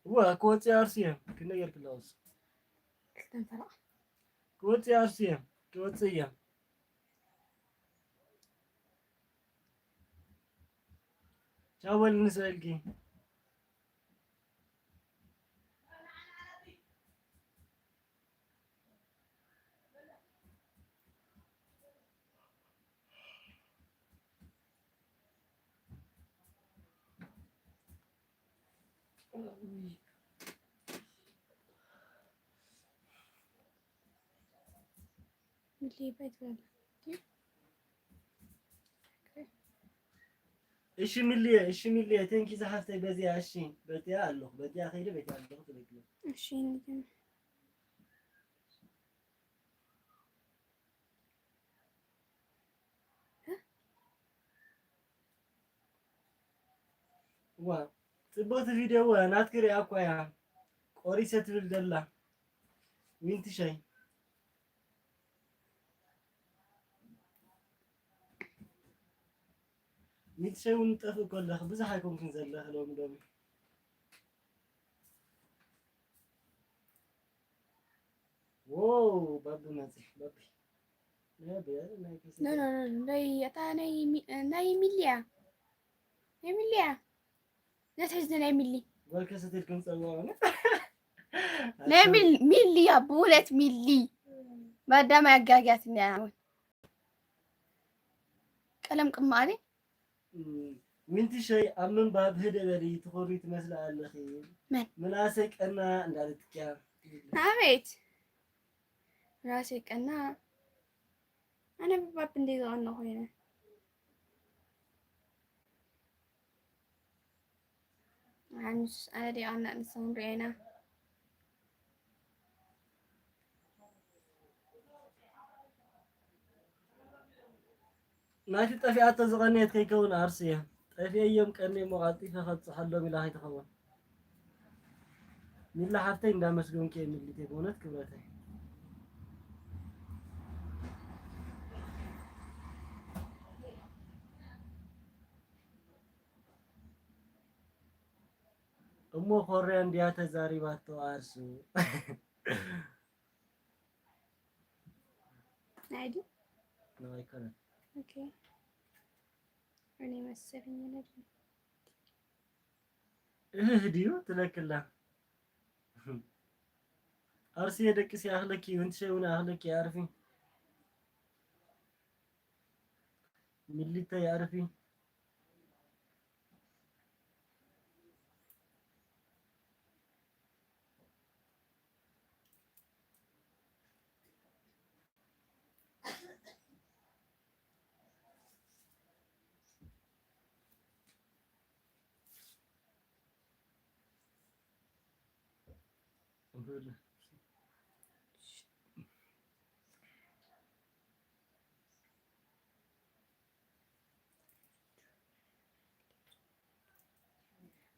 እወ ክወፅእ ኣርሲ እየ ክንደይ ጌርክለውስ ክልተን ፈረቓ ክወፅእ ኣርሲ እየ ክወፅእ እየ ቻው በልኒ ስእልኪ ሚሊ ባይ ትበላ እሺ ሚሊየ እሺ ሚሊየ ቴንኪ ዝሓፍተይ በዚያ እሺ በዚያ ኣለኹ በዚያ ከይደ በዚያ ኣለኹ ትበኪ እሺ ንጀምር ዋ ጽብቕቲ ቪድዮ ዋ ናትኪ ሪኣ እኳ እያ ቆሪሰ ትብል ዘላ ዊንትሸይ ሚትሸይ እውን ጠፍእ ከለኺ ብዙሕ ኣይኮንክን ዘለኺ ሎሚ ሎሚ ዎው ባቢ መፂ ባቢ ናይ ኣበይ ኣረ ናይ ከሰተ ኖ ኖ ኖ ናይ ኣታ ናይ ሚ- ናይ ሚልያ ናይ ሚልያ ነትሕዝኒ ናይ ሚሊ ጓል ከሰተ ኢልኩም ፀውዖ ናይ ሚል- ሚሊ ኣቦ ሁለት ሚሊ ማዳም ኣጋጊያትኒ ኣያ እውን ቃ ቀለም ቅማሊ። ሚንትሸይ ኣብ ምንባብ ህደ በሊ ትኾሪ ትመስሊ ኣለኺ። መን? ምናሰይ ቀና እንዳለትኪያ። ኣቤት ራሴ ቀና። ኣነ ብባብ እንደ ዝቐና ኮይነ። ኣንስ ኣነ ደኣ ኣና ንሰን ሪኤና። ናይቲ ጠፊኣቶ ዝቐነየት ከይከውን ኣርሲ እየ። ጠፊኤዮም ቀንየ እሞ ቀልጢፈ ከብፅሐሎም ኢላ ከይትኸውን። ሚላ ሓፍተይ እንዳመስገንኩ እየ ሚሊተይ፣ በእውነት ክብረተይ። እሞ ኮርያ እንድያ ተዛሪባቶ ኣርሱ። ናይዲ ነው ኣይኮነን። ኦኬ እኔ መሰለኝ ነበር። እህ ድዩ ትለክላ ኣርሲ የደቅስ ያኽለኪ ወንትሸ እውን ኣኽለኪ ኣርፊ ሚሊተ ያርፊ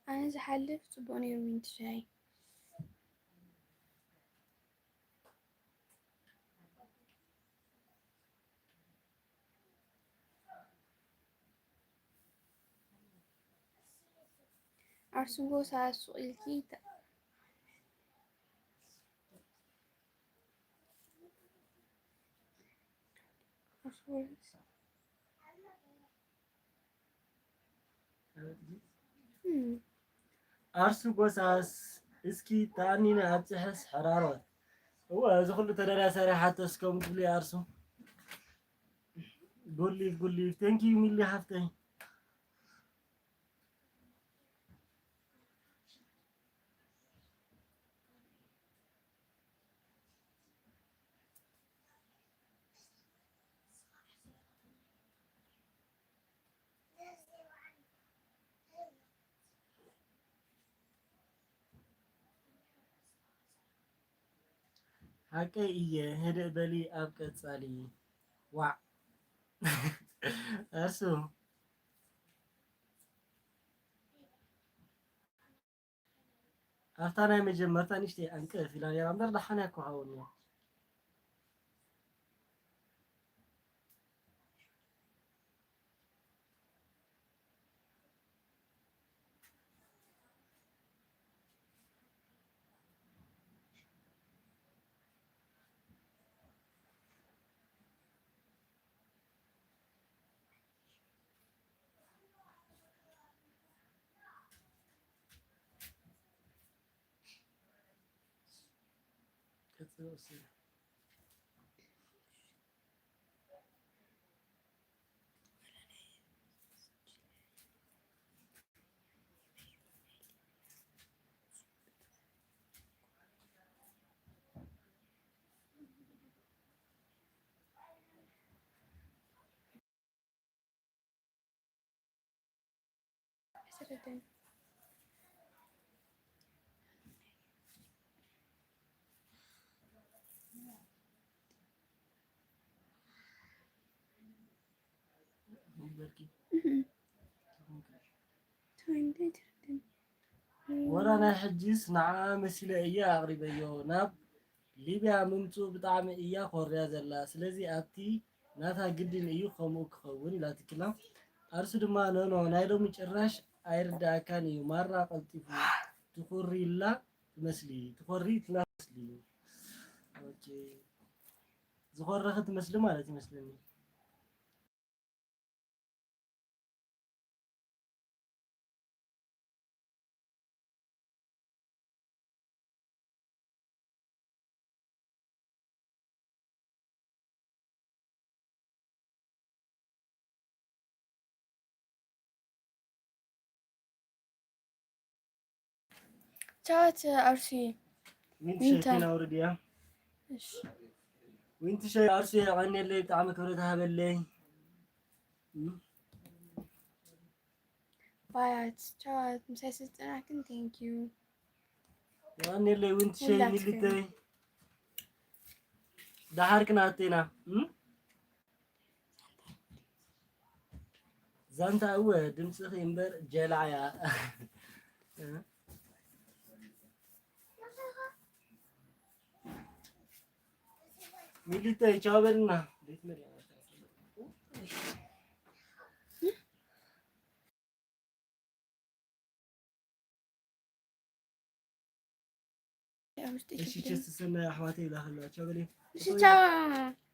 ኣነ ዝሓልፍ ጽቡቕ ነይሩ ሚንትሻይ። ኣርሱ ጎሳ ሱቕ ኢልኪ ተ- ኣርሱ ጎሳ- እም። ኣርሱ ጎሳስ እስኪ ታኒነ ኣብፅሐስ ሕራሮት እወ እዚ ኩሉ ተደርያ ሰሪሓቶ እስከም ትብሊ ኣርሱ ጉሊፍ ጉሊፍ thank you ሚሊ ሓፍተይ ሓቀይ እየ ህድእ በሊ ኣብ ቀጻሊ ዋዕ ኣርሱ ኣብታ ናይ መጀመርታ ንእሽተይ ኣንቀፍ ኢላ ነራ እምበር ደሓን እያ እኮ ሃውኒ ወላ ናይ ሕጂስ ንዓ መሲለ እየ ኣቕሪበዮ ናብ ሊብያ ምምፅኡ ብጣዕሚ እያ ኮርያ ዘላ ስለዚ ኣብቲ ናታ ግድን እዩ ከምኡ ክኸውን ኢላትክላ ኣርሱ ድማ ኖኖ ናይ ሎሚ ጭራሽ ኣይርዳእካን እዩ ማራ ቀልጢፉ ትኹሪላ ትመስሊ ትኾሪ ትመስሊ ዝኾረኸ ትመስሊ ማለት ይመስለኒ ቻት ኣርሲ ዊንቲ ሸይቲን ኣውርድያ። እሺ ዊንቲ ሸይ ኣርሲ የቐንየለይ፣ ብጣዕሚ ክብረት ሃበለይ። እም? ባያት ቻት ምሳይ ስልጠናክን thank you። የቐንየለይ ዊንቲ ሸይ ሁላችሁም። ሚልተይ። ደሓር ክናቴና። እም? ዛንታ እወ ድምፅኺ እምበር ጀላያ። ሚሊተይ ቻው በልና። እሺ ቸስ ሰናይ ኣሕዋተይ ይላኽላ። ቻው በሊ። እሺ ቻው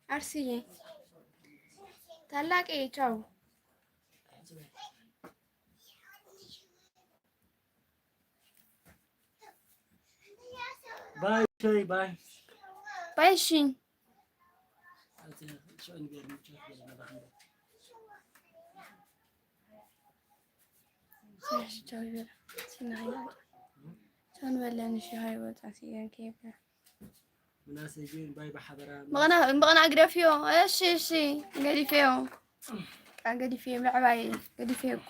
ኣርሲዬ ታላቄ ቻው። ባይ ሸይ ባይ። ባይ እሺ ቻው ንበለን እሺ ሃይ ወጣ ሲገን ከይበ ምናሰ ግን ባይ ብሓበራ ብቕና ብቕና ግደፍዮ። እሺ እሺ ገዲፈዮ። ቃ ገዲፈዮ ምዕባይ ገዲፈዮ እኮ